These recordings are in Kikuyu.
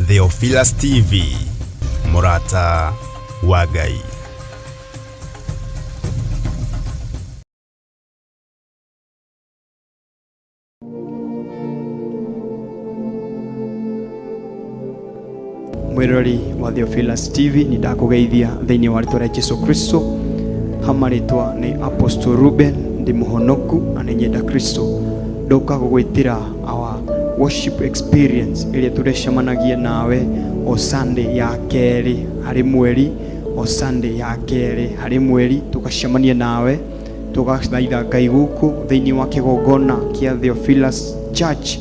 Theophilus TV, mũrata wa Ngai. Mwirori wa Theophilus TV, nĩ ndakũgeithia thĩinĩ wa rĩtwa rĩa Jesu Kristo. Hama rĩtwa nĩ Apostle Ruben, ndĩ mũhonoku na nĩ nyenda Kristo. Ndoka gũgwĩtĩra our worship experience ĩrĩa tũrecemanagia nawe o Sunday ya kerĩ harĩ mweri, o Sunday ya kerĩ harĩ mweri tũgacemania nawe tũgathaitha Ngai gũkũ thĩinĩ wa kĩgongona kĩa Theophilus Church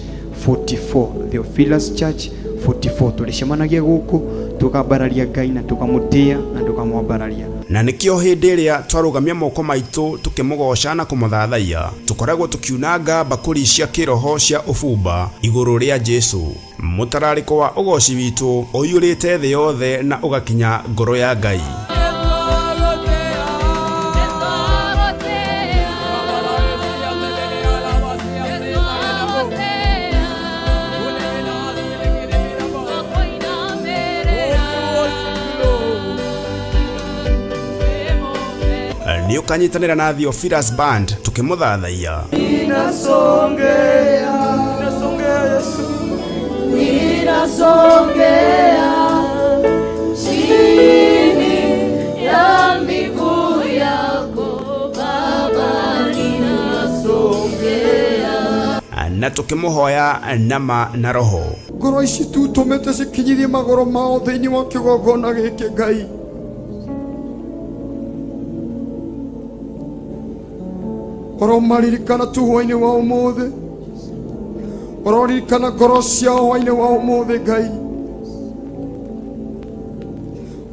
44, Theophilus Church 44. Tũrĩcemanagia gũkũ tũkambararia Ngai na tũkamũtĩa na tũkamwambararia. Na nĩkĩo hĩndĩ ĩrĩa twarũgamia moko maitũ tũkĩmũgoca na kũmũthathaiya, tũkoragwo tũkiunanga mbakũri cia kĩroho cia ũbumba igũrũ rĩa Jesu. Mũtararĩko wa ũgoci witũ ũiyũrĩte thĩ yothe na ũgakinya ngoro ya Ngai. Nĩ ũkanyitanĩra na Theophilus Band tũkĩmũthathaiya. Ninasongea, ninasongea Yesu, ninasongea chini ya miguu yako Baba, ninasongea Na tũkĩmũhoya nama na roho. Ngoro ici tutũmĩte cikinyithie magũrũ mao thĩinĩ wa kĩgongona gĩkĩ Ngai. Ũromaririkana tu hwainĩ wa ũmũthĩ, ũroririkana ngoro ciao hwainĩ wa ũmũthĩ Ngai,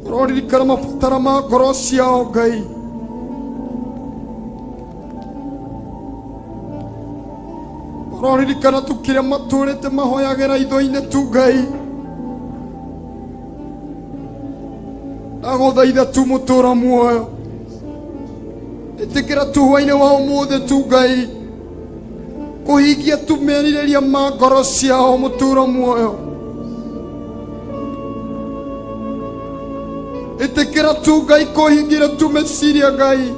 ũroririkana mabatara ma ngoro ciao Ngai. Ũroririkana tu kĩrĩa matũrĩte mahoyagĩra itho-inĩ tu Ngai. Ndagũthaitha tu mũtũra muoyo, ĩtĩkĩra tu hwainĩ wa ũmũthĩ tu Ngai kũhingia tu merirĩria ma ngoro ciao mũtũra muoyo. Ĩtĩkĩra tu Ngai kũhingira tu meciria Ngai.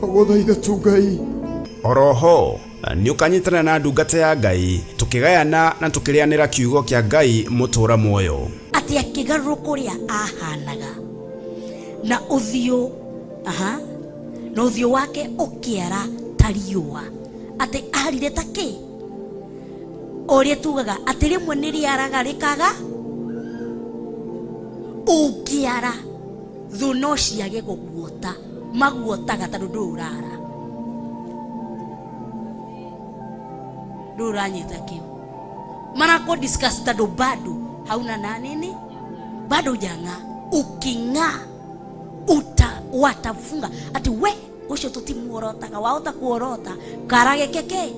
Twagũthaitha tu Ngai. Oroho nĩ ũkanyitanĩra na ndungata ya Ngai tũkĩgayana na tũkĩrĩanĩra kiugo kĩa Ngai mũtũra muoyo. Atĩ akĩgarũrũka ũrĩa ahanaga na ũthiũ, aha, na ũthiũ wake ũkĩara ta riũa, atĩ arire ta kĩ ũrĩa tugaga atĩ rĩmwe nĩ rĩaraga rĩkaga ũngĩara thũ no ciage gũguota, maguotaga tondũ ndũrĩ ũrara, ndũrĩ ũranyita kĩu marako discuss tondũ bado hauna na nini, bado hujang'aa. Uking'aa uta watafunga ati we ucio tutimuorotaga, wahota kuorota karage keke.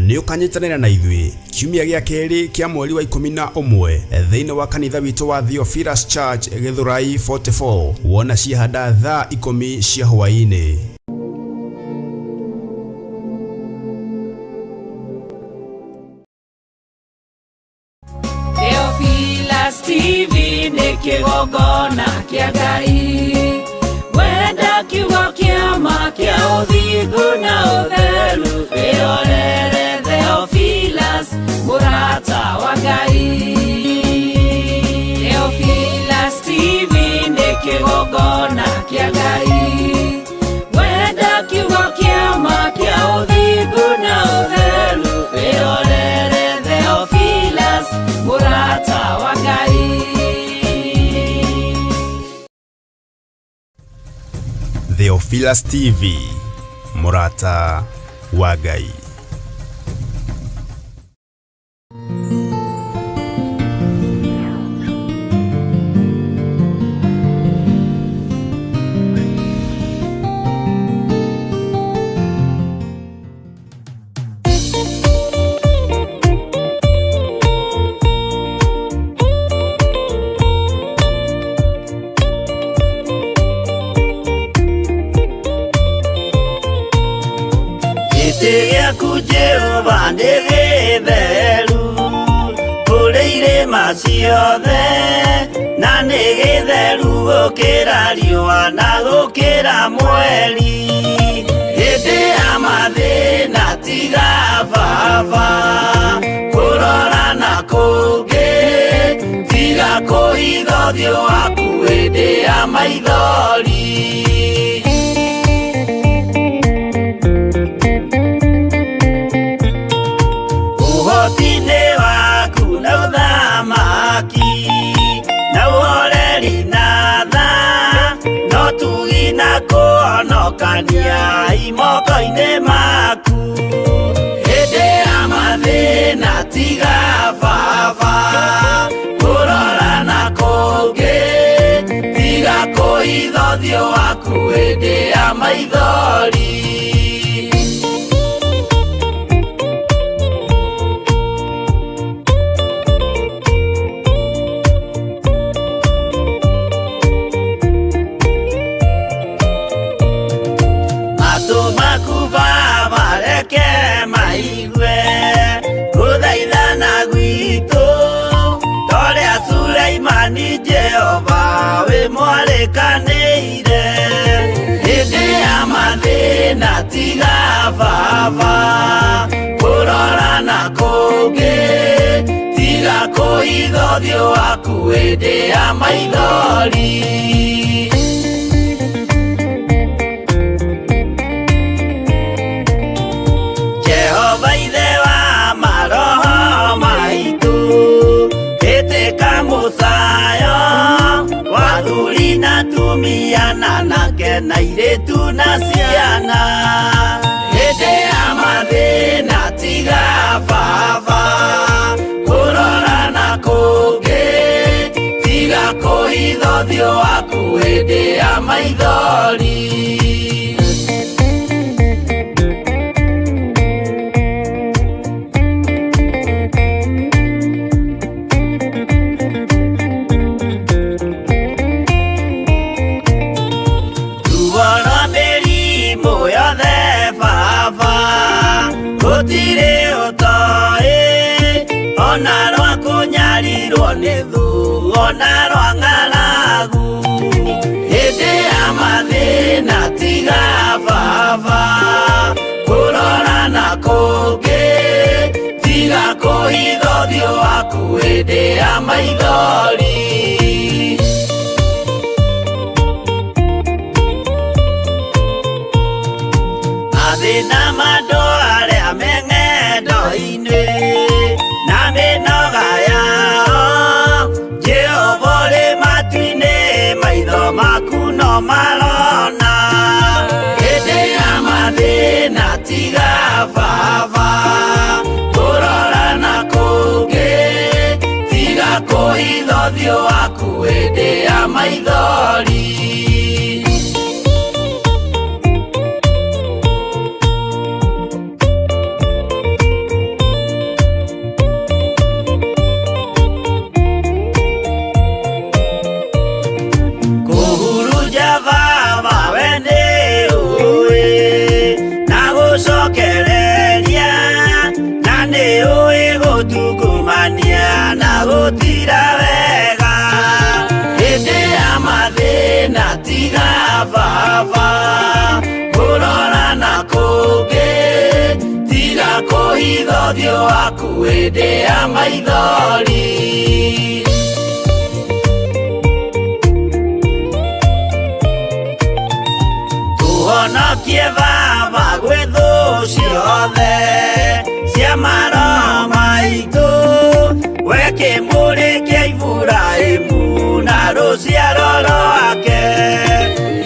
Nĩ ũkanyitanĩra na ithuĩ kiumia gĩa kerĩ kĩa mweri wa 11 thĩinĩ wa kanitha witũ wa Theophilus Church Gĩthũrai 44, wona ciahanda thaa 10 cia hwaĩ-inĩ. Theophilus TV nĩ kĩgongona kĩa Ngai, wenda kiugo kĩa ma kĩa ũthingu na ũtheru, wĩrorere Theophilus mũrata wa Ngai. Theophilus TV nĩ kĩgongona kĩa Ngai, wenda kiugo kĩa ma kĩa ũthingu na ũtheru, wĩrorere Theophilus mũrata wa Ngai. Theophilus TV, mũrata wa Ngai. Gĩtĩ gĩaku Jehova nĩ gĩtheru kũrĩ irĩma ciothe, na nĩ gĩtheru gũkĩra riũa na gũkĩra mweri. Hĩndĩ ya mathĩna tiga baba kũrora na kũngĩ, tiga kũhitha ũthiũ waku hĩndĩ ya maithori. Ũhoti-inĩ waku na ũthamaki na ũhoreri na tha, no tugi na kũhonokania imoko-inĩ maku. Hĩndĩ ya mathĩna tiga baba kũrora na kũngĩ, tiga kũhitha ũthiũ waku hĩndĩ ya maithori. Matũ maku baba reke maigue gũthaithana gwitũ, torĩa Suleimani Jehova wĩ mwarĩkanĩire. Hĩndĩ ya mathĩna tiga baba kũrora na kũngĩ, tiga kũhitha ũthiũ waku hĩndĩ ya maithori. Jehova ithe wa maroho maitũ, ĩtĩka mũcayo wa athuri na atumia na anake na airĩtu na ciana. Hĩndĩ ya mathĩna tiga baba kũrora na kũngĩ, tiga kũhitha ũthiũ waku hĩndĩ ya maithori. Ruo rwa mĩrimũ yothe baba gũtirĩ ũtoĩ, ona rwa kũnyarirwo nĩ thũ, ona rwa ng'aragu. Hĩndĩ ya mathĩna tiga baba kũrora na kũngĩ, tiga kũhitha ũthiũ waku hĩndĩ ya maithori. Mathĩna ma andũ arĩa me ng'endo-inĩ na mĩnoga yao, Jehova ũrĩ matu-inĩ, maitho maku no marona. Hĩndĩ ya mathĩna tiga baba kũrora na kũngĩ, tiga kũhitha ũthiũ waku hĩndĩ ya maithori. Kũhurunja baba we nĩ ũĩ na gũcokereria, na nĩ ũĩ gũtungumania na gũtira wega. Hĩndĩ ya mathĩna tiga baba kũrora na kũngĩ, tiga kũhitha ũthiũ waku hĩndĩ ya maithori. Tũhonokie baba gwĩ thũ ciothe cia maroho maitũ, we kĩmũrĩ kĩa Iburahĩmu na rũciaro rwake.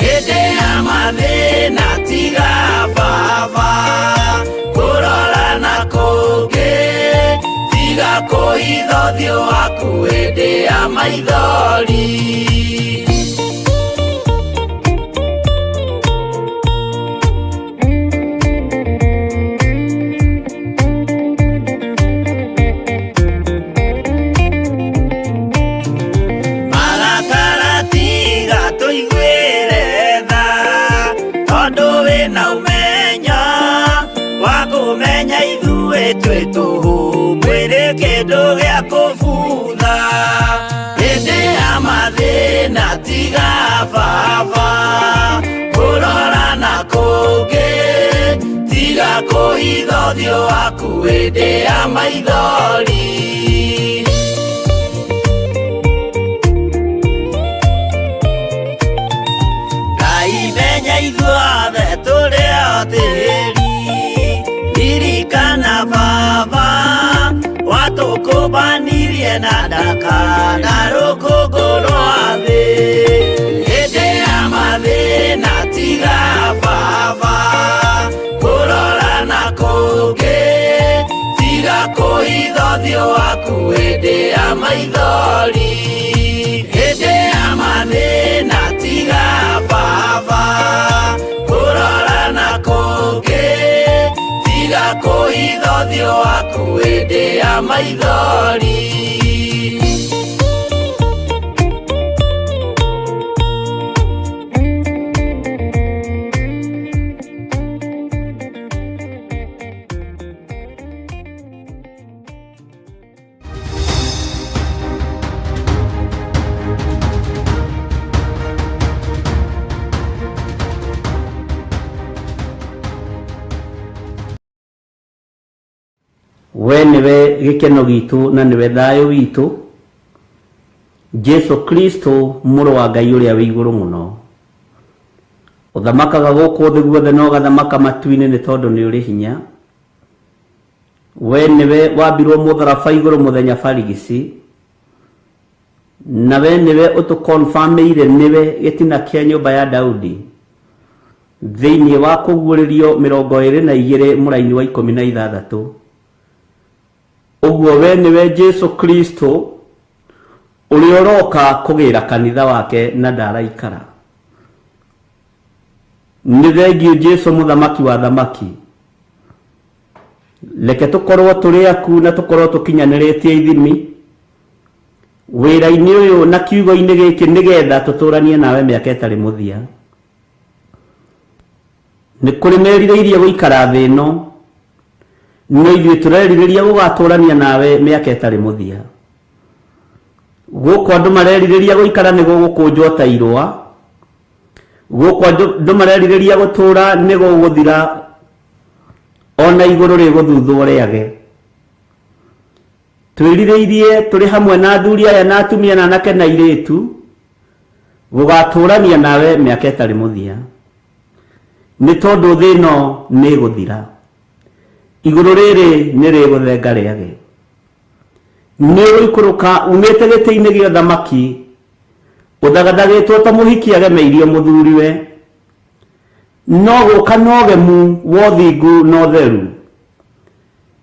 Hĩndĩ ya mathĩna tiga baba kũrora na kũngĩ, tiga kũhitha ũthiũ waku hĩndĩ ya maithori. Marakara tiga tũiguĩre tha, tondũ wĩna ũmenyo wa kũ Twĩ tũhũ mwĩrĩ kĩndũ gĩa kũbutha hĩndĩ ya mathĩna tiga baba kũrora na kũngĩ tiga kũhitha ũthiũ waku hĩndĩ ya maithori. Ngai menya ithuothe tũrĩ o tĩri ririkana baba watũkũmbanirie na ndaka na rũkũngũ rwa thĩ hĩndĩ ya mathĩna tiga baba kũrora na kũngĩ tiga kũhitha ũthiũ waku hĩndĩ ya maithori hĩndĩ ya mathĩna tiga baba kũrora na kũngĩ tiga kũhitha ũthiũ waku hĩndĩ ya maithori. We nĩwe gĩkeno gitũ na nĩwe thayũ witũ, Jesu Kristo mũrũ wa Ngai ũrĩa wĩ igũrũ mũno, ũthamakaga gũkũ thĩ guothe na ũgathamaka matu-inĩ nĩ tondũ nĩ ũrĩ hinya. We nĩwe wambirwo mũtharaba igũrũ mũthenya barigici, na we nĩwe ũtũkonfamĩire nĩwe gĩtina kĩa nyũmba ya Daudi thĩinĩ wa kũguũrĩrio 22 mũraini wa 16. Ũguo we nĩwe Jesu Kristo ũrĩa ũroka kũgĩra kanitha wake na ndaraikara. Nĩ thengiũ Jesu mũthamaki wa thamaki, reke tũkorwo tũrĩ aku na tũkorwo tũkinyanĩrĩtie ithimi wĩra-inĩ ũyũ na kiugo-inĩ gĩkĩ nĩgetha tũtũranie nawe mĩaka ĩtarĩ mũthia. Nĩ kũrĩ merirĩirie gũikara thĩ ĩno, no ithuĩ tũrerirĩria gũgatũrania nawe mĩaka ĩtarĩ mũthia. Gũkũ andũ marerirĩria gũikara nĩ gũgũkũnjwo ta irũa, gũkũ andũ marerirĩria gũtũra nĩ gũgũthira, ona igũrũ rĩgũthuthwo rĩage. Twĩrirĩirie tũrĩ hamwe na athuri aya na atumia na anake na airĩtu gũgatũrania nawe mĩaka ĩtarĩ mũthia, nĩ tondũ thĩ ĩno nĩ ĩgũthira, igũrũ rĩrĩ nĩ rĩgũthenga rĩage. Nĩ ũgũikũrũka umĩte gĩtĩ-inĩ gĩa ũthamaki ũthagathagĩtwo ta mũhiki agemeirio mũthuriwe, no gũka na ũgemu wa ũthingu na ũtheru.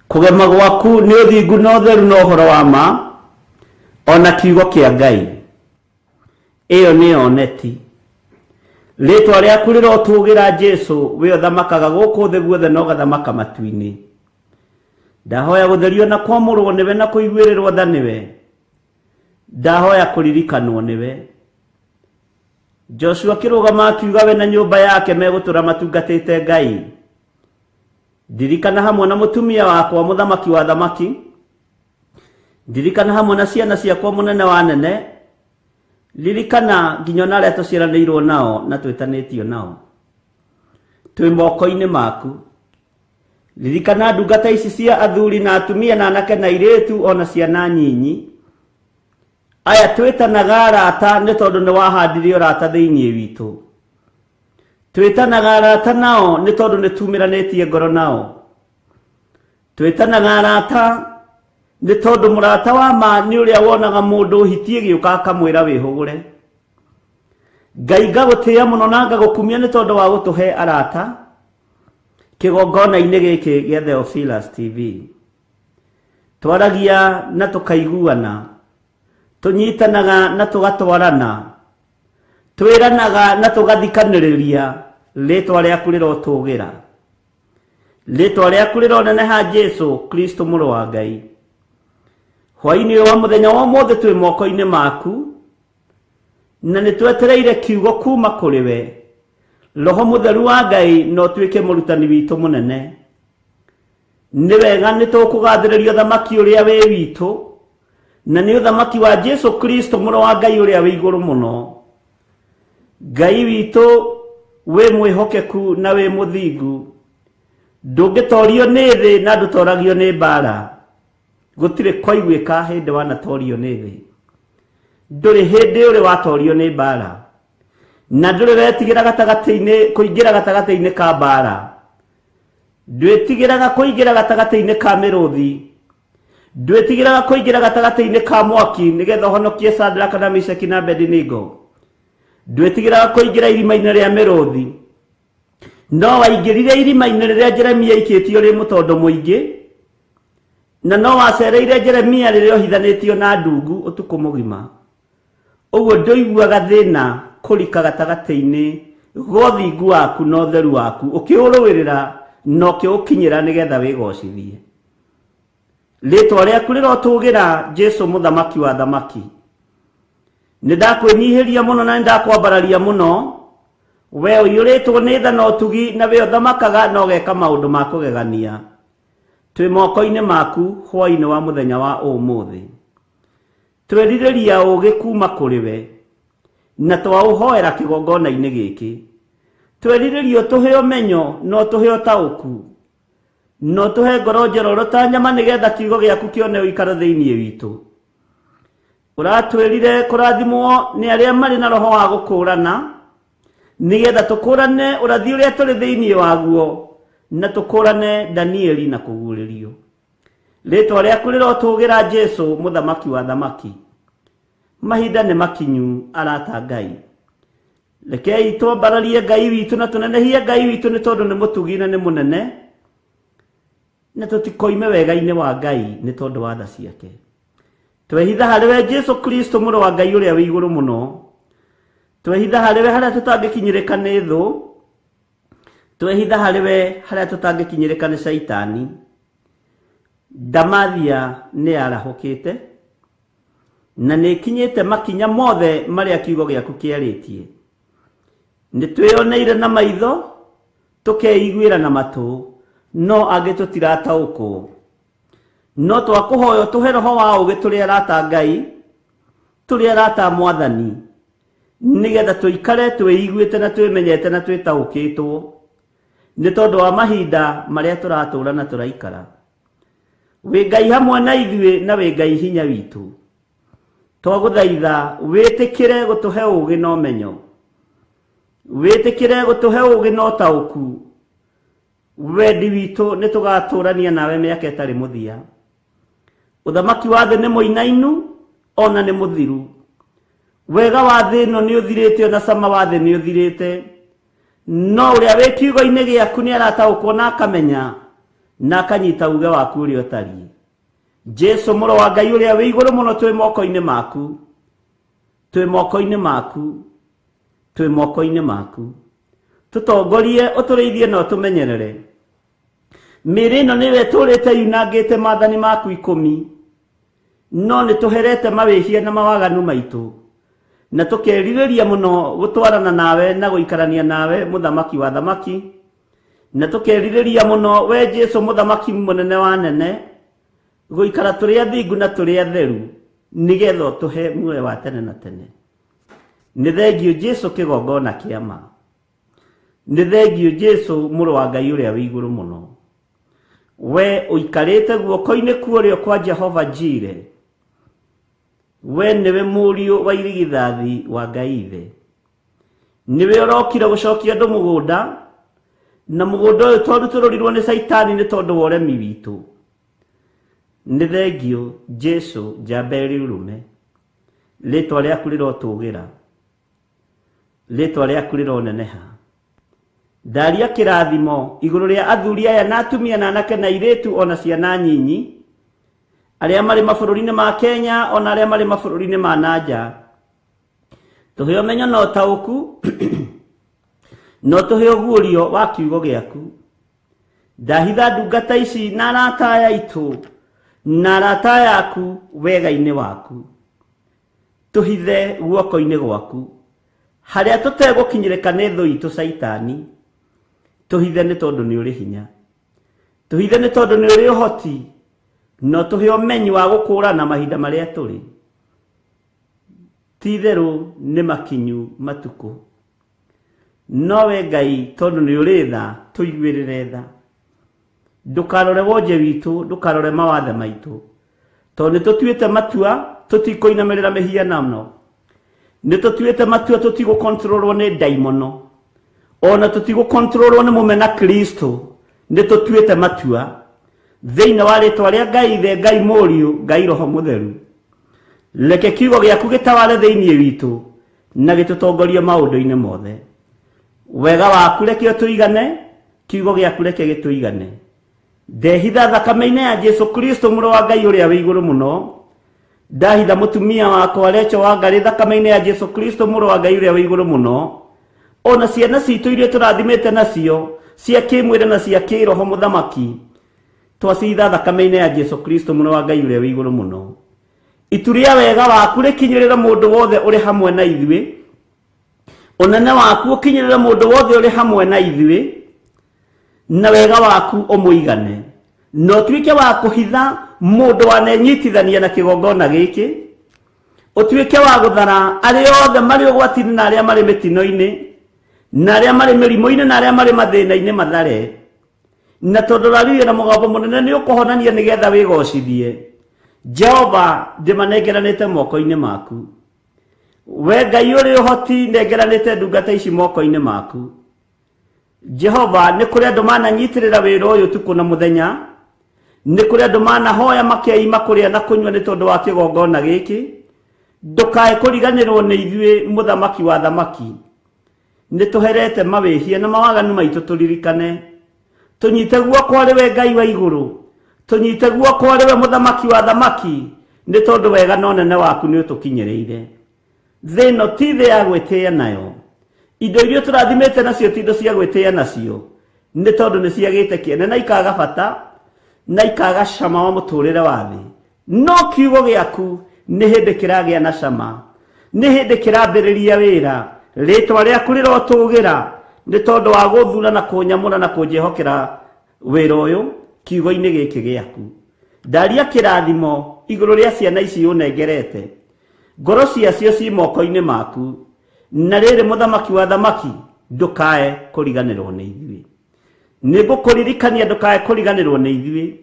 Kũgema gwaku nĩ ũthingu na ũtheru na ũhoro wa ma, ona kiugo kĩa Ngai. Ĩyo nĩyo neti. Rĩtwa rĩaku rĩrotũgĩra Jesu, we ũthamakaga gũkũ thĩ guothe na ũgathamaka matu-inĩ. Ndahoya gũtherio na kwamũrwo nĩwe na kũiguĩrĩrwo tha nĩwe. Ndahoya kũririkanwo nĩwe. Joshua akĩrũgama akiuga we na nyũmba yake megũtũra matungatĩte Ngai. Ndirikana hamwe na mũtumia wakwa mũthamaki wa thamaki, ndirikana hamwe na ciana ciakwa mũnene wa nene, ririkana nginya ona arĩa tũciaranĩirwo nao na twĩtanĩtio nao. Twĩ moko-inĩ maku. Ririkana ndungata ici cia athuri na atumia na anake na airĩtu ona ciana nyinyi. Aya twĩtanaga arata nĩ tondũ nĩ wahandire ũrata thĩinĩ witũ. Twĩtanaga arata nao nĩ tondũ nĩ tumĩranĩtie ngoro nao. Twĩtanaga arata nĩ tondũ mũrata wa ma nĩ ũrĩa wonaga mũndũ hiti ĩgĩũka akamwĩra wĩhũgũre. Ngai ngagũtĩĩa mũno na ngagũkumia nĩ tondũ wa gũtũhe arata kĩgongona-inĩ gĩkĩ gĩa Theophilus TV. Twaragia na tũkaiguana, tũnyitanaga na tũgatwarana, twĩranaga na tũgathikanĩrĩria. Rĩtwa rĩaku rĩrotũgĩra, rĩtwa rĩaku rĩroneneha Jesu Kristo mũrũ wa Ngai. Hwaĩ-inĩ ũyũ wa mũthenya wa ũmũthĩ twĩ moko-inĩ maku, na nĩ twetereire kiugo kuma kũrĩ we. Roho mũtheru wa Ngai no ũtuĩke mũrutani witũ mũnene. Nĩ wega nĩ tũkũgathĩrĩria ũthamaki ũrĩa wĩ witũ, na nĩ ũthamaki wa Jesu Kristo mũrũ wa Ngai ũrĩa wĩ igũrũ mũno. Ngai witũ wĩ mwĩhokeku na wĩ mũthingu, ndũngĩtorio nĩ thĩ na ndũtoragio nĩ mbara. Gũtirĩ kwaiguĩka hĩndĩ wanatorio nĩ thĩ, ndũrĩ hĩndĩ ũrĩ watorio nĩ mbara, na ndũrĩ wetigĩra gatagatĩ-inĩ kũingĩra gatagatĩ-inĩ ka mbara, ndwĩtigĩraga kũingĩra gatagatĩ-inĩ ka mĩrũthi, ndwĩtigĩraga kũingĩra gatagatĩ-inĩ ka mwaki nĩgetha ũhonokie Sadraka na Meshaki na Abednego, ndwĩtigĩraga kũingĩra irima-inĩ rĩa mĩrũthi, no waingĩrire irima-inĩ rĩrĩa Jeremia aikĩtio rĩ mũtondo mũingĩ, na no wacereire Jeremia rĩrĩa ũhithanĩtio na ndungu ũtukũ mũgima. Ũguo ndũiguaga thĩna kũrika gatagatĩ-inĩ ga ũthingu waku na ũtheru waku, ũkĩũrũĩrĩra na ũkĩũkinyĩra nĩgetha wĩgocithie. Rĩtwa rĩaku rĩrotũgĩra, Jesu mũthamaki wa thamaki. Nĩ ndakwĩnyihĩria mũno na nĩ ndakwambararia mũno, we ũiyũrĩtwo nĩ tha na ũtugi, na we ũthamakaga na ũgeka maũndũ ma kũgegania. Twĩ moko-inĩ maku hwaĩ-inĩ wa mũthenya wa ũmũthĩ. Twerirĩria ũũgĩ kuma kũrĩ we, na twaũhoera kĩgongona-inĩ gĩkĩ. Twerirĩria ũtũhe ũmenyo na ũtũhe ũtaũku, na ũtũhe ngoro njororo ta nyama nĩgetha kiugo gĩaku kĩone ũikaro thĩinĩ witũ. Ũratwĩrire kũrathimwo nĩ arĩa marĩ na roho wa gũkũũrana, nĩgetha tũkũũrane ũrathi ũrĩa tũrĩ thĩinĩ waguo, na tũkũũrane Danieli na kũguũrĩrio. Rĩtwa rĩaku rĩrotũgĩra, Jesu mũthamaki wa thamaki. Mahinda nĩ makinyu, arata Ngai. Rekei twambararie Ngai witũ na tũnenehie Ngai witũ, nĩ tondũ nĩ mũtugi na nĩ mũnene, na tũtikoime wega-inĩ wa Ngai nĩ tondũ wa tha ciake. Twehitha harĩ we Jesu Kristo mũrũ wa Ngai ũrĩa wĩ igũrũ mũno. Twehitha harĩ we harĩa tũtangĩkinyĩrĩka nĩ thũ, twehitha harĩ we harĩa tũtangĩkinyĩrĩka nĩ Caitani. Ndamathia nĩ yarahũkĩte na nĩ ĩkinyĩte makinya mothe marĩa kiugo gĩaku kĩarĩtie. Nĩ twĩyoneire na maitho, tũkeiguĩra na matũ, no angĩ tũtirataũkwo. No twakũhoya ũtũhe roho wa ũũgĩ tũrĩ arata Ngai, tũrĩ arata Mwathani, nĩgetha tũikare twĩiguĩte na twĩmenyete na twĩtaũkĩtwo nĩ tondũ wa mahinda marĩa tũratũra na tũraikara. Wĩ Ngai hamwe na ithuĩ na wĩ Ngai hinya witũ. Twagũthaitha wĩtĩkĩre gũtũhe ũũgĩ na ũmenyo, wĩtĩkĩre gũtũhe ũũgĩ na ũtaũku. Wendi witũ nĩ tũgatũrania nawe mĩaka ĩtarĩ mũthia. Ũthamaki wa thĩ nĩ mũinainu ona nĩ mũthiru. Wega wa thĩ ĩno nĩ ũthirĩte, ona cama wa thĩ nĩ ũthirĩte, no ũrĩa wĩ kiugo-inĩ gĩaku nĩ arataũkwo na akamenya na akanyita uge waku ũrĩa ũtariĩ. Jesu mũrũ wa Ngai ũrĩa wĩ igũrũ mũno, twĩ moko-inĩ maku, twĩ moko-inĩ maku, twĩ moko-inĩ maku. Tũtongorie, ũtũrĩithie na ũtũmenyerere. Mĩĩrĩ ĩno nĩyo ĩtũrĩte yunangĩte maathani maku 10, no nĩ tũherete mawĩhia na mawaganu maitũ, na tũkerirĩria mũno gũtwarana nawe na gũikarania nawe mũthamaki wa thamaki, na tũkerirĩria mũno we Jesu mũthamaki mũnene wa nene, gũikara tũrĩ athingu na tũrĩ atheru, nĩgetha ũtũhe muoyo wa tene na tene. Nĩ thengiũ Jesu kĩgongona kĩa ma. Nĩ thengiũ Jesu mũrũ wa Ngai ũrĩa wĩ igũrũ mũno. We ũikarĩte guoko-inĩ kuũrĩo kwa Jehova Jire, we nĩwe mũriũ wa irigithathi wa Ngai Ithe. Nĩwe ũrokire gũcokia andũ mũgũnda, na mũgũnda ũyũ twarutũrũrirwo nĩ Caitani nĩ tondũ wa ũremi witũ. Nĩ thengiũ Jesu njamba ĩrĩ ũrũme. Rĩtwa rĩaku rĩrotũgĩra, rĩtwa rĩaku rĩroneneha. Ndaria kĩrathimo igũrũ rĩa athuri aya na atumia na anake na airĩtu ona ciana nyinyi, arĩa marĩ mabũrũri-inĩ ma Kenya ona arĩa marĩ mabũrũri-inĩ ma nanja. Tũhe ũmenyo na ũtaũku, na ũtũhe ũguũrio wa kiugo gĩaku. Ndahitha ndungata ici na arata aya aitũ na arata aya aku wega-inĩ waku. Tũhithe guoko-inĩ gwaku harĩa tũtegũkinyĩrĩka nĩ thũ itũ Caitani. Tũhithe nĩ tondũ nĩ ũrĩ hinya. Tũhithe nĩ tondũ nĩ ũrĩ ũhoti no tũhe ũmenyi wa gũkũrana mahinda marĩa tũrĩ. Ti itherũ nĩ makinyu matukũ, nowe Ngai tondũ nĩ ũrĩ tha tũiguĩrĩre tha. Ndũkarore wonje witũ, ndũkarore mawathe maitũ, tondũ nĩ tũtuĩte matua tũtikũinamĩrĩra mĩhianano, nĩ tũtuĩte matua tũtigũkontrolwo nĩ ndaimono, ona tũtigũkontrolwo nĩ mũmena Kristo. Nĩ tũtuĩte matua thĩinĩ wa rĩtwa rĩa Ngai Ithe, Ngai Mũriũ, Ngai Roho Mũtheru. Reke kiugo gĩaku gĩtaware thĩinĩ witũ na gĩtũtongorie maũndũ-inĩ mothe. Wega waku reke ũtũigane, kiugo gĩaku reke gĩtũigane. Ndehitha thakame-inĩ ya Jesu Kristo mũrũ wa Ngai ũrĩa wĩ igũrũ mũno. Ndahitha mũtumia wakwa Recho wa Ngarĩ thakame-inĩ ya Jesu Kristo mũrũ wa Ngai ũrĩa wĩ igũrũ mũno. Ona ciana citũ iria tũrathimĩte nacio cia kĩmwĩrĩ na cia kĩroho mũthamaki, twacitha thakame-inĩ ya Jesu Kristo mũrũ wa Ngai ũrĩa wĩ igũrũ mũno. Itu rĩa wega waku rĩkinyĩrĩre mũndũ wothe ũrĩ hamwe na ithuĩ, ũnene waku ũkinyĩrĩre mũndũ wothe ũrĩ hamwe na ithuĩ, na wega waku ũmũigane, na ũtuĩke wa kũhitha mũndũ wanenyitithania na kĩgongona gĩkĩ, ũtuĩke wa gũthara arĩa othe marĩ ũgwati-inĩ na arĩa marĩ mĩtino-inĩ na arĩa marĩ mĩrimũ-inĩ na arĩa marĩ mathĩna-inĩ mathare. Na tondũ ũraririe na mũgambo mũnene nĩ ũkũhonania nĩgetha wĩgocithie. Jehova, ndĩmanengeranĩte moko-inĩ maku. We Ngai ũrĩ ũhoti, nengeranĩte ndungata ici moko-inĩ maku. Jehova, nĩ kũrĩ andũ mananyitĩrĩra wĩra ũyũ ũtukũ na mũthenya, nĩ kũrĩ andũ manahoya makeima kũrĩa na kũnyua nĩ tondũ wa kĩgongona gĩkĩ. Ndũkae kũriganĩrwo nĩ ithuĩ, mũthamaki wa thamaki. Nĩ tũherete mawĩhia na mawaganu maitũ tũririkane. Tũnyite guoko arĩ we Ngai wa igũrũ, tũnyite guoko arĩ we mũthamaki wa thamaki, nĩ tondũ wega na ũnene waku nĩ ũtũkinyĩrĩire. Thĩ ĩno ti thĩ ya gwĩtĩĩa nayo, indo iria tũrathimĩte nacio ti indo cia gwĩtĩĩa nacio, nĩ tondũ nĩ ciagĩte kĩene na ikaga bata na ikaga cama wa mũtũrĩre wa thĩ. No kiugo gĩaku nĩ hĩndĩ kĩragĩa na cama, nĩ hĩndĩ kĩrambĩrĩria wĩra. Rĩtwa rĩaku rĩrotũgĩra nĩ tondũ wa gũthura na kũnyamũra na kũnjĩhokera wĩra ũyũ kiugo-inĩ gĩkĩ gĩaku. Ndaria kĩrathimo igũrũ rĩa ciana ici ũnengerete, ngoro ciacio ci moko-inĩ maku. Na rĩrĩ, mũthamaki wa thamaki, ndũkae kũriganĩrwo nĩ ithuĩ. Nĩ ngũkũririkania ndũkae kũriganĩrwo nĩ ithuĩ.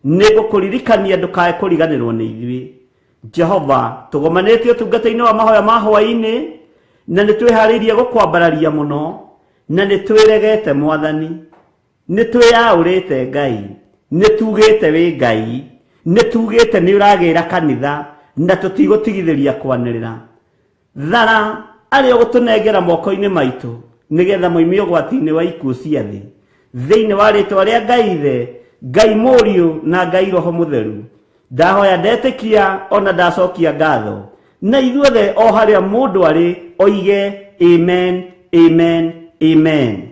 Nĩ ngũkũririkania ndũkae kũriganĩrwo nĩ ithuĩ. Jehova, tũgomanĩtie ũtungata-inĩ wa mahoya ma hwaĩ-inĩ, na nĩ twĩharĩirie gũkwambararia mũno, na nĩ twĩregete Mwathani, nĩ twĩyaũrĩte Ngai, nĩ tugĩte wĩ Ngai, nĩ tugĩte nĩ ũragĩra kanitha, na tũtigũtigithĩria kwanĩrĩra. Thara arĩa ũgũtũnengera moko-inĩ maitũ nĩgetha moime ũgwati-inĩ wa ikuũ cia thĩ. Thĩinĩ wa rĩtwa rĩa Ngai Ithe, Ngai Mũriũ na Ngai Roho Mũtheru, ndahoya ndetĩkia ona ndacokia ngatho, na ithuothe o harĩa mũndũ arĩ oige amen, amen, amen.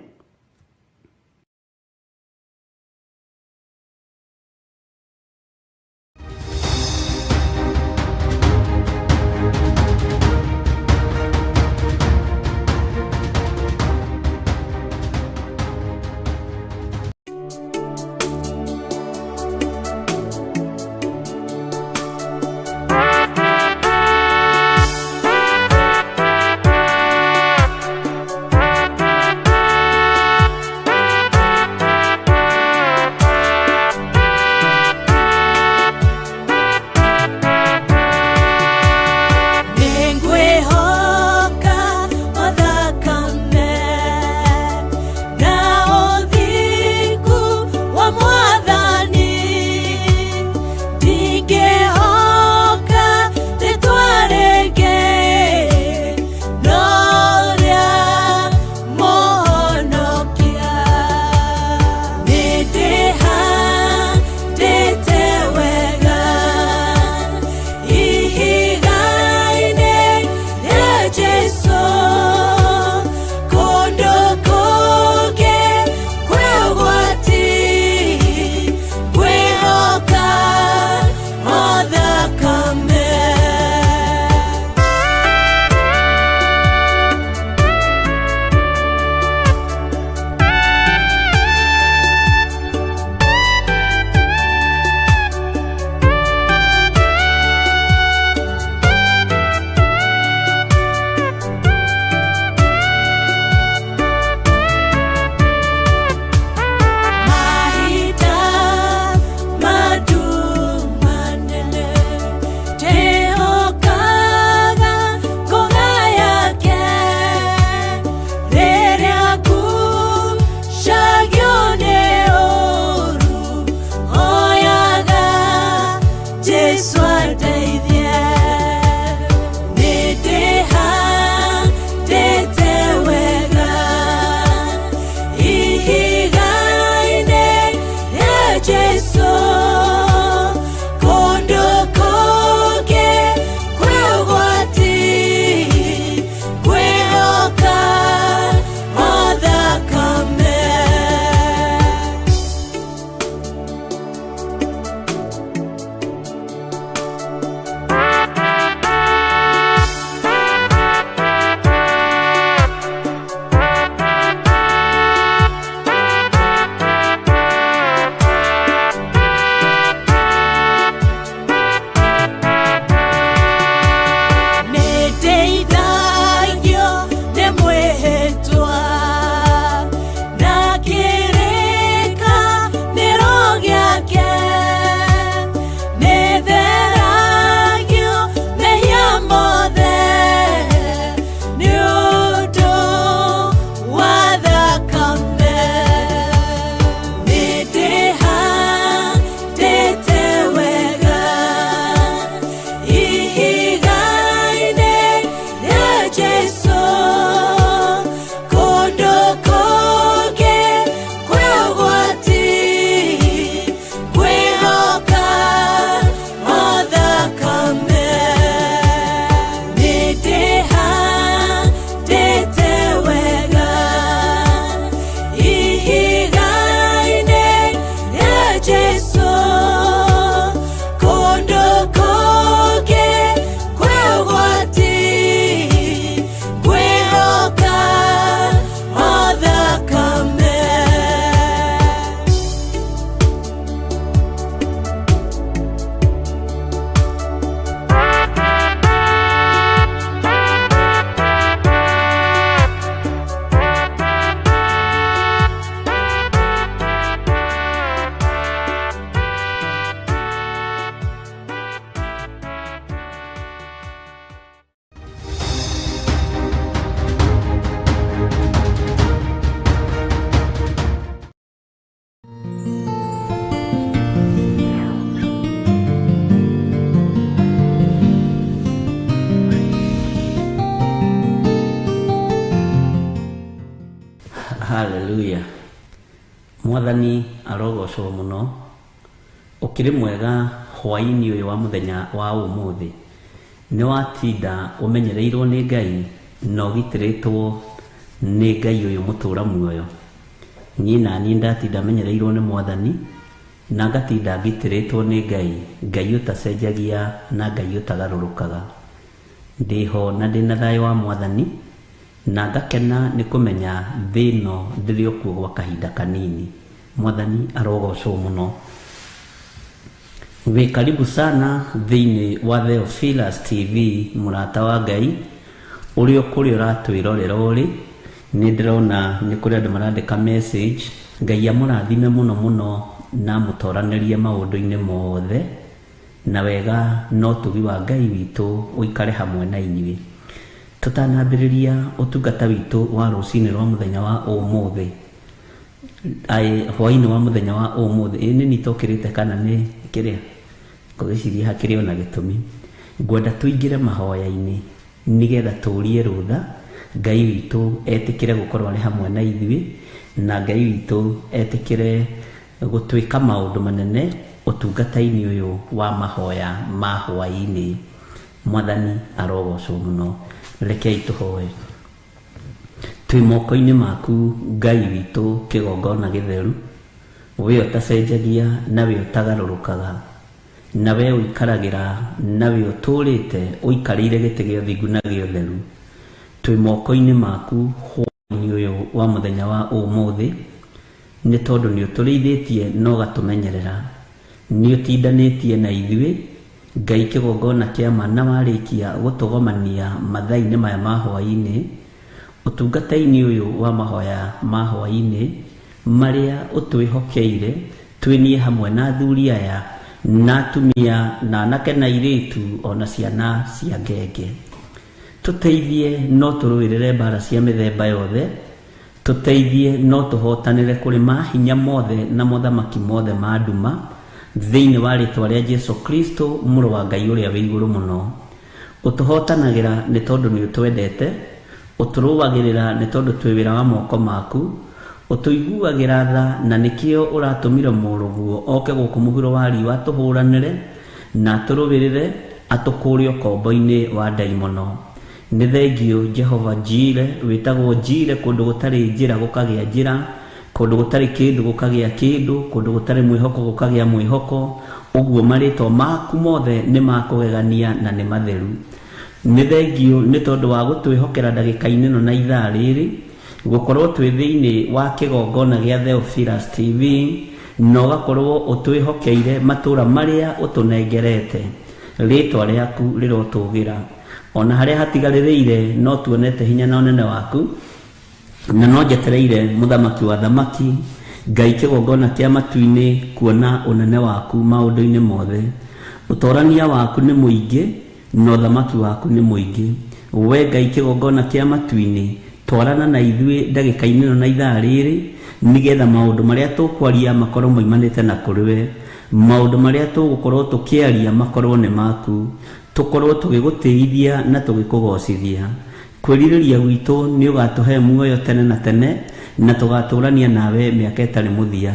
Haleluya. Mwathani arogocwo mũno. Ũkĩrĩ mwega hwaĩ-inĩ ũyũ wa mũthenya wa ũmũthĩ. Nĩ watinda ũmenyereirwo nĩ Ngai na ũgitĩrĩtwo nĩ Ngai ũyũ mũtũra muoyo. Niĩ na niĩ ndatinda menyereirwo nĩ Mwathani na ngatinda ngitĩrĩtwo nĩ Ngai, Ngai ũtacenjagia na Ngai ũtagarũrũkaga. Ndĩho na ndĩna thayũ wa Mwathani na ngakena nĩ kũmenya thĩ ĩno ndĩrĩ o kuo gwa kahinda kanini. Mwathani arogocwo mũno. Wĩ karibu sana thĩinĩ wa Theophilus TV, mũrata wa Ngai, ũrĩ o kũrĩa ũratwĩrorera ũrĩ, nĩ ndĩrona nĩ kũrĩ andũ marandĩka message. Ngai amũrathime mũno mũno na amũtoranĩrie maũndũ-inĩ mothe, na wega na ũtugi wa Ngai witũ ũikare hamwe na inyuĩ. Tũtanambĩrĩria ũtungata witũ wa rũcinĩ rwa mũthenya wa ũmũthĩ, hwaĩ-inĩ wa mũthenya wa ũmũthĩ, ĩ nĩ niĩ tokĩrĩte kana nĩ kĩrĩa? Ngwĩciria hakĩrĩ ona gĩtũmi. Ngwenda tũingĩre mahoya-inĩ nĩgetha tũrie rũtha Ngai witũ etĩkĩre gũkorwo arĩ hamwe na ithuĩ, na Ngai witũ etĩkĩre gũtwĩka maũndũ manene ũtungata-inĩ ũyũ wa mahoya ma hwaĩ-inĩ. Mwathani arogocwo mũno. Rekei tũhoe. Twĩ moko-inĩ maku Ngai witũ kĩgongona gĩtheru, we ũtacenjagia na we ũtagarũrũkaga, na we ũikaragĩra na we ũtũũrĩte ũikarĩire gĩtĩ gĩa ũthingu na gĩa ũtheru. Twĩ moko-inĩ maku hwaĩ-inĩ ũyũ wa mũthenya wa ũmũthĩ, nĩ tondũ nĩ ũtũrĩithĩtie na ũgatũmenyerera. Nĩ ũtindanĩtie na ithuĩ Ngai kĩgongona kĩa ma, na warĩkia gũtũgomania mathaa-inĩ maya ma hwaĩ-inĩ, ũtungata-inĩ ũyũ wa mahoya ma hwaĩ-inĩ, marĩa ũtwĩhokeire twĩ niĩ hamwe na athuri aya na atumia na anake na airĩtu ona ciana cia ngenge. Tũteithie no tũrũĩrĩre mbara cia mĩthemba yothe, tũteithie no tũhotanĩre kũrĩ mahinya mothe na mothamaki mothe ma nduma, thĩinĩ wa rĩtwa rĩa Jesu Kristo mũrũ wa Ngai ũrĩa wĩ igũrũ mũno. Ũtũhotanagĩra nĩ tondũ nĩ ũtwendete, ũtũrũagĩrĩra nĩ tondũ twĩ wĩra wa moko maku, ũtũiguagĩra tha na nĩkĩo ũratũmire mũrũguo oke gũkũ mũhuro wa riũa atũhũranĩre na atũrũĩrĩre atũkũũre ũkombo-inĩ wa ndaimono. Nĩ thengiũ Jehova Jire, wĩtagwo Jire, kũndũ gũtarĩ njĩra gũkagĩa njĩra, kũndũ gũtarĩ kĩndũ gũkagĩa kĩndũ, kũndũ gũtarĩ mwĩhoko gũkagĩa mwĩhoko. Ũguo marĩtwa maku mothe nĩ ma kũgegania na nĩ matheru. Nĩ thengiũ nĩ tondũ wa gũtwĩhokera ndagĩka-inĩ ĩno na ithaa rĩrĩ, gũkorwo twĩ thĩinĩ wa kĩgongona gĩa Theophilus TV, na ũgakorwo ũtwĩhokeire matũũra marĩa ũtũnengerete. Rĩtwa rĩaku rĩrotũgĩra. Ona harĩa hatigarĩrĩire no tuonete hinya na ũnene waku, na no njetereire mũthamaki wa thamaki, Ngai kĩgongona kĩa matu-inĩ, kuona ũnene waku maũndũ-inĩ mothe. Ũtorania waku nĩ mũingĩ na ũthamaki waku nĩ mũingĩ. We Ngai kĩgongona kĩa matu-inĩ, twarana na ithuĩ ndagĩka-inĩ ĩno na ithaa rĩrĩ, nĩgetha maũndũ marĩa tũkwaria makorwo moimanĩte na kũrĩ we, maũndũ marĩa tũgũkorwo tũkĩaria makorwo nĩ maku, tũkorwo tũgĩgũtĩithia na tũgĩkũgocithia. Kwĩrirĩria gwitũ nĩ ũgatũhe muoyo tene na tene, na tũgatũrania nawe mĩaka ĩtarĩ mũthia.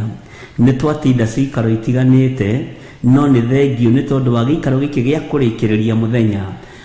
Nĩ twatinda ciikaro itiganĩte, no nĩ thengiũ nĩ tondũ wa gĩikaro gĩkĩ gĩa kũrĩkĩrĩria mũthenya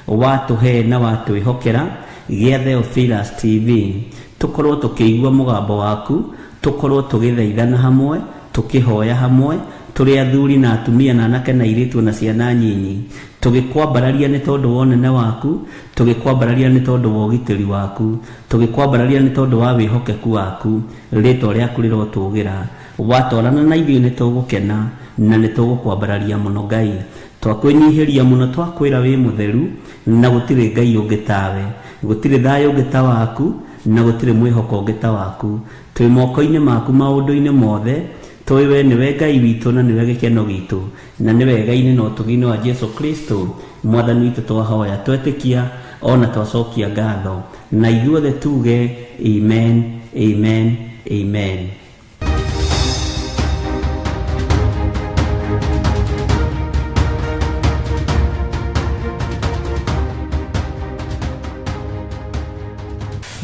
watũhe na watwĩhokera gĩa Theophilus TV, tũkorwo tũkĩigua mũgambo waku, tũkorwo tũgĩthaithana hamwe, tũkĩhoya hamwe, tũrĩ athuri na atumia na anake na airĩtu na ciana nyinyi, tũgĩkwambararia nĩ tondũ wa ũnene waku, tũgĩkwambararia nĩ tondũ wa ũgitĩri waku, tũgĩkwambararia nĩ tondũ wa wĩhokeku waku. Rĩtwa rĩaku rĩrotũgĩra. Watwarana na ithuĩ nĩ tũgũkena na nĩ tũgũkwambararia mũno Ngai. Twakwĩnyihĩria mũno, twakwĩra wĩ mũtheru na gũtirĩ Ngai ũngĩ tawe, gũtirĩ thayũ ũngĩ ta waku, na gũtirĩ mwĩhoko ũngĩ ta waku. Twĩ moko-inĩ maku maũndũ-inĩ mothe, tũĩ we nĩwe Ngai witũ na nĩwe gĩkeno gitũ, na nĩ wega-inĩ na ũtugi-inĩ wa Jesu Kristo mwathani witũ twahoya, twetĩkia ona twacokia ngatho, na ithuothe tuge amen, amen, amen.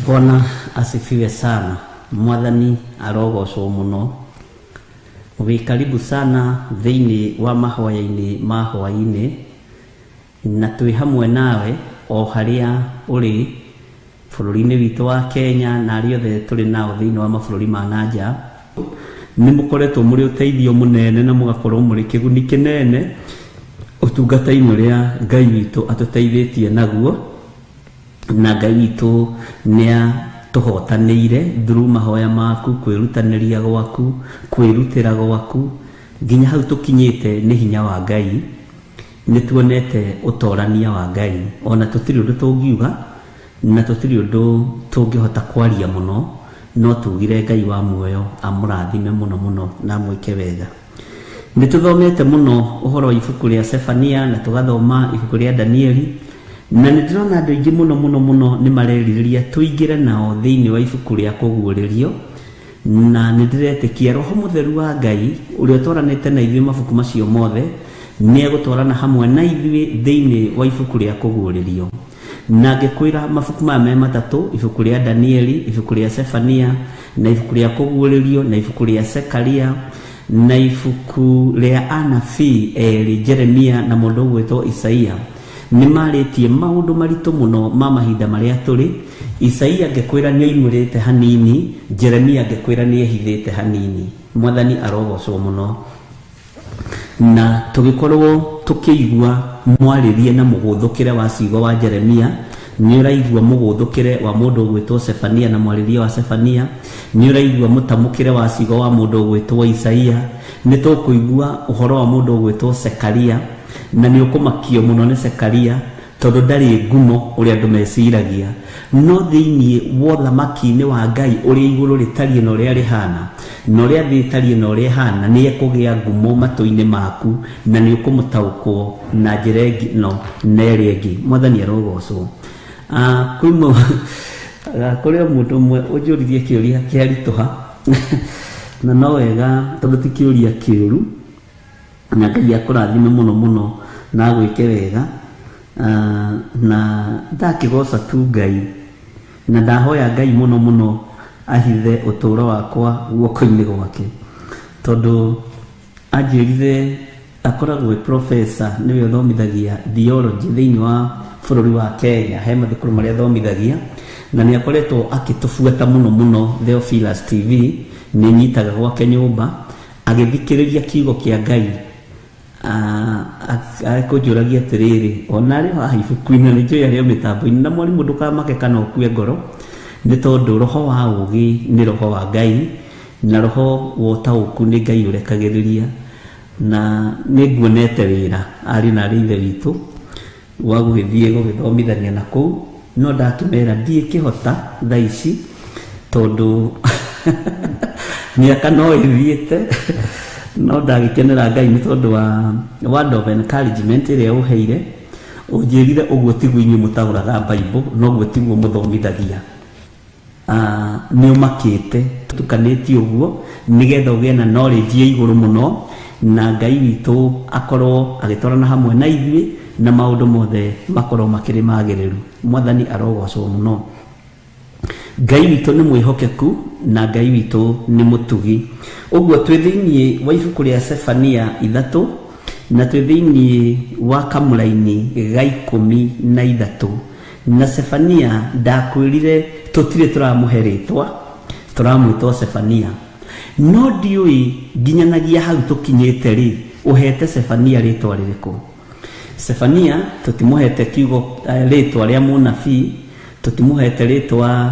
Bwana asifiwe sana. Mwathani arogocwo mũno. Wĩ karibu sana thĩinĩ wa mahoya-inĩ ma hwaĩ-inĩ, na twĩ hamwe nawe o harĩa ũrĩ bũrũri-inĩ witũ wa Kenya na arĩa othe tũrĩ nao thĩinĩ wa mabũrũri ma na nja. Nĩ mũkoretwo mũrĩ ũteithio mũnene na mũgakorwo mũrĩ kĩguni kĩnene ũtungata-inĩ ũrĩa Ngai witũ atũteithĩtie naguo, na Ngai witũ nĩ atũhotanĩire through mahoya maku, kwĩrutanĩria gwaku, kwĩrutĩra gwaku, nginya hau tũkinyĩte nĩ hinya wa Ngai. Nĩ tuonete ũtorania wa Ngai, ona tũtirĩ ũndũ tũngiuga na tũtirĩ ũndũ tũngĩhota kwaria mũno, no tugire Ngai wa muoyo amũrathime mũno mũno na amwĩke wega. Nĩ tũthomete mũno ũhoro wa ibuku rĩa Sefania na tũgathoma ibuku rĩa Danieli, na nĩ ndĩrona andũ aingĩ mũno mũno mũno nĩ marerirĩria tũingĩre nao thĩinĩ wa ibuku rĩa Kũguũrĩrio, na nĩ ndĩretĩkia Roho Mũtheru wa Ngai ũrĩa ũtwaranĩte na ithuĩ mabuku macio mothe nĩ egũtwarana hamwe na ithuĩ thĩinĩ wa ibuku rĩa Kũguũrĩrio. Na ngĩkwĩra mabuku maya me matatũ, ibuku rĩa Danieli, ibuku rĩa Sefania, na ibuku rĩa Kũguũrĩrio, na ibuku rĩa Sekaria, na ibuku rĩa anabii erĩ, Jeremia na mũndũ ũgwĩtwo Isaia, nĩ marĩtie maũndũ maritũ mũno ma mahinda marĩa tũrĩ. Isaia ngĩkwĩra nĩ oimũrĩte hanini, Jeremia ngĩkwĩra nĩ ehithĩte hanini. Mwathani arogocwo mũno. Na tũgĩkorwo tũkĩigua mwarĩrie na mũgũthũkĩre wa ciugo wa Jeremia, nĩ ũraigua mũgũthũkĩre wa mũndũ ũgwĩtwo Sefania na mwarĩrie wa Sefania, nĩ ũraigua mũtamũkĩre wa ciugo wa mũndũ ũgwĩtwo Isaia, nĩ tũkũigua ũhoro wa mũndũ ũgwĩtwo Sekaria, na nĩ ũkũmakio mũno nĩ Sekaria tondũ ndarĩ ngumo ũrĩa andũ meciragia, no thĩinĩ wa ũthamaki-inĩ wa Ngai ũrĩa igũrũ rĩtariĩ na ũrĩa rĩhana, na ũrĩa thĩ ĩtariĩ na ũrĩa ĩhana, nĩ ekũgĩa ngumo matũ-inĩ maku na nĩ ũkũmũtaũkwo na njĩra ĩngĩ no na ĩrĩa ĩngĩ. Mwathani arogocwo. Kũrĩ o mũndũ ũmwe ũnjũririe kĩũria kĩaritũha, na no wega tondũ ti kĩũria kĩũru, na Ngai akũrathime mũno mũno na agwĩke wega. Na ndakĩgoca tu Ngai, na ndahoya Ngai mũno mũno ahithe ũtũũro wakwa guoko-inĩ gwake, tondũ anjĩrire akoragwo e professor, nĩwe ũthomithagia theology thĩinĩ wa bũrũri wa Kenya, he mathukuru marĩa athomithagia, na nĩ akoretwo akĩtũbuata mũno mũno Theophilus TV, nĩ nyitaga gwake nyũmba agĩthikĩrĩria kiugo kĩa Ngai. Akũnjũragia atĩrĩrĩ, ona arĩ haha ibuku-inĩ nĩ njũĩ arĩ o mĩtambo-inĩ, na mwarimũ ndũkamake kana ũkue ngoro, nĩ tondũ roho wa ũũgĩ nĩ roho wa Ngai, na roho wa ũtaũku nĩ Ngai ũrekagĩrĩria, na nĩ nguonete wĩra arĩ na arĩ ithe witũ wa gũgĩthiĩ gũgĩthomithania na kũu, no ndakĩmera ndiĩkĩhota thaa ici tondũ mĩaka no ĩthiĩte, no ndagĩkenera Ngai nĩ tondũ wa word of encouragement ĩrĩa ũheire. Ũnjĩrire ũguo tiguo inyuĩ mũtaũraga Bible, noguo tiguo mũthomithagia. Nĩ ũmakĩte tukanĩtie ũguo nĩgetha ũgĩe na knowledge ya igũrũ mũno, na Ngai witũ akorwo agĩtwarana hamwe na ithuĩ na maũndũ mothe makorwo makĩrĩ magĩrĩru. Mwathani arogocwo mũno. Ngai witũ nĩ mwĩhokeku na Ngai witũ nĩ mũtugi. Ũguo twĩ thĩinĩ wa ibuku rĩa Sefania 3 na twĩ thĩinĩ wa kamũraini ga 13, na Sefania ndakwĩrire tũtirĩ tũramũhe rĩtwa, tũramwĩta Sefania, no ndiũĩ nginyanagia hau tũkinyĩte rĩ, ũhete Sefania rĩtwa rĩrĩkũ? Sefania tũtimũhete kiugo rĩtwa rĩa mũnabii, tũtimũhete rĩtwa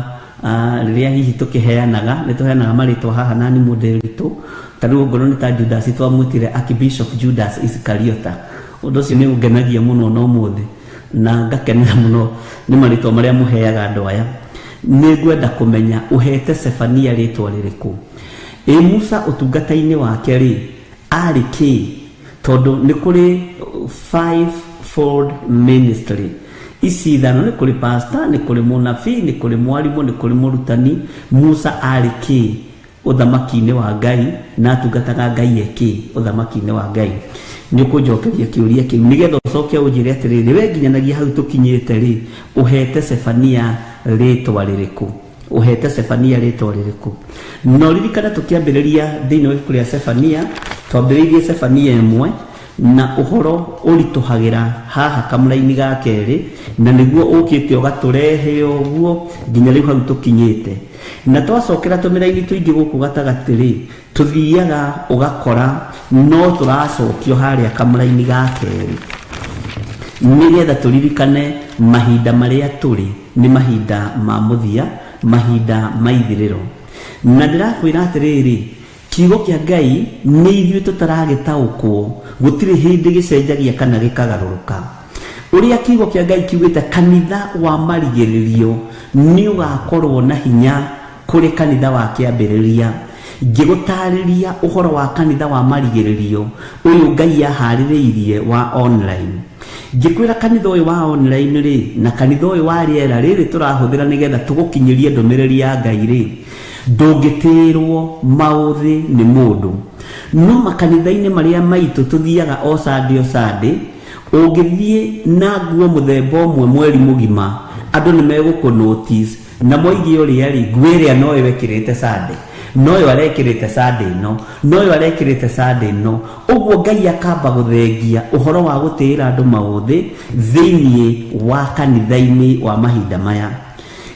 rĩrĩa hihi tũkĩheanaga, nĩ tũheanaga marĩtwa haha na nĩ mũndũ witũ, ta rĩu ongorwo nĩ ta Judas twamwĩtire Archbishop Judas Iscariota. Ũndũ ũcio nĩ ũngenagia mũno na ũmũthĩ, na ngakenera mũno nĩ marĩtwa marĩa mũheaga andũ aya. Nĩ ngwenda kũmenya ũhete Sefania rĩtwa rĩrĩkũ? Ĩ Musa ũtungata-inĩ wake rĩ, arĩ kĩ? Tondũ nĩ kũrĩ five-fold ministry ici ithano, nĩ kũrĩ pastor, nĩ kũrĩ mũnabii, nĩ kũrĩ mwarimũ, nĩ kũrĩ mũrutani. Musa arĩ kĩ ũthamaki-inĩ wa Ngai, na atungataga Ngai ekĩ ũthamaki-inĩ wa Ngai? Nĩ ũkũnjokeria kĩũria kĩu nĩgetha ũcoke ũnjĩre atĩrĩrĩ, we nginyanagia hau tũkinyĩte rĩ, ũhete Sefania rĩtwa rĩrĩkũ? Ũhete Sefania rĩtwa rĩrĩkũ? No ririkana tũkĩambĩrĩria thĩinĩ wa ibuku rĩa Sefania, twambĩrĩirie Sefania 1 na ũhoro ũritũhagĩra haha kamũraini ga kerĩ, na nĩguo ũkĩte ũgatũrehe ũguo nginya rĩu hau tũkinyĩte. Na twacokera tũmĩraini tũingĩ gũkũ gatagatĩ rĩ, tũthiaga ũgakora no tũracokio harĩa kamũraini ga kerĩ, nĩgetha tũririkane mahinda marĩa tũrĩ nĩ mahinda ma mũthia, mahinda ma ithirĩro. Na ndĩrakwĩra atĩrĩrĩ, kiugo kĩa Ngai nĩ ithuĩ tũtaragĩtaũkwo, gũtirĩ hĩndĩ gĩcenjagia kana gĩkagarũrũka. Ũrĩa kiugo kĩa Ngai kiugĩte, kanitha wa marigĩrĩrio nĩ ũgakorwo na hinya kũrĩ kanitha wa kĩambĩrĩria. Ngĩgũtarĩria ũhoro wa kanitha wa marigĩrĩrio ũyũ Ngai aharĩrĩirie wa online. Ngĩkwĩra kanitha ũyũ wa online rĩ, na kanitha ũyũ wa rĩera rĩrĩ tũrahũthĩra nĩgetha tũgũkinyĩrie ndũmĩrĩri ya Ngai rĩ, ndũngĩtĩrwo maũthĩ nĩ mũndũ. No makanitha-inĩ marĩa maitũ tũthiaga o Sunday o Sunday, ũngĩthiĩ na nguo mũthemba ũmwe mweri mũgima, andũ nĩ megũkũ notice na moige ũrĩa rĩ, nguo ĩrĩa no ĩyo ĩkĩrĩte Sunday, no ĩyo arekĩrĩte Sunday ĩno, no ĩyo arekĩrĩte Sunday ĩno. Ũguo Ngai akamba gũthengia ũhoro wa gũtĩĩra andũ maũthĩ thĩinĩ wa kanitha-inĩ wa mahinda maya.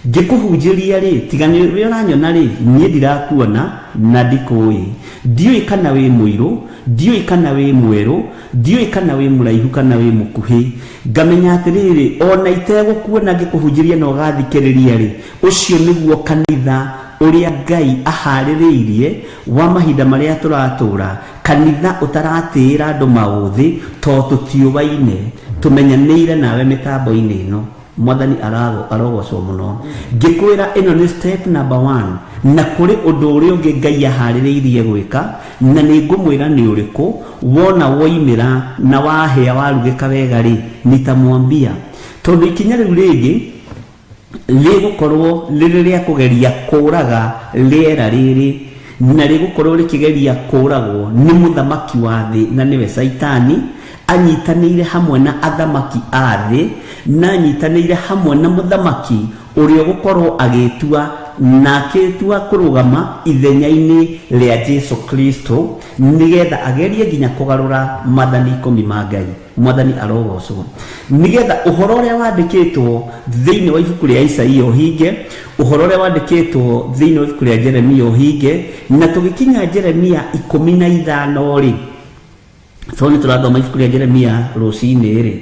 Ngĩkũhunjĩria rĩ, tiga nĩ ũrĩa ũranyona rĩ, niĩ ndirakuona na ndikũĩ. Ndiũĩ kana wĩ mũirũ, ndiũĩ kana wĩ mwerũ, ndiũĩ kana wĩ mũraihu kana wĩ mũkuhĩ. Ngamenya atĩrĩrĩ, ona itegũkuona ngĩkũhunjĩria na ũgathikĩrĩria rĩ, ũcio nĩguo kanitha ũrĩa Ngai aharĩrĩirie wa mahinda marĩa tũratũra, kanitha ũtaratĩĩra andũ maũthĩ to tũtiũwaine, tũmenyanĩire nawe mĩtambo-inĩ ĩno. Mwathani arogocwo mũno. Ngĩkwĩra ĩno nĩ step number 1, na kũrĩ ũndũ ũrĩa ũngĩ Ngai aharĩrĩirie gwĩka, na nĩ ngũmwĩra nĩ ũrĩkũ. Wona woimĩra na wahĩa warugĩka wega rĩ, nitamwambia. Tondũ ikinya rĩu rĩngĩ rĩgũkorwo rĩrĩ rĩa kũgeria kũraga rĩera rĩrĩ, na rĩgũkorwo rĩkĩgeria kũragwo nĩ mũthamaki wa thĩ, na nĩwe Saitani, anyitanĩire hamwe na athamaki a thĩ, na anyitanĩire hamwe na mũthamaki ũrĩa ũgũkorwo agĩtua na akĩtua kũrũgama ithenya-inĩ rĩa Jesu Kristo, nĩgetha agerie nginya kũgarũra maathani 10 ma Ngai. Mwathani arogocwo. Nĩgetha ũhoro ũrĩa wandĩkĩtwo thĩinĩ wa ibuku rĩa Isaia ũhinge, ũhoro ũrĩa wandĩkĩtwo thĩinĩ wa ibuku rĩa Jeremia ũhinge, na tũgĩkinya Jeremia 15 rĩ, tondũ nĩ tũrathoma ibuku rĩa Jeremia rũcinĩ rĩ,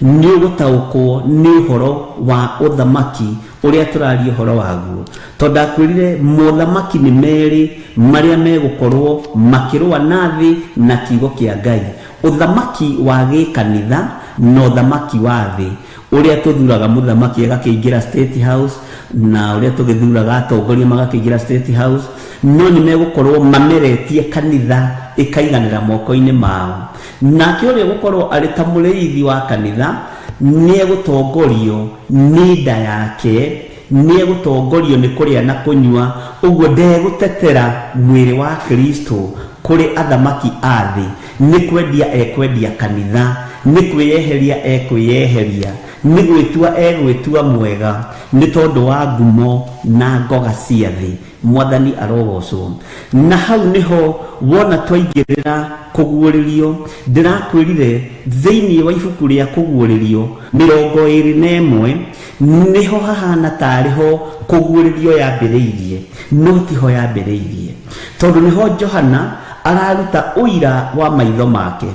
nĩ ũgũtaũkwo nĩ ũhoro wa ũthamaki ũrĩa tũraria ũhoro waguo. Tondũ ndakwĩrire mothamaki nĩ merĩ marĩa megũkorwo makĩrũa na thĩ na kiugo kĩa Ngai, ũthamaki wa gĩkanitha na ũthamaki wa thĩ, ũrĩa tũthuraga mũthamaki agakĩingĩra State House, na ũrĩa tũgĩthuraga atongoria magakĩingĩra State House, no nĩ megũkorwo mameretie kanitha ĩkaiganĩra moko-inĩ mao. Nake ũrĩa ũgũkorwo arĩ ta mũrĩithi wa kanitha nĩ egũtongorio nĩ nda yake, nĩ egũtongorio nĩ kũrĩa na kũnyua, ũguo ndegũtetera mwĩrĩ wa Kristo kũrĩ athamaki a thĩ. Nĩ kwendia ekwendia kanitha, nĩ kwĩyeheria ekwĩyeheria, nĩ gwĩtua egwĩtua mwega, nĩ tondũ wa ngumo na ngoga cia thĩ. Mwathani arogocwo. Na hau nĩho wona twaingĩrĩra kũguũrĩrio. Ndĩrakwĩrire thĩinĩ wa ibuku rĩa kũguũrĩrio 21 nĩho hahana tarĩ ho kũguũrĩrio yambĩrĩirie, no tiho yambĩrĩirie, tondũ nĩho Johana araruta ũira wa maitho make,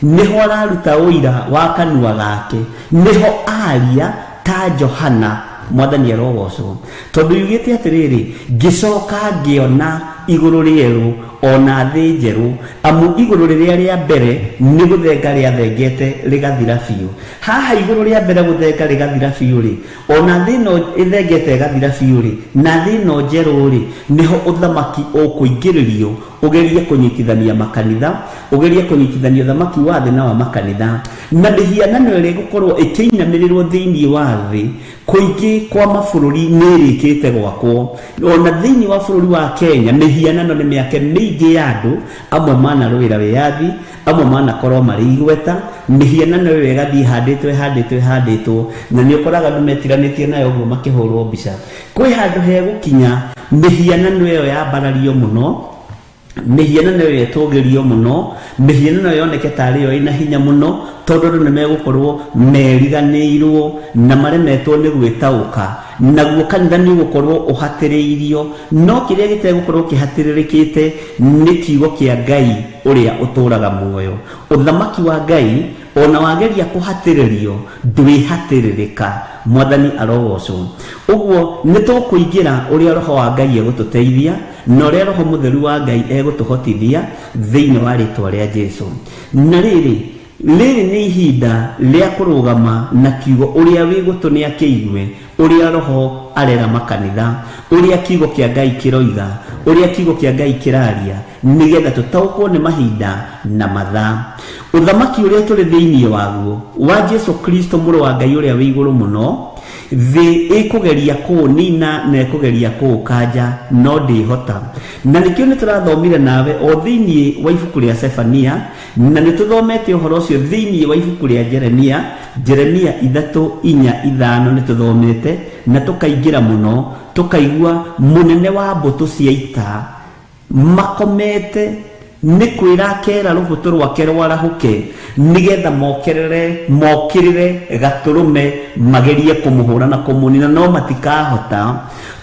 nĩho araruta ũira wa kanua gake, nĩho aria ta Johana. Mwathani arogocwo. Tondũ yugĩte atĩrĩrĩ, ngĩcoka ngĩona igũrũ rĩerũ ona thĩ njerũ, amu igũrũ rĩrĩa rĩa mbere nĩ gũthenga rĩathengete rĩgathira biũ. Haha igũrũ rĩa mbere gũthenga rĩgathira biũ rĩ, ona thĩ ĩno ĩthengete ĩgathira biũ rĩ, na thĩ ĩno njerũ rĩ, nĩho ũthamaki ũkũingĩrĩrio, ũgerie kũnyitithania makanitha, ũgerie kũnyitithania ũthamaki wa thĩ na wa makanitha, na mĩhianano ĩrĩa ĩgũkorwo ĩkĩinamĩrĩrwo thĩinĩ wa thĩ kũingĩ kwa mabũrũri nĩ ĩrĩkĩte gwakwo. Ona thĩinĩ wa bũrũri wa Kenya mĩhianano Mĩhianano nĩ mĩake mĩingĩ ya andũ amwe manarũĩra wĩyathi, amwe manakorwo marĩ igweta. Mĩhianano ĩyo ĩgathiĩ handĩtwo ĩhandĩtwo ĩhandĩtwo, na nĩ ũkoraga andũ metiranĩtie nayo ũguo makĩhũrwo mbica. Kwĩ handũ hegũkinya mĩhianano ĩyo yambarario mũno, mĩhianano ĩyo ĩtũgĩrio mũno, mĩhianano ĩyo yoneke tarĩ yo ĩna hinya mũno, tondũ andũ nĩmegũkorwo meriganĩirwo na maremetwo nĩ gwĩtaũka. Naguo kanitha nĩ ũgũkorwo ũhatĩrĩirio, no kĩrĩa gĩtegũkorwo kĩhatĩrĩrĩkĩte nĩ kiugo kĩa Ngai ũrĩa ũtũraga muoyo. Ũthamaki wa Ngai ona wageria kũhatĩrĩrio ndwĩhatĩrĩrĩka. Mwathani arogocwo. Ũguo nĩ tũkũingĩra ũrĩa Roho wa Ngai egũtũteithia na ũrĩa Roho Mũtheru wa Ngai egũtũhotithia thĩinĩ wa rĩtwa rĩa Jesũ. Na rĩrĩ, rĩrĩ nĩ ihinda rĩa kũrũgama na kiugo ũrĩa wĩ gũtũ nĩ akĩigue, ũrĩa Roho arera makanitha, ũrĩa kiugo kĩa Ngai kĩroiga, ũrĩa kiugo kĩa Ngai kĩraria, nĩgetha tũtaũkwo nĩ mahinda na mathaa. Ũthamaki ũrĩa tũrĩ thĩinĩ waguo wa Jesũ Kristo mũrũ wa Ngai ũrĩa wĩ igũrũ mũno, thĩ ĩkũgeria kũũnina na ĩkũgeria kũũkanja, no ndĩhota. Na nĩkĩo nĩ tũrathomire nawe o thĩinĩ wa ibuku rĩa Sefania, na nĩ tũthomete ũhoro ũcio thĩinĩ wa ibuku rĩa Jeremia, Jeremia 3, 4, 5 nĩ tũthomete na tũkaingĩra mũno, tũkaigua mũnene wa mbũtũ cia ita makomete nĩ kwĩra akera rũbũtũ rwake rwarahũke nĩgetha mokĩrĩre gatũrũme magerie kũmũhũra na kũmũnina, no matikahota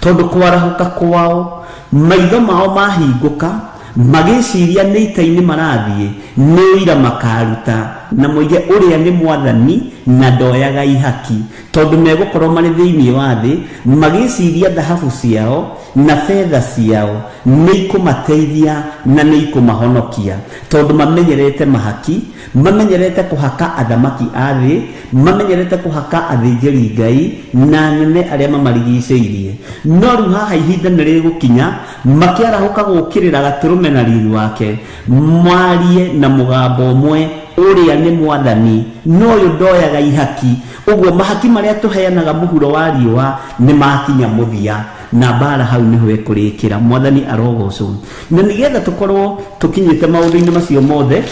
tondũ kwarahũka kwao maitho mao mahingũka magĩciria nĩ ita-inĩ marathiĩ, nĩ ũira makaruta na moige ũrĩa nĩ mwathani na ndoyaga ihaki, tondũ megũkorwo marĩ thĩinĩ wa thĩ magĩciria thahabu ciao na betha ciao nĩ ikũmateithia na nĩ ikũmahonokia, tondũ mamenyerete mahaki, mamenyerete kũhaka athamaki a thĩ, mamenyerete kũhaka athĩnjĩri Ngai na anene arĩa mamarigicĩirie. No rĩu haha ihinda nĩ rĩgũkinya makĩarahũka gũũkĩrĩra gatũrũme na riri wake, mwarie na mũgambo ũmwe, ũrĩa nĩ mwathani no ũyũ ndoyaga ihaki. Ũguo mahaki marĩa tũheanaga mũhuro wa riũa nĩ makinya mũthia, na mbara hau nĩho ĩkũrĩkĩra. Mwathani arogocwo. Na nĩgetha tũkorwo tũkinyĩte maũndũ-inĩ macio mothe,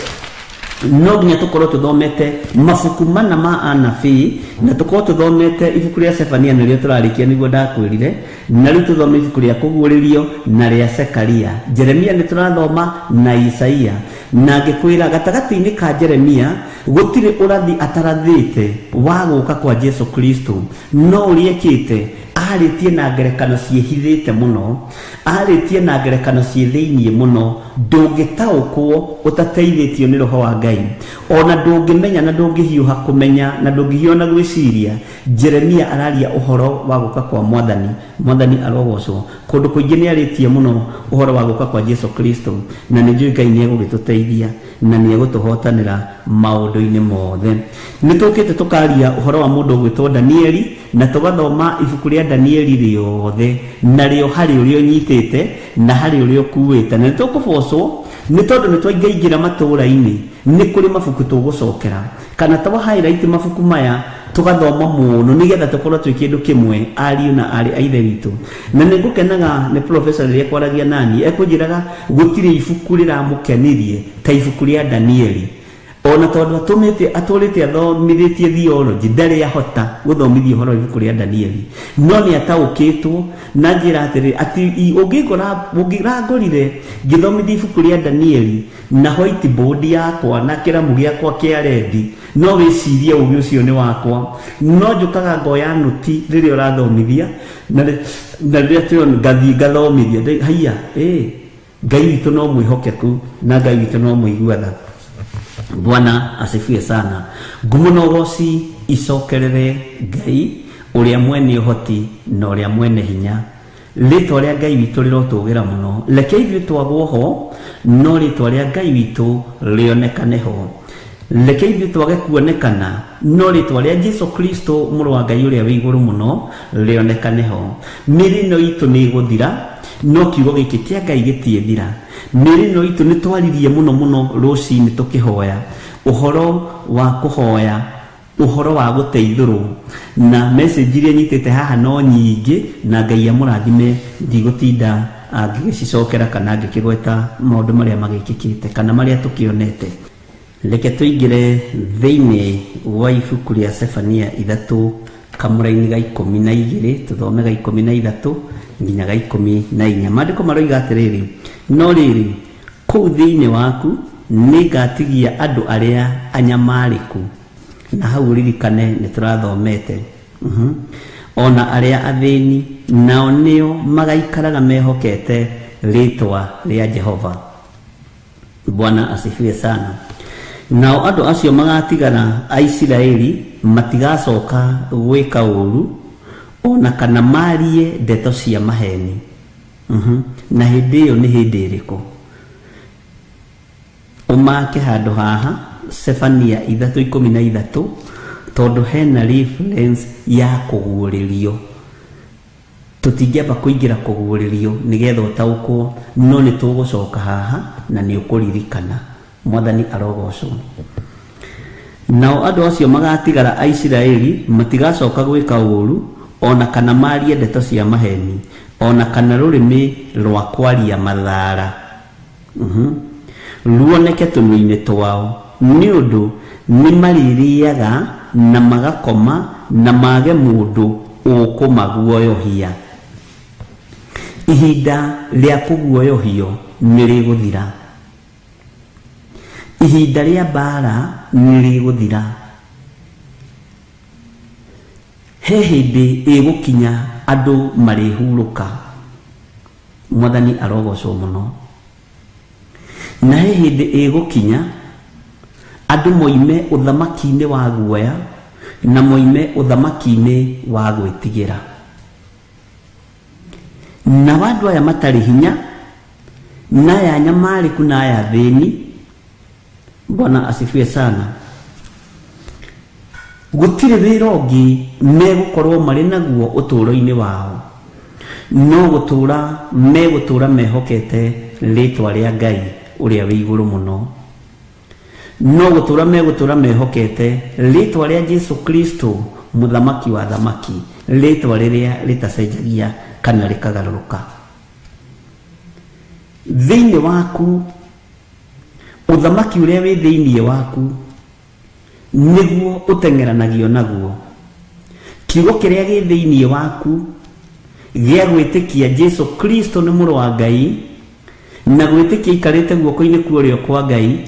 no nginya tũkorwo tũthomete mabuku mana ma anabii, na tũkorwo tũthomete ibuku rĩa Sefania nĩrĩo tũrarĩkia nĩguo ndakwĩrire, na rĩu tũthome ibuku rĩa Kũguũrĩrio na rĩa Sekaria. Jeremia nĩ tũrathoma na Isaia, na ngĩkwĩra gatagatĩ-inĩ ka Jeremia gũtirĩ ũrathi atarathĩte wa gũka kwa Jesũ Kristo, no ũrĩa ekĩte arĩtie na ngerekano ciĩhithĩte mũno, arĩtie na ngerekano ciĩ thĩiniĩ mũno, ndũngĩtaũkwo ũtateithĩtio nĩ Roho wa Ngai, ona ndũngĩmenya na ndũngĩhiũha kũmenya na ndũngĩhiũha na gwĩciria. Jeremia araria ũhoro wa gũka kwa Mwathani. Mwathani arogocwo. Kũndũ kũingĩ nĩ arĩtie mũno ũhoro wa gũka kwa Jesũ Kristo, na nĩ njũĩ Ngai nĩ egũgĩtũteithia na nĩ egũtũhotanĩra maũndũ-inĩ mothe. Nĩ tũkĩte tũkaria ũhoro wa mũndũ ũgwĩtwo Danieli, na tũgathoma ibuku rĩa Danieli rĩothe, na rĩo harĩ ũrĩa ũnyitĩte na harĩ ũrĩa ũkuĩte. Na nĩ tũkũbocwo nĩ tondũ nĩ twaingaingĩra matũũra-inĩ, nĩ kũrĩ mabuku tũgũcokera kana twa highlight mabuku maya tũgathoma mũno nĩgetha tũkorwo twĩ kĩndũ kĩmwe ariũ na aarĩ a Ithe witũ. Na nĩ ngũkenaga nĩ professor rĩrĩa ekwaragia nani, ekũnjĩraga gũtirĩ ibuku rĩramũkenirie ta ibuku rĩa Danieli, ona tondũ atũrĩte athomithĩtie theology ndarĩ ahota gũthomithia ũhoro wa ibuku rĩa Danieli, no nĩ ataũkĩtwo na njĩra atĩrĩ atĩ ũngĩrangorire ngĩthomithia ibuku rĩa Danieli na whiteboard yakwa na kĩramu gĩakwa kĩa rendi, no wĩcirie ũgĩ ũcio nĩ wakwa. No njũkaga ngoya nũti rĩrĩa ũrathomithia, na rĩrĩa tũrona ngathiĩ ngathomithia, haiya, Ngai witũ no mwĩhokeku na Ngai witũ no mũigua tha. Bwana asifiwe sana. Ngumo na ũgoci icokerere Ngai ũrĩa mwene ũhoti na ũrĩa mwene hinya. Rĩtwa rĩa Ngai witũ rĩrotũgĩra mũno. Reke ithuĩ twagwo ho, no rĩtwa rĩa Ngai witũ rĩonekane ho. Reke ithuĩ twage kuonekana, no rĩtwa rĩa Jesũ Kristo mũrũ wa Ngai ũrĩa wĩ igũrũ mũno rĩonekane ho. Mĩĩrĩ ĩno itũ nĩ ĩgũthira, no kiugo gĩkĩ kĩa Ngai gĩtiĩthira. Mĩĩrĩ ĩno itũ nĩ twaririe mũno mũno rũcinĩ tũkĩhoya ũhoro wa kũhoya, ũhoro wa gũteithũrwo, na message iria nyitĩte haha no nyingĩ, na Ngai amũrathime, ndigũtinda Angĩgĩcicokera kana angĩkĩgweta maũndũ marĩa magĩkĩkĩte kana marĩa tũkĩonete. Reke tũingĩre thĩinĩ wa ibuku rĩa Sefania 3 kamũraini ga 12, tũthome ga 13 nginya ga 14. Maandĩko maroiga atĩrĩrĩ, no rĩrĩ, kũu thĩinĩ waku nĩngatigia andũ arĩa anyamarĩku, na hau ũririkane nĩ tũrathomete, ona arĩa athĩni, nao nĩo magaikaraga mehokete rĩtwa rĩa Jehova. Bwana asifiwe sana. Nao andũ acio magatigara a Isiraeli matigacoka gwĩka ũũru, ona kana marie ndeto cia maheni. Na hĩndĩ ĩyo nĩ hĩndĩ ĩrĩkũ? Ũmake handũ haha Sefania 3:13, tondũ hena reference ya kũguũrĩrio. Tũtingĩamba kũingĩra kũguũrĩrio nĩgetha ũtaũkwo, no nĩ tũgũcoka haha na nĩ ũkũririkana. Mwathani arogocwo. Nao andũ acio magatigara a Isiraeli matigacoka gwĩka ũũru, ona kana marie ndeto cia maheni, ona kana rũrĩmĩ rwa kwaria mathara ruoneke tũnua-inĩ twao, nĩ ũndũ nĩ marĩrĩaga na magakoma na mage mũndũ ũkũmaguoyohia. Ihinda rĩa kũguoyohio nĩ rĩgũthira. Ihinda rĩa mbara nĩ rĩgũthira. He hĩndĩ ĩgũkinya andũ marĩhurũka. Mwathani arogocwo mũno. Na he hĩndĩ ĩgũkinya andũ moime ũthamaki-inĩ wa guoya na moime ũthamaki-inĩ wa gwĩtigĩra. Nao andũ aya matarĩ hinya, na aya anyamarĩku na aya athĩni, Bwana asifiwe sana, gũtirĩ wĩra ũngĩ megũkorwo marĩ naguo ũtũũro-inĩ wao, no gũtũũra megũtũũra mehokete rĩtwa rĩa Ngai ũrĩa wĩ igũrũ mũno, no gũtũũra megũtũũra mehokete rĩtwa rĩa Jesu Kristo, mũthamaki wa thamaki, rĩtwa rĩrĩa rĩtacenjagia kana rĩkagarũrũka. Thĩinĩ waku, ũthamaki ũrĩa wĩ thĩinĩ waku nĩguo ũteng'eranagio naguo. Kiugo kĩrĩa gĩ thĩinĩ waku gĩa gwĩtĩkia Jesu Kristo nĩ mũrũ wa Ngai na gwĩtĩkia aikarĩte guoko-inĩ kwa ũrĩo kwa Ngai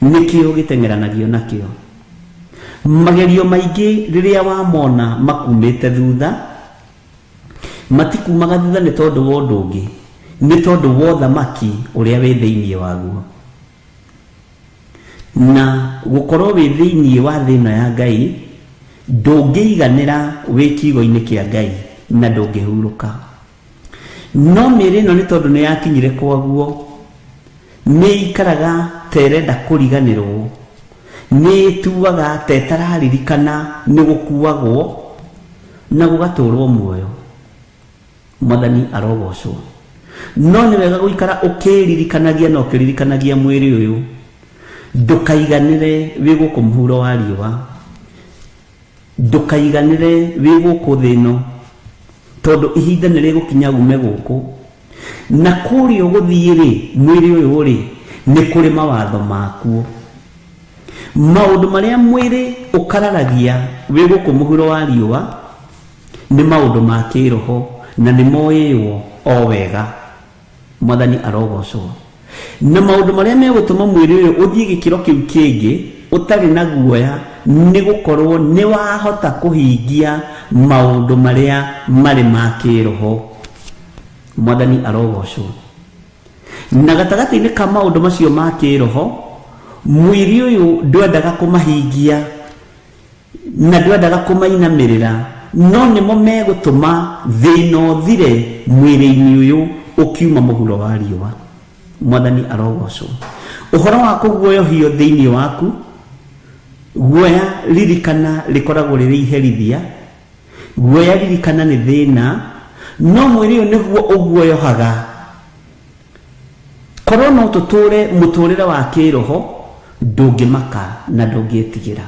nĩkĩo gĩteng'eranagio nakĩo. Magerio maingĩ rĩrĩa wamona makumĩte thutha, matikumaga thutha nĩ tondũ wa ũndũ ũngĩ, nĩ tondũ wa ũthamaki ũrĩa wĩ thĩinĩ waguo. Na gũkorwo wĩ thĩinĩ wa thĩ ĩno ya Ngai, ndũngĩiganĩra wĩ kiugo-inĩ kĩa Ngai na ndũngĩhurũka. No mĩĩrĩ ĩno nĩ tondũ nĩ yakinyire kwaguo, nĩ ĩikaraga ta ĩrenda kũriganĩrwo, nĩ ĩtuaga ta ĩtararirikana nĩ gũkuagwo na gũgatũrwo muoyo. Mwathani arogocwo. No nĩ wega gũikara ũkĩririkanagia na ũkĩririkanagia mwĩrĩ ũyũ, ndũkaiganĩre wĩ gũkũ mũhuro wa riũa, ndũkaiganĩre wĩ gũkũ thĩ ĩno, tondũ ihinda nĩ rĩgũkinya ume gũkũ. Na kũrĩa ũgũthiĩ rĩ, mwĩrĩ ũyũ rĩ, nĩ kũrĩ mawatho makuo. Maũndũ marĩa mwĩrĩ ũkararagia wĩ gũkũ mũhuro wa riũa nĩ maũndũ ma kĩroho na nĩ moĩywo o wega. Mwathani arogocwo. Na maũndũ marĩa megũtũma mwĩrĩ ũyũ ũthiĩ gĩkĩro kĩu kĩngĩ ũtarĩ na guoya nĩ gũkorwo nĩ wahota kũhingia maũndũ marĩa marĩ ma kĩroho. Mwathani arogocwo. Na gatagatĩ-inĩ ka maũndũ macio ma kĩroho, mwĩrĩ ũyũ ndwendaga kũmahingia na ndwendaga kũmainamĩrĩra, no nĩmo megũtũma thĩna ũthire mwĩrĩ-inĩ ũyũ ũkiuma mũhuro wa riũa. Mwathani arogocwo. Ũhoro wa kũguoyohio thĩinĩ waku, guoya ririkana rĩkoragwo rĩrĩ iherithia, guoya ririkana nĩ thĩna, no mwĩrĩ ũyũ nĩguo ũguoyohaga. Korwo no tũtũre mũtũrĩre wa kĩroho, ndũngĩmaka na ndũngĩtigĩra.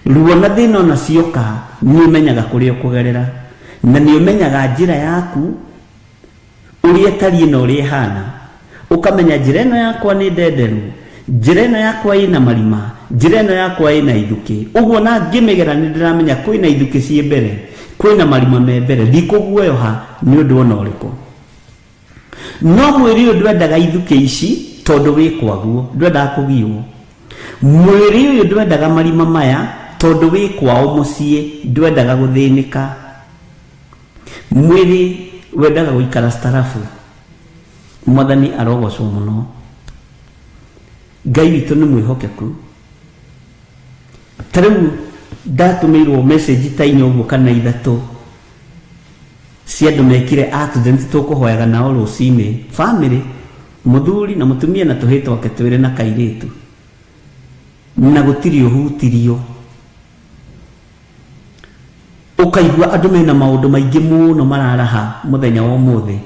Ruo na thĩna ona cioka, nĩ ũmenyaga kũrĩa ũkũgerera, na nĩ ũmenyaga njĩra yaku. Ũrĩa ĩtariĩ na ũrĩa ĩhana. Ũkamenya njĩra ĩno yakwa nĩ ndenderu, njĩra ĩno yakwa ĩna marima, njĩra ĩno yakwa ĩna ithukĩ. Ũguo na ngĩmĩgera nĩ ndĩramenya kwĩna ithukĩ ciĩ mbere, kwĩna marima me mbere, ndikũguoyoha nĩ ũndũ ona ũrĩkũ. No mwĩrĩ ũyũ ndwendaga ithukĩ ici tondũ wĩ kwaguo, ndwendaga kũgiũo. Mwĩrĩ ũyũ ndwendaga marima maya tondũ wĩ kwao mũciĩ, ndwendaga gũthĩnĩka. Mwĩrĩ wendaga gũikara starabu. Mwathani arogocwo mũno. Ngai witũ nĩ mwĩhokeku. Ta rĩu ndatũmĩirwo message ta inya ũguo kana ithatũ cia andũ mekire accident tũkũhoyaga nao rũcinĩ, family, mũthuri na mũtumia na tũhĩĩ twake twĩrĩ na kairĩtu, na gũtirĩ ũhutirio. Ũkaigua andũ mena maũndũ maingĩ mũno mararaha mũthenya wa ũmũthĩ,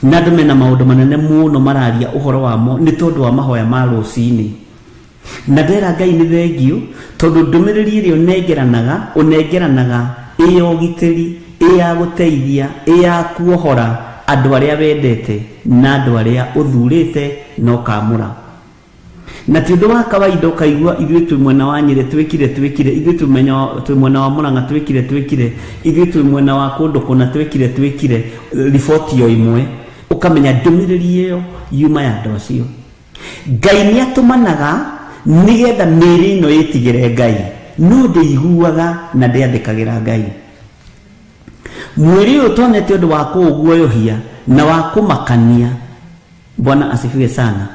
na andũ mena maũndũ manene mũno mararia ũhoro wamo nĩ tondũ wa mahoya ma rũcinĩ. Na ndera Ngai nĩ thengiũ tondũ ndũmĩrĩri ĩrĩa ũnengeranaga, ũnengeranaga ĩ ya ũgitĩri, ĩ ya gũteithia, ĩ ya kuohora andũ arĩa wendete na andũ arĩa ũthurĩte na ũkamũra. Na ti ũndũ wa kawaida ũkaigua ithuĩ twĩ mwena wa Nyĩrĩ twĩkire twĩkire, ithuĩ twĩ mwena wa, twĩ mwena wa Mũrang'a twĩkire twĩkire, ithuĩ twĩ mwena wa kũndũ kũna twĩkire twĩkire, riboti o ĩmwe. Ũkamenya ndũmĩrĩri ĩyo yuma ya andũ acio. Ngai nĩ atũmanaga nĩgetha mĩĩrĩ ĩno ĩtigĩre Ngai, no ndĩiguaga na ndĩathĩkagĩra Ngai. Mwĩrĩ ũyũ tuonete ũndũ wa kũũguoyohia na wa kũmakania. Bwana asifiwe sana.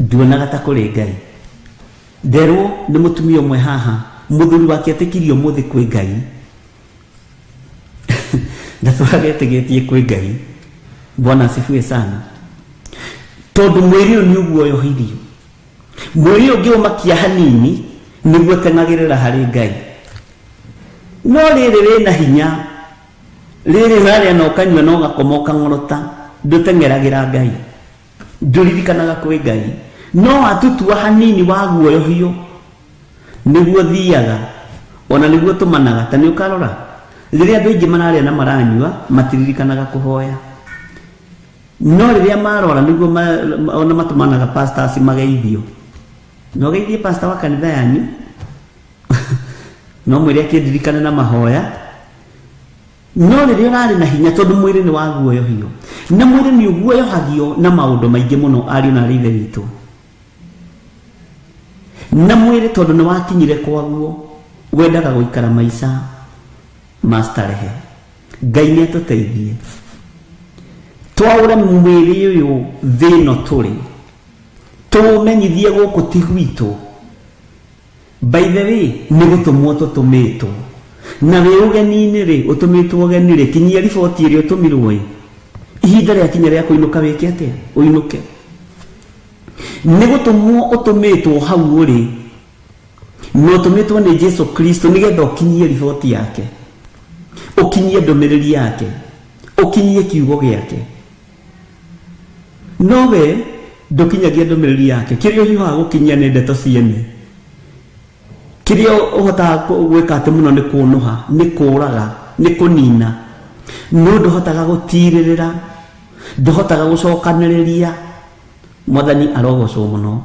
Nduonaga ta kũrĩ Ngai. Nderwo nĩ mũtumia ũmwe haha, mũthuri wake etĩkirie ũmũthĩ kwĩ Ngai. Ndatũraga etĩkĩtie kwĩ Ngai. Bwana asifiwe sana. Tondũ mwĩrĩ ũyũ nĩ ũguoyohirio. Mwĩrĩ ũyũ ũngĩũmakia hanini nĩguo teng'agĩrĩra harĩ Ngai. No rĩrĩ rĩna hinya, rĩrĩ ũrarĩa na ũkanyua na ũgakoma ũkang'orota, ndũteng'eragĩra Ngai, ndũririkanaga kwĩ Ngai. No watutua hanini waguoyohio, nĩguo thiaga, ona nĩguo tũmanaga. Ta nĩ ũkarora, rĩrĩa andũ aingĩ mararĩa na maranyua, matiririkanaga kũhoya. No rĩrĩa marora nĩguo ona matũmanaga pastors mageithio. No geithie pastor wa kanitha yanyu, no mwĩre akĩndirikane na mahoya. No rĩrĩa ũrarĩ na hinya, tondũ mwĩrĩ nĩ waguoyohio, na mwĩrĩ nĩ ũguoyohagio na maũndũ maingĩ mũno, ariũ na arĩ ithe witũ. Na mwĩrĩ tondũ nĩ wakinyire kwaguo, wendaga gũikara maica ma starehe. Ngai nĩ atũteithie twaũre mwĩrĩ ũyũ thĩ ĩno tũrĩ, tũũmenyithie gũkũ ti gwitũ. By the way, nĩ gũtũmwo tũtũmĩtwo. Na wĩ ũgeni-inĩ rĩ, ũtũmĩtwo ũgeni rĩ, kinyia riboti ĩrĩa ũtũmirwo ĩ. Ihinda rĩakinya rĩa kũinũka wĩke atĩa? Ũinũke. Nĩ gũtũmwo ũtũmĩtwo hau ũrĩ, na ũtũmĩtwo nĩ Jesu Kristo nĩgetha ũkinyie riboti yake, ũkinyie ndũmĩrĩri yake, ũkinyie kiugo gĩake. No we ndũkinyagia ndũmĩrĩri yake. Kĩrĩa ũhiũhaga gũkinyia nĩ ndeto ciene. Kĩrĩa ũhotaga gwĩka atĩ mũno nĩ kũnũha, nĩ kũũraga, nĩ kũnina. No ndũhotaga gũtirĩrĩra, ndũhotaga gũcokanĩrĩria. Mwathani arogocwo mũno.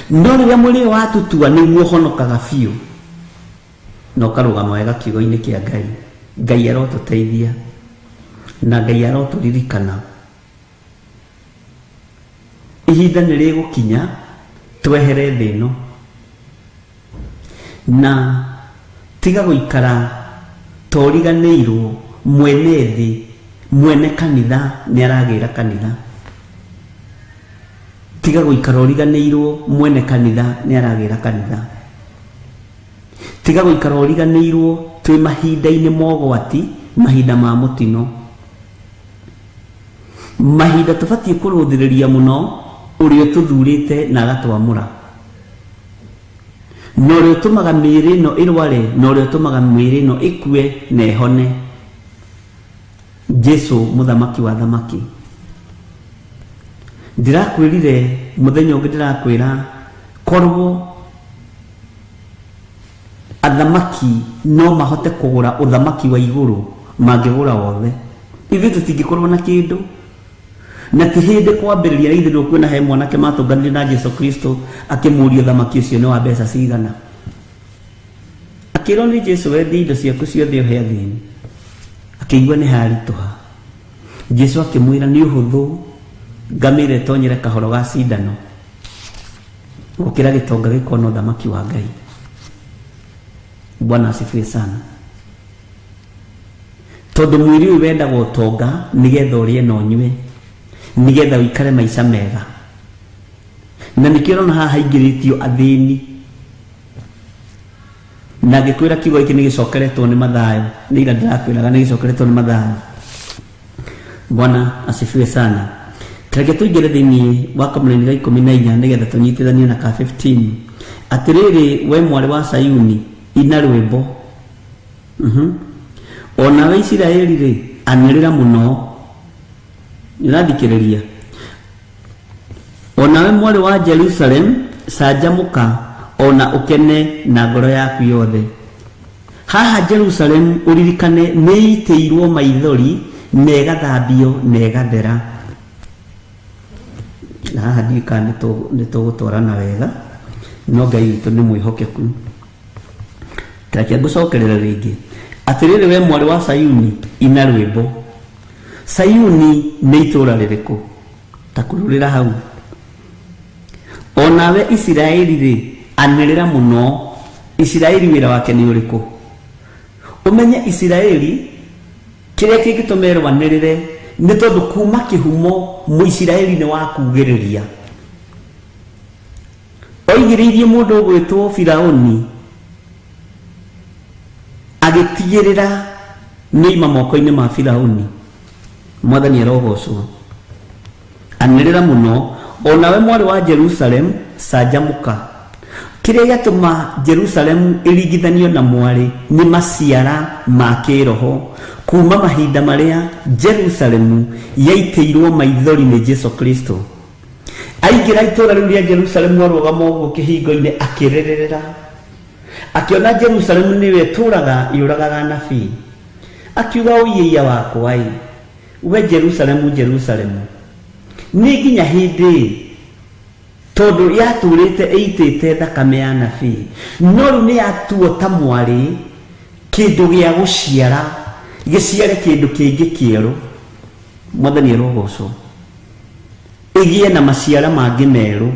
No rĩrĩa mwĩrĩ ũyũ watutua nĩguo ũhonokaga biũ, na ũkarũgama wega kiugo-inĩ kĩa Ngai. Ngai arotũteithia na Ngai arotũririkana. Ihinda nĩ rĩgũkinya twehere thĩ ĩno, na tiga gũikara toriganĩirwo mwene thĩ, mwene kanitha nĩ aragĩra kanitha. Tiga gũikara ũriganĩirwo mwene kanitha nĩ aragĩra kanitha. Tiga gũikara ũriganĩirwo twĩ mahinda-inĩ ma ũgwati, mahinda ma mũtino. Mahinda tũbatiĩ kũrũthĩrĩria mũno ũrĩa ũtũthurĩte na agatwamũra, na ũrĩa ũtũmaga mĩĩrĩ ĩno ĩrware, na ũrĩa ũtũmaga mĩĩrĩ ĩno ĩkue na ĩhone. Jesu mũthamaki wa thamaki. Ndĩrakwĩrire mũthenya ũngĩ, ndĩrakwĩra korwo Athamaki no mahote kũgũra ũthamaki wa igũrũ mangĩgũra wothe. Ithuĩ tũtingĩkorwo na kĩndũ. Na ti hĩndĩ kwambĩrĩria na ithuĩ ndũkuona he mwanake matũnganire na Jesu Kristo akĩmũria ũthamaki ũcio nĩ wa mbeca cigana. Akĩrwo nĩ Jesu wendie indo ciaku ciothe ũhe athĩni. Akĩigua nĩ haritũha. Jesu akĩmwĩra nĩ ũhũthũ ngamĩra ĩtonyere kahoro ga cindano gũkĩra gĩtonga gĩkona ũthamaki wa Ngai. Bwana asifiwe sana. Tondũ mwĩrĩ ũyũ wendaga ũtonga nĩgetha ũrĩe na ũnyue, nĩgetha ũikare maica mega. Na nĩkĩo ũrona haha haingĩrĩtio athĩni. Na ngĩkwĩra kiugo gĩkĩ nĩ gĩcokeretwo nĩ Mathayo, nĩ ira ndĩrakwĩraga nĩ gĩcokeretwo nĩ Mathayo. Bwana asifiwe sana. Reke tũingĩre thĩinĩ wa kamũraini ga 14 nĩgetha tũnyitithanie na ka 15. Atĩrĩrĩ we mwarĩ wa Sayuni, ina rwĩmbo. O nawe Isiraeli rĩ, anĩrĩra mũno. Nĩũrathikĩrĩria? O nawe mwarĩ wa Jerusalem, canjamũka o na ũkene na ngoro yaku yothe. Haha Jerusalem ũririkane nĩ ĩitĩirwo maithori na ĩgathambio na ĩgathera. Na haha ndiũĩ kana nĩ tũgũtwarana wega, no Ngai witũ nĩ mwĩhokeku. Reke ngũcokerere rĩngĩ. Atĩrĩrĩ we mwarĩ wa Sayuni, ina rwĩmbo. Sayuni nĩ itũũra rĩrĩkũ? Ta kururĩra hau. O nawe Isiraeli rĩ, anĩrĩra mũno. Isiraeli wĩra wake nĩ ũrĩkũ? Ũmenye Isiraeli kĩrĩa kĩngĩtũma erwo anĩrĩre nĩ tondũ kuma kĩhumo Mũisiraeli nĩ wa kugĩrĩria. Oigĩrĩirie mũndũ ũgwĩtwo Firaũni agĩtigĩrĩra nĩoima moko-inĩ ma Firaũni. Mwathani arogocwo. Anĩrĩra mũno, o nawe mwarĩ wa Jerusalem, canjamũka. Kĩrĩa gĩatũma Jerusalemu ĩringithanio na mwarĩ nĩ maciara ma kĩroho kuma mahinda marĩa Jerusalemu yaitĩirwo maithori nĩ Jesu Kristo. Aingĩra itũũra rĩu rĩa Jerusalemu arũgama ũguo kĩhingo-inĩ akĩrĩrĩrĩra. Akĩona Jerusalemu nĩyo ĩtũũraga yũragaga anabii. Akiuga ũiĩia wakwa ĩ, we Jerusalemu, Jerusalemu, nĩ nginya hĩndĩ ĩ? Tondũ yatũũrĩte ĩitĩte thakame ya anabii, no rĩu nĩ yatuo ta mwarĩ kĩndũ gĩa gũciara, gĩciare kĩndũ kĩngĩ kĩerũ. Mwathani arogocwo. Ĩgĩe na maciara mangĩ merũ,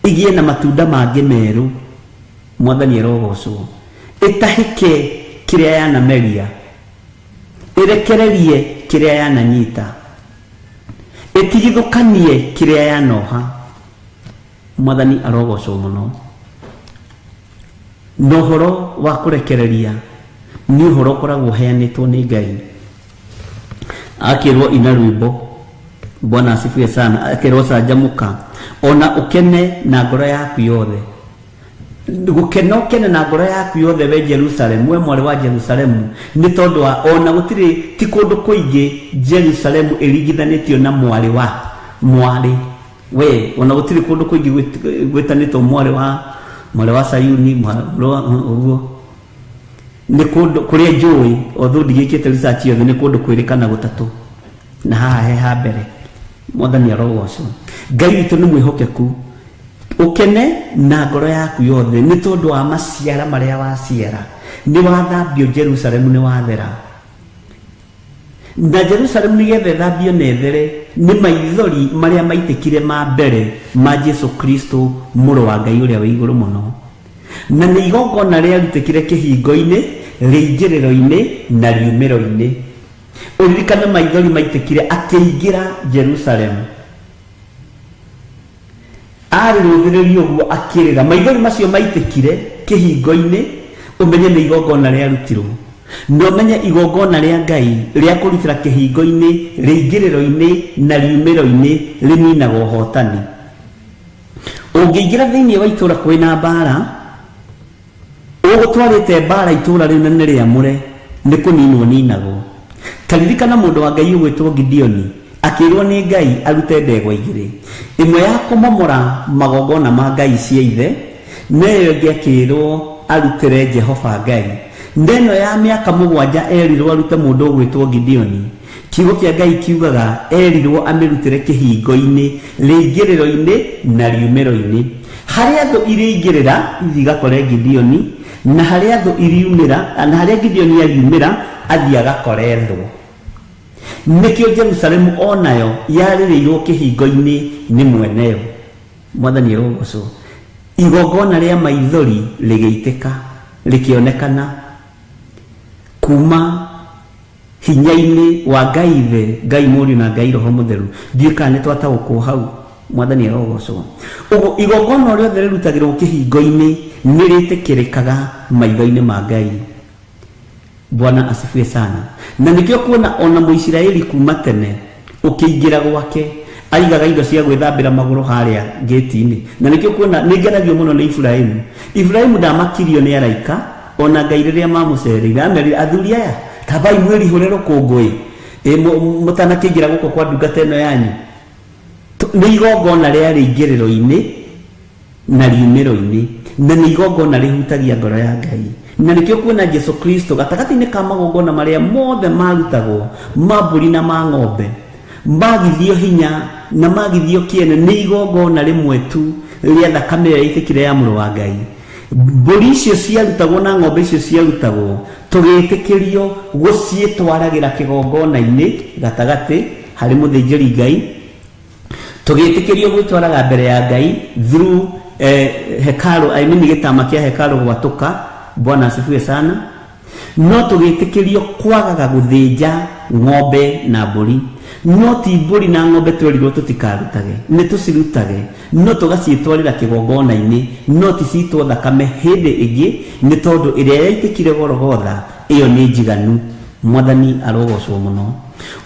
ĩgĩe na matunda mangĩ merũ. Mwathani arogocwo. Ĩtahĩke kĩrĩa yanameria, ĩrekererie kĩrĩa yananyita, ĩtigithũkanie kĩrĩa yanoha. Mwathani arogocwo mũno. Na ũhoro wa kũrekereria nĩ ũhoro ũkoragwo ũheanĩtwo nĩ Ngai. Akĩrwo ina rwĩmbo. Bwana asifiwe sana. Akĩrwo canjamũka ona ũkene na ngoro yaku yothe. Gũkena ũkene na ngoro yaku yothe we Jerusalemu, we mwarĩ wa Jerusalemu, nĩ tondũ wa ona gũtirĩ ti kũndũ kũingĩ Jerusalemu ĩringithanĩtio na mwarĩ wa mwarĩ we, ona gũtirĩ kũndũ kũingĩ gwĩtanĩtwo mwarĩ wa Sayuni, mwarĩ wa ũguo. Nĩ kũndũ kũrĩa njũĩ, although ndigĩkĩte research yothe, nĩ kũndũ kwĩrĩkana gũtatũ. Na haha he ha mbere. Mwathani arogocwo. Ngai witũ nĩ mwĩhokeku. Ũkene na ngoro yaku yothe nĩ tondũ wa maciara marĩa waciara. Nĩ wathambio Jerusalemu, nĩ wathera. Na Jerusalemu nĩgetha ĩthambio na ĩthere nĩ maithori marĩa maitĩkire ma mbere ma Jesu Kristo mũrũ wa Ngai ũrĩa wĩ igũrũ mũno. Na nĩ igongona rĩarutĩkire kĩhingo-inĩ, rĩingĩrĩro-inĩ na riumĩro-inĩ. Ũririkane maithori maitĩkire akĩingĩra Jerusalemu. Arĩ rũthĩrĩrio ũguo akĩrĩra. Maithori macio maitĩkire kĩhingo-inĩ, ũmenye nĩ igongona rĩarutirwo. Na ũmenye igongona rĩa Ngai rĩa kũrutĩra kĩhingo-inĩ, rĩingĩrĩro-inĩ na riumĩro-inĩ rĩninaga ũhotani. Ũngĩingĩra thĩinĩ wa itũũra kwĩna mbara, ũgũtwarĩte mbara itũũra rĩu na nĩ rĩamũre, nĩ kũninwo ninagwo. Ta ririkana mũndũ wa Ngai ũgwĩtwo Gideoni, akĩrwo nĩ Ngai arute ndegwa igĩrĩ, ĩmwe ya kũmomora magongona ma Ngai cia ithe, na ĩyo ĩngĩ akĩrwo arutĩre Jehova Ngai. Ndeno ya mĩaka 7 erirwo arute mũndũ ũgwĩtwo Gideoni. Kiugo kĩa Ngai kiugaga erirwo amĩrutĩre kĩhingo-inĩ, rĩingĩrĩro-inĩ na riumĩro-inĩ. Harĩa thũ irĩingĩrĩra ithiĩ igakore Gideoni, na harĩa thũ iriumĩra, na harĩa Gideoni ariumĩra athiĩ agakore thũ. Nĩkĩo Jerusalemu onayo yarĩrĩirwo kĩhingo-inĩ nĩ mweneyo. Mwathani arogocwo. Igongona rĩa maithori rĩgĩitĩka, rĩkĩonekana kuma hinya-inĩ wa Ngai Ithe, Ngai Mũriũ na Ngai Roho Mũtheru. Ndiũĩ kana nĩ twataũkwo hau. Mwathani arogocwo. Ũguo igongona rĩothe rĩrutagĩrwo kĩhingo-inĩ nĩ rĩtĩkĩrĩkaga maitho-inĩ ma Ngai. Bwana asifiwe sana. Na nĩkĩo kuona ona Mũisiraeli kuma tene ũkĩingĩra gwake aigaga indo cia gwĩthambĩra magũrũ harĩa gĩti-inĩ. Na nĩkĩo kuona nĩ ngenagio mũno nĩ Iburahĩmu. Iburahĩmu ndamakirio nĩ araika ona Ngai rĩrĩa mamũcereire amerire athuri aya tambai mwĩrihũre rũkũngũ ĩ mũtanakĩingĩra gũkũ kwa ndungata ĩno yanyu. Nĩ igongona rĩa rĩingĩrĩro-inĩ na riumĩro-inĩ, na nĩ igongona rĩhutagia ngoro ya Ngai. Na nĩkĩo kuona Jesu Kristo gatagatĩ-inĩ ka magongona marĩa mothe marutagwo ma mbũri na ma ng'ombe, magithio hinya na magithio kĩene nĩ igongona rĩmwe tu rĩa thakame ĩrĩa yaitĩkire ya mũrũ wa Ngai. Mbũri icio ciarutagwo na ng'ombe icio ciarutagwo tũgĩtĩkĩrio gũciĩtwaragĩra kĩgongona-inĩ gatagatĩ harĩ mũthĩnjĩri Ngai, tũgĩtĩkĩrio gwĩtwaraga mbere ya Ngai through hekalu, I mean gĩtama kĩa hekalu gwatũka. Bwana asifiwe sana. No tũgĩtĩkĩrio kwagaga gũthĩnja ng'ombe na mbũri. No ti mbũri na ng'ombe twerirwo tũtikarutage, nĩ tũcirutage, no tũgaciĩtwarĩra kĩgongona-inĩ, no ti citwo thakame hĩndĩ ĩngĩ, nĩ tondũ ĩrĩa yaitĩkire Golgotha ĩyo nĩ njiganu. Mwathani arogocwo mũno.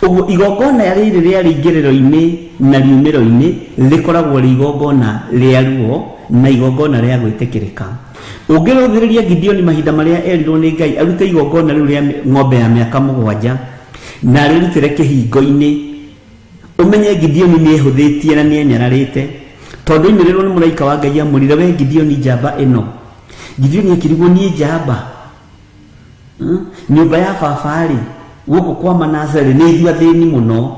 Ũguo igongona rĩrĩ rĩa rĩingĩrĩro-inĩ na riumĩro-inĩ rĩkoragwo rĩ igongona rĩa ruo na igongona rĩa gwĩtĩkĩrĩka. Ũngĩrũthĩrĩria Gideoni mahinda marĩa erirwo nĩ Ngai arute igongona rĩu rĩa ng'ombe ya mĩaka 7 na arĩrutĩre kĩhingo-inĩ, ũmenye Gideoni nĩ ehũthĩtie na nĩ enyararĩte, tondũ oimĩrĩrwo nĩ mũraika wa Ngai amwĩrire, we Gideoni njamba ĩno. Gideoni akĩrigwo, niĩ njamba? Nyũmba ya baba-rĩ, gũkũ kwa Manase rĩ, nĩ ithuĩ athĩni mũno,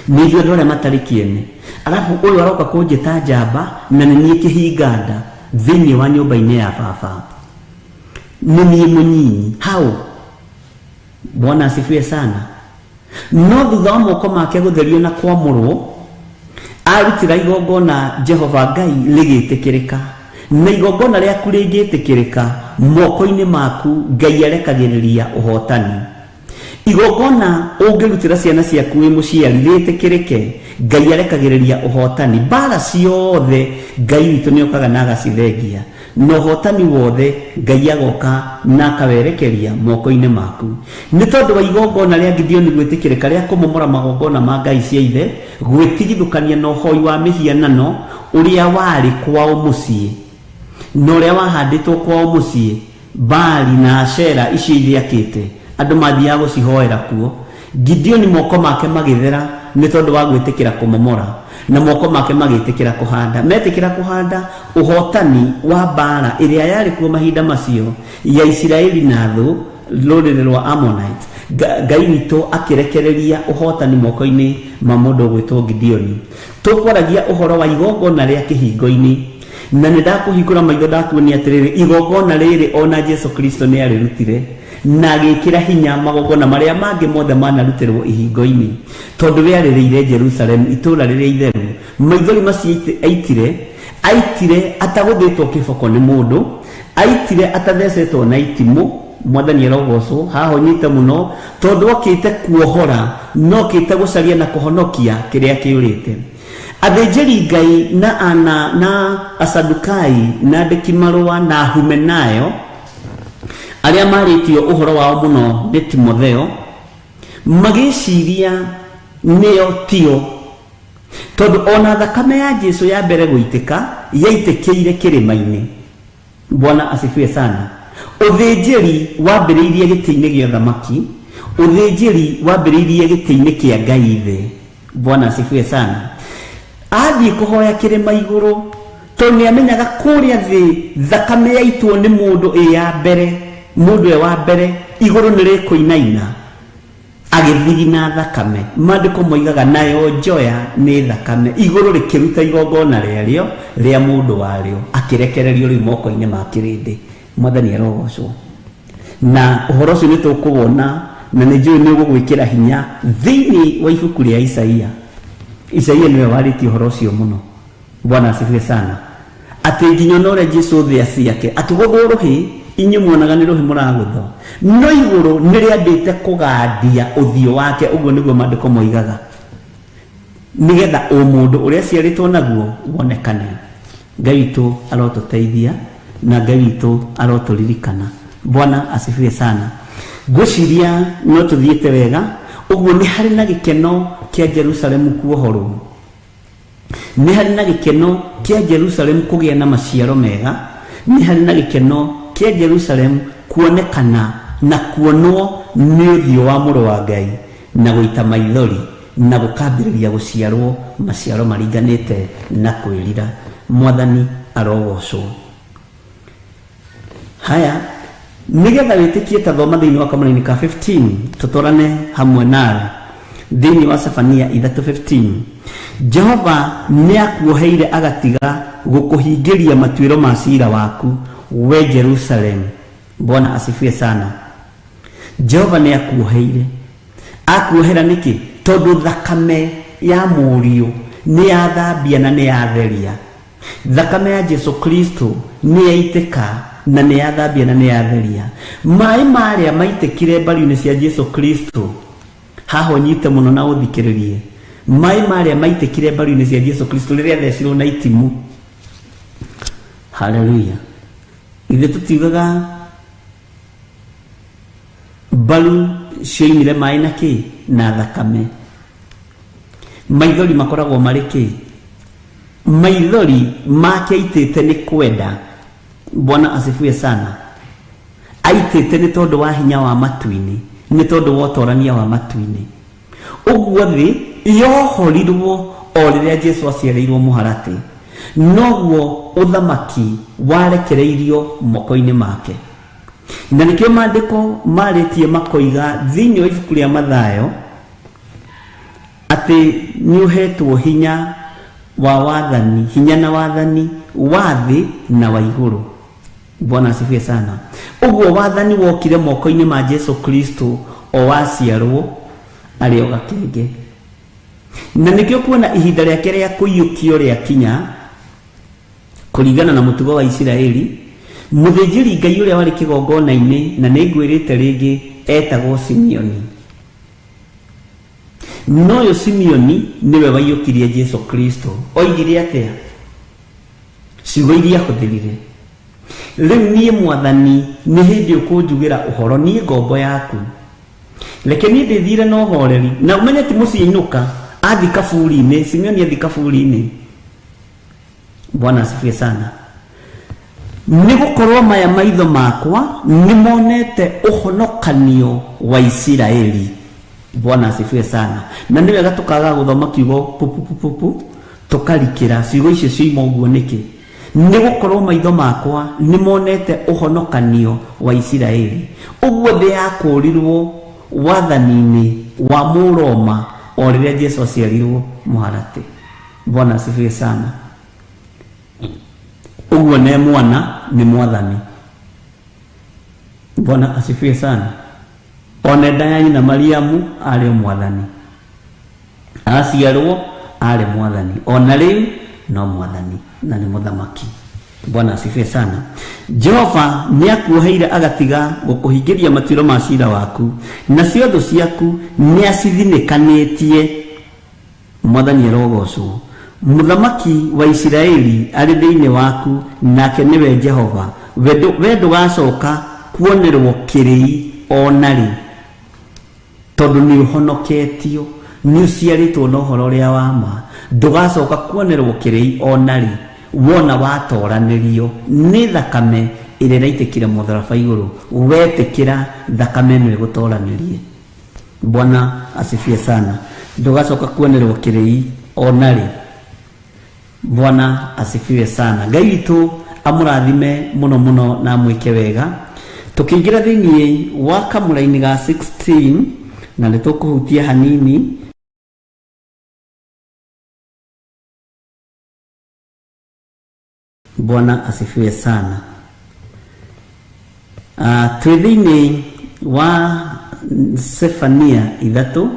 nĩ ithuĩ andũ arĩa matarĩ kĩene, alafu ũyũ aroka kũnjĩta njamba na nĩ niĩ kĩhinganda thĩinĩ wa nyũmba-inĩ ya baba, nĩ niĩ mũnyinyi hau. Bwana asifiwe sana. No thutha wa moko make gũtherio na kwamũrwo, arutĩra igongona Jehova Ngai rĩgĩtĩkĩrĩka. Na igongona rĩaku rĩngĩtĩkĩrĩka moko-inĩ maku, Ngai arekagĩrĩria ũhotani. Igongona ũngĩrutĩra ciana ciaku wĩ mũciari rĩtĩkĩrĩke, Ngai arekagĩrĩria ũhotani. Mbara ciothe Ngai witũ nĩokaga na agacithengia, na ũhotani wothe Ngai agoka na akawerekeria moko-inĩ maku. Nĩ tondũ wa igongona rĩa Gideoni gwĩtĩkĩrĩka rĩa kũmomora magongona ma Ngai cia ithe, gwĩtigithũkania na ũhoi wa mĩhianano ũrĩa warĩ kwao mũciĩ na ũrĩa wahandĩtwo kwao mũciĩ, Baali na Ashera icio ithiakĩte andũ mathiaga gũcihoera kuo. Gideoni moko make magĩthera nĩ tondũ wa gwĩtĩkĩra kũmomora, na moko make magĩtĩkĩra kũhanda. Metĩkĩra kũhanda, ũhotani wa mbara ĩrĩa yarĩ kuo mahinda macio ya Isiraeli na thũ rũrĩrĩ rwa Ammonite, Ngai witũ akĩrekereria ũhotani moko-inĩ ma mũndũ ũgwĩtwo Gideoni. Tũkwaragia ũhoro wa igongona rĩa kĩhingo-inĩ, na nĩ ndakũhingũra maitho ndakuonia atĩrĩrĩ, igongona rĩrĩ ona Jesu Kristo nĩ arĩrutire na agĩkĩra hinya magongona marĩa mangĩ mothe manarutĩrwo ihingo-inĩ, tondũ we arĩrĩire Jerusalemu itũũra rĩrĩa itheru. Maithori macio aitire atagũthĩtwo kĩboko nĩ mũndũ, aitire atathecetwo na itimũ. Mwathani arogocwo. Haha ũnyite mũno, tondũ okĩte kuohora, no okĩte gũcaria na kũhonokia kĩrĩa kĩũrĩte. Athĩnjĩri Ngai na ana na Asadukai na andĩki marũa na Humenayo arĩa marĩtio ũhoro wao mũno nĩ Timotheo, magĩciria nĩo tio, tondũ ona thakame ya Jesu ya mbere gũitĩka yaitĩkĩire kĩrĩma-inĩ. Bwana asifiwe sana. Ũthĩnjĩri wambĩrĩirie gĩtĩ-inĩ gĩa thamaki, ũthĩnjĩri wambĩrĩirie gĩtĩ-inĩ kĩa Ngai Ithe. Bwana asifiwe sana. Athiĩ kũhoya kĩrĩma igũrũ, Tondũ nĩ amenyaga kũrĩa thĩ thakame yaitwo nĩ mũndũ ĩ ya mbere, mũndũ e wa mbere, igũrũ nĩ rĩkũinaina agĩthigina thakame. Maandĩko moigaga nayo njoya nĩ thakame, igũrũ rĩkĩruta igongona rĩarĩo rĩa mũndũ warĩo, akĩrekererio rĩu moko-inĩ ma kĩrĩndĩ. Mwathani arogocwo. Na ũhoro ũcio nĩ tũkũwona na nĩ njũĩ nĩ ũgũgwĩkĩra hinya thĩinĩ wa ibuku rĩa Isaia. Isaia nĩwe warĩtie ũhoro ũcio mũno. Bwana asifiwe sana. Atĩ nginya ona ũrĩa Jesu thĩa ciake akĩgũthwo rũhĩ, inyuĩ muonaga nĩ rũhĩ mũragũthwo, no igũrũ nĩ rĩambĩte kũgandia ũthiũ wake. Ũguo nĩguo maandĩko moigaga, nĩgetha ũmũndũ ũrĩa aciarĩtwo naguo wonekane. Ngai witũ arotũteithia na Ngai witũ arotũririkana. Bwana asifiwe sana. Ngwĩciria no tũthiĩte wega. Ũguo nĩ harĩ na gĩkeno kĩa Jerusalemu kuohorwo, nĩ harĩ na gĩkeno kĩa Jerusalemu kũgĩa na maciaro mega, nĩ harĩ na gĩkeno kĩa Jerusalemu kuonekana na kuonwo nĩ ũthiũ wa mũrũ wa Ngai na gũita maithori na gũkambĩrĩria gũciarwo maciaro maringanĩte na kwĩrira. Mwathani arogocwo. Haya, nĩgetha wĩtĩkie, ta thoma thĩinĩ wa kamũraini ka 15, tũtwarane hamwe nawe thĩinĩ wa Sefania 3:15. Jehova nĩ akuoheire agatiga gũkũhingĩria matuĩro ma cira waku, we Jerusalem. Bwana asifiwe sana. Jehova nĩ akuoheire. Akuohera nĩkĩ? Tondũ thakame ya mũriũ nĩ yathambia na nĩ yatheria. Thakame ya Jesu Kristo nĩ yaitĩka na nĩ yathambia na nĩ yatheria. Maĩ marĩa maitĩkire mbaru-inĩ cia Jesu Kristo, haha ũnyite mũno na ũthikĩrĩrie. Maĩ marĩa maitĩkire mbaru-inĩ cia Jesu Kristo rĩrĩa athecirwo na itimu. Haleluya. Ithe tũtiugaga mbaru cioimire maĩ na kĩ? Na thakame. Maithori makoragwo marĩ kĩ? Maithori make aitĩte nĩ kwenda. Bwana asifiwe sana. Aitĩte nĩ tondũ wa hinya wa matu-inĩ, nĩ tondũ wa ũtorania wa matu-inĩ. Ũguo thĩ yohorirwo o rĩrĩa Jesu aciarĩirwo mũharatĩ, noguo ũthamaki warekereirio moko-inĩ make. Na nĩkĩo maandĩko marĩtie makoiga thĩinĩ wa ibuku rĩa Mathayo atĩ nĩ ũhetwo hinya wa wathani, hinya na wathani wa thĩ na wa igũrũ. Bwana asifiwe sana. Ũguo wathani wokire moko-inĩ ma Jesu Kristo o waciarwo arĩ o gakenge. Na nĩkĩo kuona ihinda rĩake rĩa kũiyũkio rĩakinya, kũringana na mũtugo wa Isiraeli, mũthĩnjĩri Ngai ũrĩa warĩ kĩgongona-inĩ, na nĩ ngwĩrĩte rĩngĩ, etagwo Simeoni. No ũyũ Simeoni nĩwe waiyũkirie Jesu Kristo. Oigire atĩa? Ciugo iria ahũthĩrire: rĩu niĩ Mwathani nĩ hĩndĩ ũkũnjugĩra ũhoro, niĩ ngombo yaku, reke niĩ ndĩthiire na ũhoreri. Na ũmenye ti mũciĩ inũka, athi kaburi-inĩ. Simeoni athi kaburi-inĩ. Bwana asifiwe sana. Nĩ gũkorwo maya maitho makwa nĩ monete ũhonokanio wa Isiraeli. Bwana asifiwe sana. Na nĩ wega tũkaga gũthoma kiugo pupupupupu tũkarikĩra ciugo icio cioima ũguo nĩkĩ? Nĩ gũkorwo maitho makwa nĩ monete ũhonokanio wa Isiraeli. Ũguo thĩ yakũrirwo wathani-inĩ wa Mũroma o rĩrĩa Jesu aciarirwo mũharatĩ. Bwana asifiwe sana. Ũguo ne mwana nĩ mwathani. Bwana asifiwe sana. One nda ya nyina Mariamu arĩ o mwathani, aciarwo arĩ mwathani, ona rĩu no mwathani na nĩ mũthamaki. Bwana asifiwe sana. Jehova nĩ akuoheire agatiga gũkũhingĩria matuĩro ma cira waku, nacio thũ ciaku nĩ acithinĩkanĩtie. Mwathani arogocwo. Mũthamaki wa Isiraeli arĩ thĩinĩ waku, nake nĩwe Jehova. We ndũgacoka kuonerwo kĩrĩi ona rĩ, tondũ nĩ ũhonoketio, nĩ ũciarĩtwo na ũhoro ũrĩa wa ma. Ndũgacoka kuonerwo kĩrĩi ona rĩ, wona watoranĩrio nĩ thakame ĩrĩa ĩraitĩkire mũtharaba igũrũ. Wetĩkĩra thakame ĩno ĩgũtoranĩrie. Bwana asifiwe sana. Ndũgacoka kuonerwo kĩrĩi ona rĩ. Bwana asifiwe sana. Ngai witũ amũrathime mũno mũno na amwĩke wega. Tũkĩingĩra thĩinĩ wa kamũraini ga 16 na nĩ tũkũhutia hanini. Bwana asifiwe sana. Twĩ thĩinĩ wa Sefania 3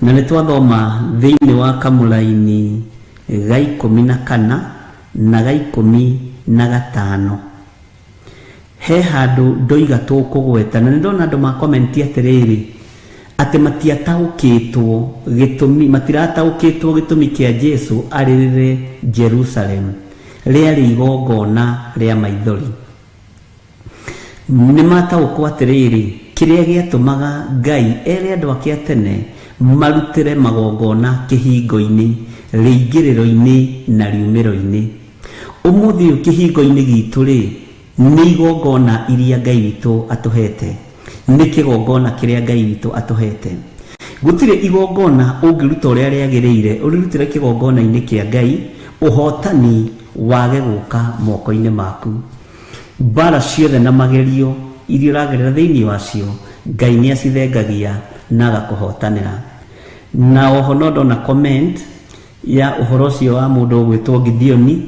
na nĩ twathoma thĩinĩ wa kamũraini ga 14 na ga 15. He handũ ndoiga tũkũgweta na nĩ ndona andũ makomenti atĩrĩrĩ atĩ matiataũkĩtwo gĩtũmi, matirataũkĩtwo gĩtũmi kĩa Jesu arĩrĩre Jerusalem rĩarĩ igongona rĩa maithori. Nĩ mataũkwo atĩrĩrĩ kĩrĩa gĩatũmaga Ngai ere andũ ake a tene marutĩre magongona kĩhingo-inĩ, rĩingĩrĩro-inĩ na riumĩro-inĩ. Ũmũthĩ ũyũ kĩhingo-inĩ gitũ rĩ nĩ igongona iria Ngai witũ atũhete, nĩ kĩgongona kĩrĩa Ngai witũ atũhete. Gũtirĩ igongona ũngĩruta ũrĩa rĩagĩrĩire ũrĩrutĩre kĩgongona-inĩ kĩa Ngai ũhotani wage gũka moko-inĩ maku. Mbara ciothe na magerio iria ũragerera thĩinĩ wacio Ngai nĩ acithengagia na agakũhotanĩra. Na oho no ndona comment ya ũhoro ũcio wa mũndũ ũgwĩtwo Gideoni,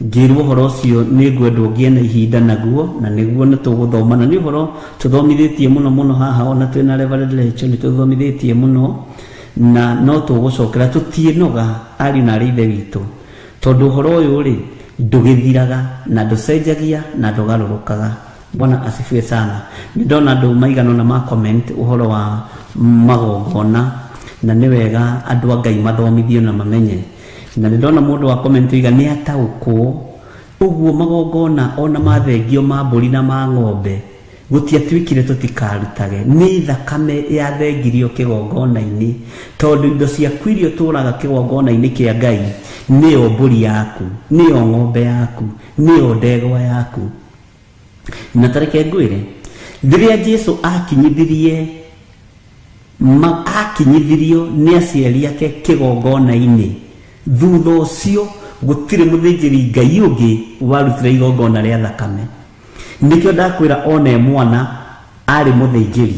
ngĩrwo ũhoro ũcio nĩ ngwendwo ngĩe na ihinda naguo, na nĩguo nĩ tũgũthoma, na nĩ ũhoro tũthomithĩtie mũno mũno haha, ona twĩna Reverend Rachel nĩ tũthomithĩtie mũno, na no tũgũcokera tũtiĩnoga ariũ na arĩ ithe witũ, tondũ ũhoro ũyũ rĩ ndũgĩthiraga na ndũcenjagia na ndũgarũrũkaga. Bwana asifiwe sana. Nĩ ndona andũ maigana ũna ma comment ũhoro wa magongona, na nĩ wega andũ a Ngai mathomithio na mamenye. Na nĩ ndona mũndũ wa comment oiga nĩ ataũkwo ũguo magongona ona mathengio ma mbũri na ma ng'ombe gũtiatuĩkire tũtikarutage, nĩ thakame yathengirio kĩgongona-inĩ, tondũ indo ciaku iria ũtũraga kĩgongona-inĩ kĩa Ngai nĩyo mbũri yaku, nĩyo ng'ombe yaku, nĩyo ndegwa yaku. Na tareke ngwĩre, rĩrĩa Jesu akinyithirio nĩ aciari ake kĩgongona-inĩ, thutha ũcio gũtirĩ mũthĩnjĩri Ngai ũngĩ warutire igongona rĩa thakame. Nĩkĩo ndakwĩra one mwana arĩ mũthĩnjĩri.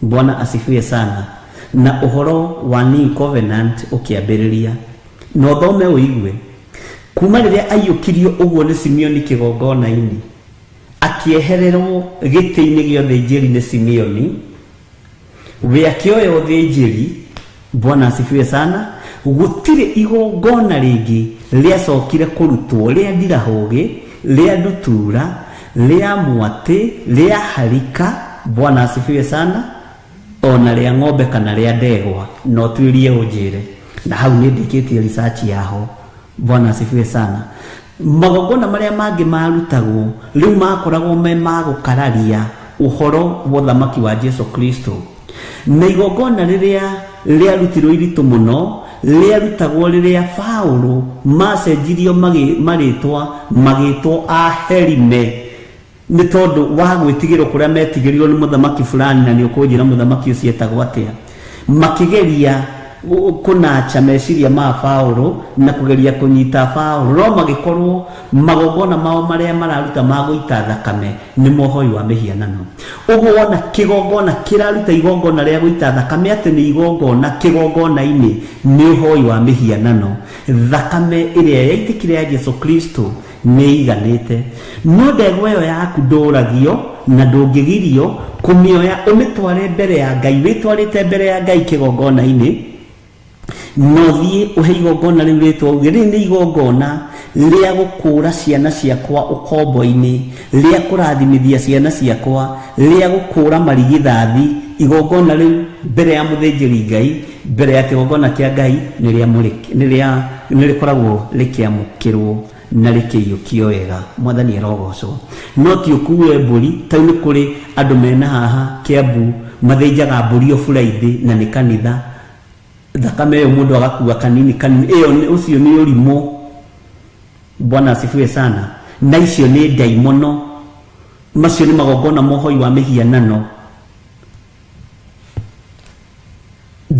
Bwana asifiwe sana. Na ũhoro wa New Covenant ũkĩambĩrĩria. Na ũthome ũigue kuma rĩrĩa aiyũkirio ũguo nĩ Simeoni kĩgongona-inĩ, akĩehererwo gĩtĩ-inĩ gĩa ũthĩnjĩri nĩ Simeoni, we akĩoya ũthĩnjĩri. Bwana asifiwe sana. Gũtirĩ igongona rĩngĩ rĩacokire kũrutwo rĩa ndirahũgĩ, rĩa ndutura, rĩa mwatĩ, rĩa harika. Bwana asifiwe sana. Ona rĩa ng'ombe kana rĩa ndegwa, no tuĩrie ũnjĩre. Na hau nĩ ndĩkĩtie research yaho. Bwana asifiwe sana. Magongona marĩa mangĩ marutagwo rĩu makoragwo me ma gũkararia ũhoro wa ũthamaki wa Jesu Kristo. Na igongona rĩrĩa rĩarutirwo iritũ mũno rĩarutagwo rĩrĩa Paũlũ macenjirio marĩtwa magĩtwo Aherime, nĩ tondũ wa gwĩtigĩrwo kũrĩa metigĩrirwo nĩ mũthamaki fulani, na nĩ ũkũnjĩra mũthamaki ũcio etagwo atĩa. Makĩgeria kũnacha meciria ma Paũlũ na kũgeria kũnyita Paũlũ, no magĩkorwo magongona mao marĩa mararuta ma gũita thakame nĩ mohoi wa mĩhianano. Ũguo wona kĩgongona kĩraruta igongona rĩa gũita thakame atĩ nĩ igongona kĩgongona-inĩ nĩ ũhoi wa mĩhianano. Thakame ĩrĩa yaitĩkire ya Jesu Kristo nĩ iganĩte. No ndegwa ĩyo yaku ndũragio na ndũngĩgirio kũmĩoya ũmĩtware mbere ya Ngai, wĩtwarĩte mbere ya Ngai kĩgongona-inĩ, no thiĩ ũhe igongona rĩu rĩtwa uge rĩrĩ nĩ igongona rĩa gũkũra ciana ciakwa ũkombo-inĩ, rĩa kũrathimithia ciana ciakwa, rĩa gũkũra marigithathi. Igongona rĩu mbere ya mũthĩnjĩri Ngai, mbere ya kĩgongona kĩa Ngai nĩ rĩkoragwo rĩkĩamũkĩrwo na rĩkĩiyũkio wega. Mwathani arogocwo. No ti ũkue mbũri, ta nĩ kũrĩ andũ mena haha Kiambu mathĩnjaga mbũri o Friday na nĩ kanitha, thakame ĩyo mũndũ agakua kanini kanini, ĩyo ũcio nĩ ũrimũ. Bwana asifiwe sana. Na icio nĩ ndaimono, macio nĩ magongona mohoi wa mĩhianano.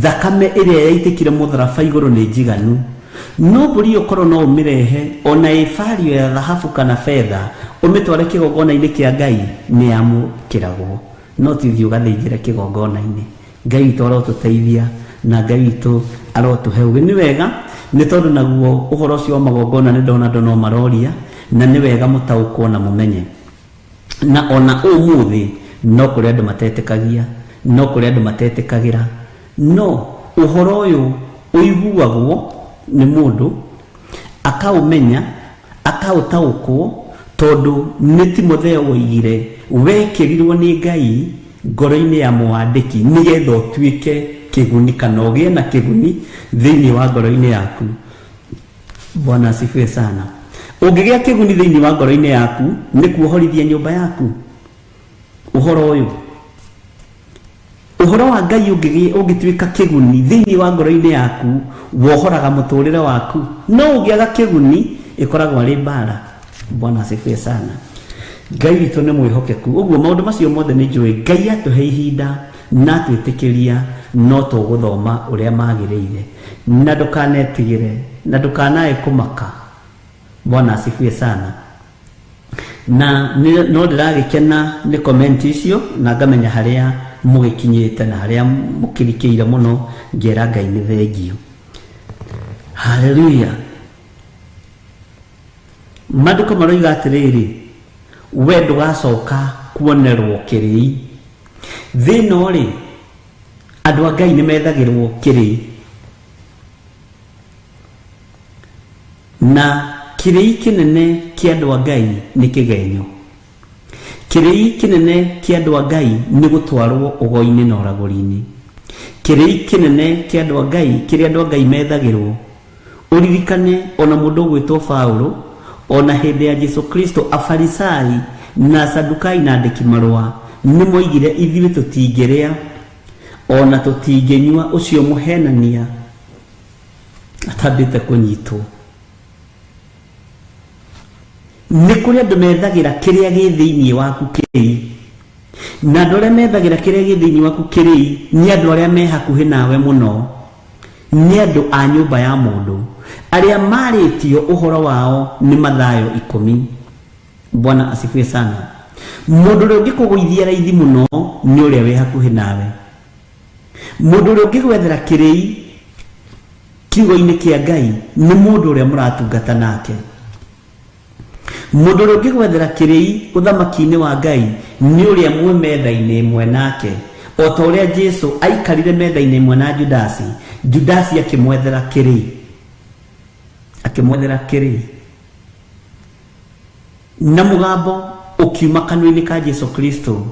Thakame ĩrĩa yaitĩkire mũtharaba igũrũ nĩ njiganu. No mbũri ĩyo korwo no ũmĩrehe ona ĩ bario ya thahabu kana betha, ũmĩtware kĩgongona-inĩ kĩa Ngai, nĩ yamũkĩragwo. No ti ũthiĩ ũgathĩnjĩre kĩgongona-inĩ. Ngai witũ arotũteithia na Ngai witũ arotũhe ũgĩ. Nĩ wega nĩ tondũ naguo ũhoro ũcio wa magongona nĩ ndona andũ no maroria, na nĩ wega mũtaũkwo na mũmenye. Na ona ũmũthĩ no kũrĩ andũ matetĩkagia, no kũrĩ andũ matetĩkagĩra, no ũhoro ũyũ ũiguagwo nĩ mũndũ akaũmenya, akaũtaũkwo, tondũ nĩ Timotheo woigire wekĩrirwo nĩ Ngai ngoro-inĩ ya mwandĩki nĩgetha ũtuĩke kĩguni kana ũgĩe na kĩguni thĩinĩ wa ngoro-inĩ yaku. Bwana asifiwe sana. Ũngĩgĩa kĩguni thĩinĩ wa ngoro-inĩ yaku nĩ kuohorithia nyũmba yaku. Ũhoro ũyũ, ũhoro wa Ngai ũngĩtuĩka kĩguni thĩinĩ wa ngoro-inĩ yaku, wohoraga mũtũrĩre waku. No ũngĩaga kĩguni ĩkoragwo arĩ mbara. Bwana asifiwe sana. Ngai witũ nĩ mwĩhokeku. Ũguo maũndũ macio mothe nĩ njũĩ Ngai atũhe ihinda na atwĩtĩkĩria, no tũgũthoma ũrĩa magĩrĩire. Na ndũkanetigĩre, na ndũkanae kũmaka. Bwana asifiwe sana. Na no ndĩragĩkena nĩ comment icio, na ngamenya harĩa mũgĩkinyĩte na harĩa mũkĩrikĩire mũno, ngera Ngai nĩ thengio. Haleluya. Maandĩko maroiga atĩrĩrĩ, we ndũgacoka kuonerwo kĩrĩi. Thĩ ĩno rĩ, andũ a Ngai nĩ methagĩrwo kĩrĩi, na kĩrĩi kĩnene kĩa andũ a Ngai nĩ kĩgenyo. Kĩrĩi kĩnene kĩa andũ a Ngai nĩ gũtwarwo ũgo-inĩ na ũragũri-inĩ. Kĩrĩi kĩnene kĩa andũ a Ngai, kĩrĩa andũ a Ngai methagĩrwo, ũririkane ona mũndũ ũgwĩtwo Paũlũ, ona hĩndĩ ya Jesu Kristo, Afarisai na Sadukai na andĩki marũa nĩ moigire ithuĩ tũtingĩrĩa ona tũtingĩnyua ũcio mũhenania atambĩte kũnyitwo. Nĩ kũrĩ andũ methagĩra kĩrĩa gĩ thĩinĩ waku kĩrĩi, na andũ arĩa methagĩra kĩrĩa gĩ thĩinĩ waku kĩrĩi nĩ andũ arĩa me hakuhĩ nawe mũno, nĩ andũ a nyũmba ya mũndũ arĩa marĩtio ũhoro wao nĩ Mathayo 10. Bwana asifiwe sana. Mũndũ ũrĩa ũngĩkũgũithia raithi mũno nĩ ũrĩa wĩ hakuhĩ nawe. Mũndũ ũrĩa ũngĩgwethera kĩrĩi kiugo-inĩ kĩa Ngai nĩ mũndũ ũrĩa mũratungata nake. Mũndũ ũrĩa ũngĩgwethera kĩrĩi ũthamaki-inĩ wa Ngai nĩ ũrĩa mwĩ metha-inĩ ĩmwe nake, o ta ũrĩa Jesu aikarire metha-inĩ ĩmwe na Judasi. Judasi akĩmwethera kĩrĩi, akĩmwethera kĩrĩi, na mũgambo ũkiuma kanua-inĩ ka Jesu Kristo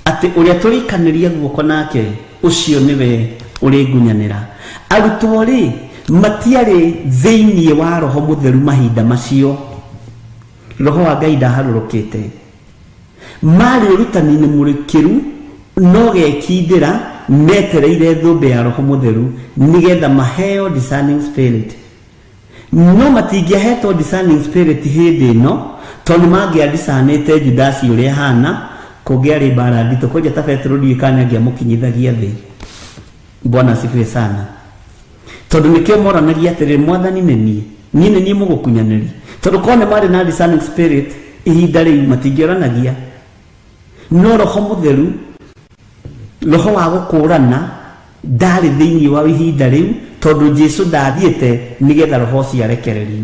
atĩ ũrĩa tũrĩikanĩria guoko nake ũcio nĩwe ũrĩngunyanĩra. Arutwo rĩ matiarĩ thĩinĩ wa Roho Mũtheru mahinda macio. Roho wa Ngai ndaharũrũkĩte, marĩ ũrutani-inĩ mũrikĩru, no gekindĩra metereire thũmbĩ ya Roho Mũtheru nĩgetha maheo discerning spirit. No matingĩahetwo discerning spirit hĩndĩ ĩno, tondũ mangĩadisanĩte Judasi ũrĩa ahana, kũngĩarĩ mbara nditũ. Kwanja ta Petero ndiũĩ kana nĩangĩamũkinyithagia thĩ. Bwana asifiwe sana. Tondũ nĩkĩo moranagia atĩrĩrĩ, Mwathani nĩ niĩ, niĩ nĩ niĩ mũgũkunyanĩri. Tondũ korwo nĩ marĩ na discerning spirit ihinda rĩu matingĩoranagia. No Roho Mũtheru, roho wa gũkũrana ndarĩ thĩinĩ wa ihinda rĩu, tondũ Jesu ndathiĩte nĩgetha roho ũcio arekererio.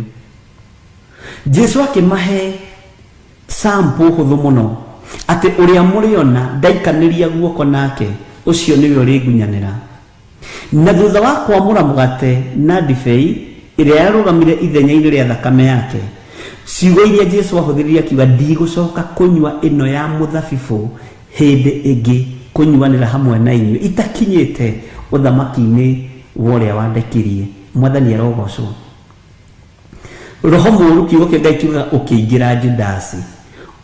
Jesu akĩmahe sample hũthũ mũno, atĩ ũrĩa mũrĩona ndaikanĩria guoko nake, ũcio nĩwe ũrĩngunyanĩra. Na thutha wa kwamũra mũgate na ndibei ĩrĩa yarũgamire ithenya-inĩ rĩa thakame yake, ciugo iria Jesu ahũthĩrire akiuga, ndigũcoka kũnyua ĩno ya mũthabibũ hĩndĩ ĩngĩ kũnyuanĩra hamwe na inyuĩ itakinyĩte ũthamaki-inĩ wa ũrĩa wandekirie. Mwathani arogocwo. Roho mũũru, kiugo kĩa Ngai kiugaga, ũkĩingĩra Judasi,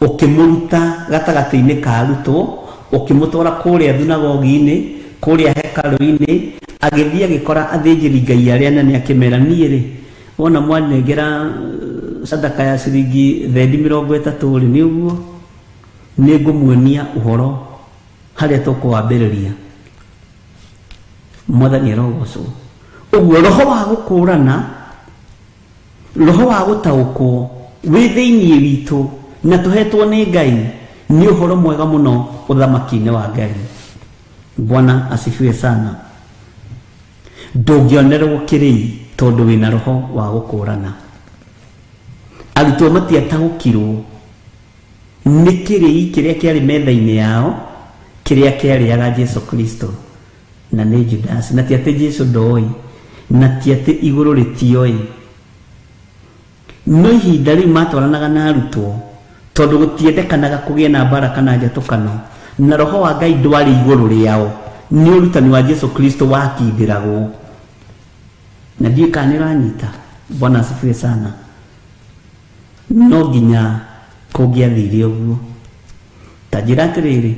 ũkĩmũruta gatagatĩ-inĩ ka arutwo, ũkĩmũtwara kũrĩa thunagogi-inĩ, kũrĩa hekarũ-inĩ, agĩthiĩ agĩkora athĩnjĩri Ngai arĩa anene, akĩmera, niĩ rĩ, wona mwanengera sadaka ya ciringi thendi 30 rĩ, nĩ ũguo nĩ ngũmuonia ũhoro harĩa tũkũwambĩrĩria. Mwathani arogocwo. Ũguo roho wa gũkũrana Roho wa gũtaũkwo wĩ thĩinĩ witũ na tũhetwo nĩ Ngai nĩ ũhoro mwega mũno ũthamaki-inĩ wa Ngai. Bwana asifiwe sana. Ndũngĩonerwo kĩrĩi tondũ wĩna roho wa gũkũrana. Arutwo matiataũkirwo nĩ kĩrĩi kĩrĩa kĩarĩ metha-inĩ yao kĩrĩa kĩarĩaga Jesu Kristo na nĩ Judas, na ti atĩ Jesu ndoĩ, na ti atĩ igũrũ rĩtioĩ. No ihinda rĩu matwaranaga na arutwo tondũ gũtiendekanaga kũgĩe na mbara kana njatũkano, na roho wa Ngai ndwarĩ igũrũ rĩao, nĩ ũrutani wa Jesu Kristo wakindĩragwo. Na ndiũĩ kana nĩ ũranyita. Bwana asifiwe sana. No nginya kũngĩathire ũguo. Ta njĩra atĩrĩrĩ,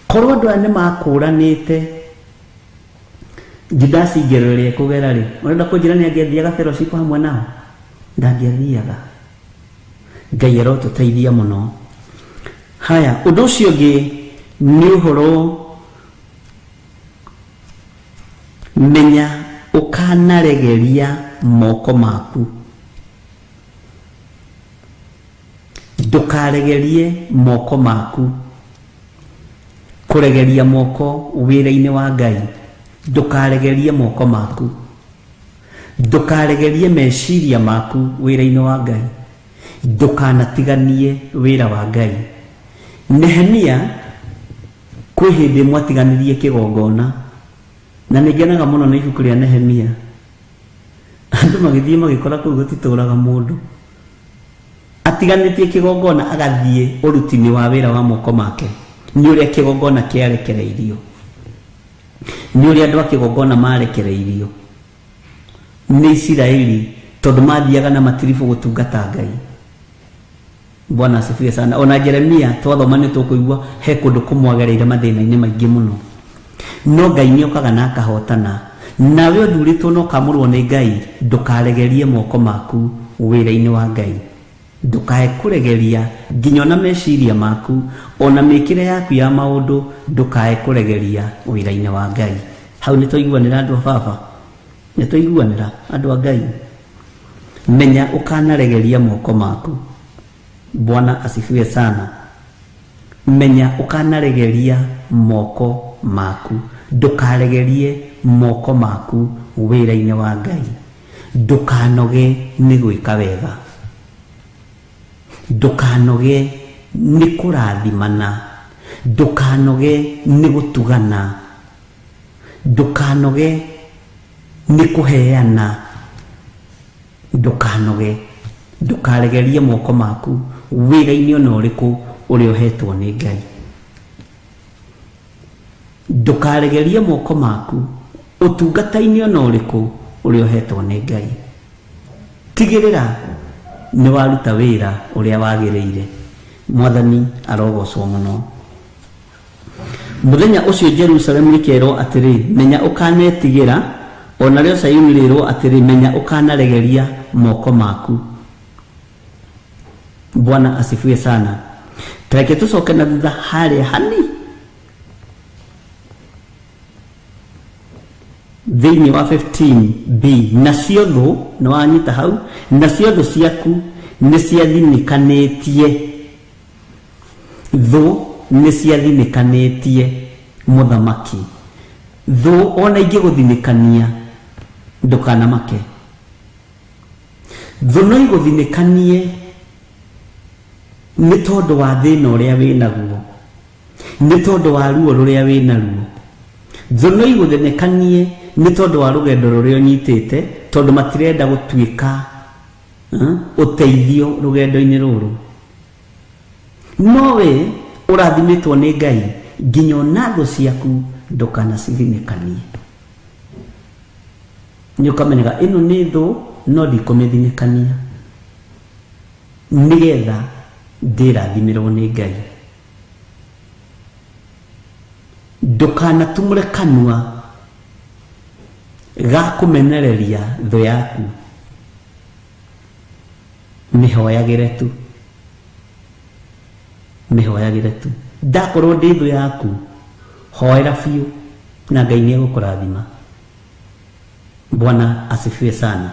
korwo andũ aya nĩ makũranĩte Judas igero rĩrĩa ekũgera rĩ, ũrenda kũnjĩra nĩ angĩathiaga fellowship hamwe nao? Ndangĩathiaga. Ngai arotũteithia mũno. Haya, ũndũ ũcio ũngĩ nĩ ũhoro menya ũkanaregeria moko maku. Ndũkaregerie moko maku. Kũregeria moko wĩra-inĩ wa Ngai. Ndũkaregerie moko maku. Ndũkaregerie meciria maku wĩra-inĩ wa Ngai. Ndũkanatiganie wĩra wa Ngai. Nehemia kwĩ hĩndĩ ĩmwe atiganirie kĩgongona, na nĩ ngenaga mũno nĩ ibuku rĩa Nehemia. Andũ magĩthiĩ magĩkora kũu gũtitũraga mũndũ. Atiganĩtie kĩgongona agathiĩ ũruti-inĩ wa wĩra wa moko make. Nĩ ũrĩa kĩgongona kĩarekereirio, nĩ ũrĩa andũ a kĩgongona marekereirio nĩ Isiraeli tondũ mathiaga na matiribũ gũtungata Ngai. Bwana asifiwe sana. Ona Jeremia twathoma nĩ tũkũigua he kũndũ kũmwagereire mathĩna-inĩ maingĩ mũno, no Ngai nĩ okaga na akahotana. Nawe ũthurĩtwo na ũkamũrwo nĩ Ngai, ndũkaregerie moko maku wĩra-inĩ wa Ngai. Ndũkae kũregeria nginya ona meciria maku, ona mĩkĩre yaku ya maũndũ, ndũkae kũregeria wĩra-inĩ wa Ngai. Hau nĩ twaiguanĩra andũ a baba, nĩ twaiguanĩra andũ a Ngai. Menya ũkanaregeria moko maku. Bwana asifiwe sana. Menya ũkanaregeria moko maku. Ndũkaregerie moko maku wĩra-inĩ wa Ngai. Ndũkanoge nĩ gwĩka wega. Ndũkanoge nĩ kũrathimana. Ndũkanoge nĩ gũtugana. Ndũkanoge nĩ kũheana. Ndũkanoge. Ndũkaregerie moko maku wĩra-inĩ ona ũrĩkũ ũrĩa ũhetwo nĩ Ngai. Ndũkaregerie moko maku ũtungata-inĩ ona ũrĩkũ ũrĩa ũhetwo nĩ Ngai. Tigĩrĩra nĩ waruta wĩra ũrĩa wagĩrĩire. Mwathani arogocwo mũno. Mũthenya ũcio Jerusalemu rĩkerwo atĩrĩ, menya ũkanetigĩra, ona rĩo Sayuni rĩrwo atĩrĩ, menya ũkanaregeria moko maku. Bwana asifiwe sana. Tareke tũcoke na thutha harĩa hani thĩinĩ wa 15b, nacio thũ nĩ wanyita hau, nacio thũ ciaku nĩ ciathinĩkanĩtie. Thũ nĩ ciathinĩkanĩtie mũthamaki. Thũ ona ingĩgũthinĩkania ndũkanamake. Thũ no igũthinĩkanie nĩ tondũ wa thĩna ũrĩa wĩnaguo, nĩ tondũ wa ruo rũrĩa wĩnaruo. Thũ no igũthinĩkanie nĩ tondũ wa rũgendo rũrĩa ũnyitĩte, tondũ matirenda gũtuĩka ũteithio rũgendo-inĩ rũrũ. No we ũrathimĩtwo nĩ Ngai, nginya ona thũ ciaku ndũkanacithinĩkanie. Nĩ ũkamenyaga ĩno nĩ thũ, no ndikũmĩthinĩkania nĩgetha ndĩrathimĩrwo nĩ Ngai. Ndũkanatumũre kanua ga kũmenereria thũ yaku. Mĩhoyagĩre tu, mĩhoyagĩre tu. Ndakorwo ndĩ thũ yaku, hoera biũ na Ngai nĩ egũkũrathima. Bwana asifiwe sana.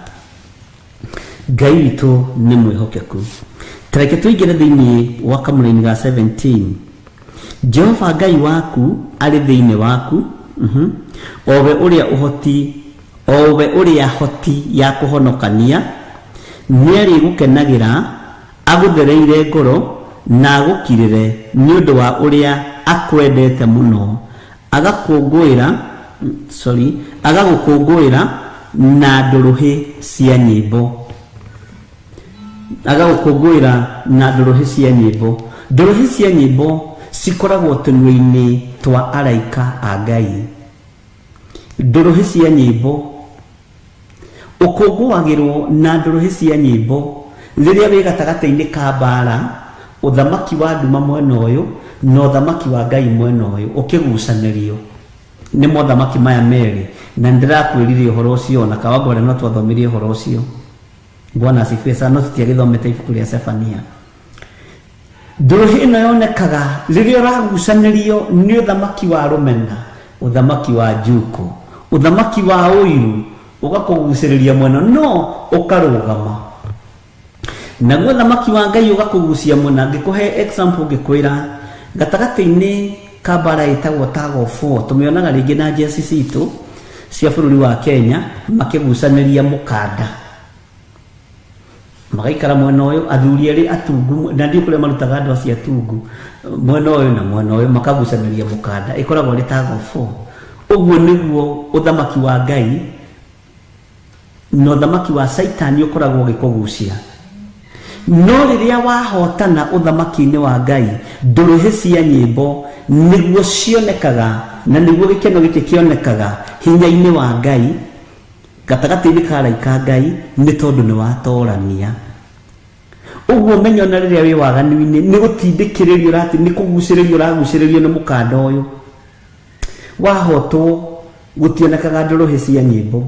Ngai witũ nĩ mwĩhokeku. Tareke tũingĩre thĩinĩ wa kamũraini ga 17. Jehova Ngai waku arĩ thĩinĩ waku, owe ũrĩa ũhoti, owe ũrĩa hoti ya kũhonokania, nĩarĩgũkenagĩra, agũthereire ngoro na agũkirĩre nĩ ũndũ wa ũrĩa akwendete mũno, agakũngũĩra, sorry, agagũkũngũĩra na ndũrũhĩ cia nyĩmbo. Agagũkũngũĩra na ndũrũhĩ cia nyĩmbo. Ndũrũhĩ cia nyĩmbo cikoragwo tũnua-inĩ twa araika a Ngai. Ndũrũhĩ cia nyĩmbo ũkũngũagĩrwo na ndũrũhĩ cia nyĩmbo rĩrĩa wĩ gatagatĩ-inĩ ka mbara, ũthamaki wa nduma mwena ũyũ na ũthamaki wa Ngai mwena ũyũ ũkĩgucanĩrio nĩ mothamaki maya merĩ. Na nĩndĩrakwĩrire ũhoro ũcio na Kawangware no twathomirie ũhoro ũcio. Bwana asifiwe sana, no tũtiagĩthomete ibuku rĩa Sefania. Ndũrũhĩ ĩno yonekaga rĩrĩa ũragucanĩrio nĩ ũthamaki wa rũmena, ũthamaki wa njuko, ũthamaki wa ũiru, ũgakũgucĩrĩria mwena no ũkarũgama. Naguo ũthamaki wa Ngai ũgakũgucia mwena. Ngĩkũhe example ngĩkwĩra gatagatĩ-inĩ ka mbara ĩtagwo Tug of War, tũmĩonaga rĩngĩ na njeci citũ cia bũrũri wa Kenya makĩgucanĩria mũkanda, magaikara mwena ũyũ athuri erĩ atungu, na ndiũ kũrĩa marutaga andũ acio atungu, mwena ũyũ na mwena ũyũ makagucanĩria mũkanda, ĩkoragwo ĩrĩ Tug of War. Ũguo nĩguo ũthamaki wa Ngai na ũthamaki wa Saitani ũkoragwo ũgĩkũgucia. No rĩrĩa wahotana ũthamaki-inĩ wa Ngai, ndũrũhĩ cia nyĩmbo nĩguo cionekaga na nĩguo gĩkeno gĩkĩ kĩonekaga hinya-inĩ wa Ngai gatagatĩ-inĩ ka araika Ngai, nĩ tondũ nĩ watorania. Ũguo menya ona rĩrĩa wĩ waganu-inĩ nĩ gũtindĩkĩrĩrio ũrati, nĩ kũgucĩrĩrio ũragucĩrĩrio nĩ mũkanda ũyũ. Wahotwo gũtionekaga ndũrũhĩ cia nyĩmbo,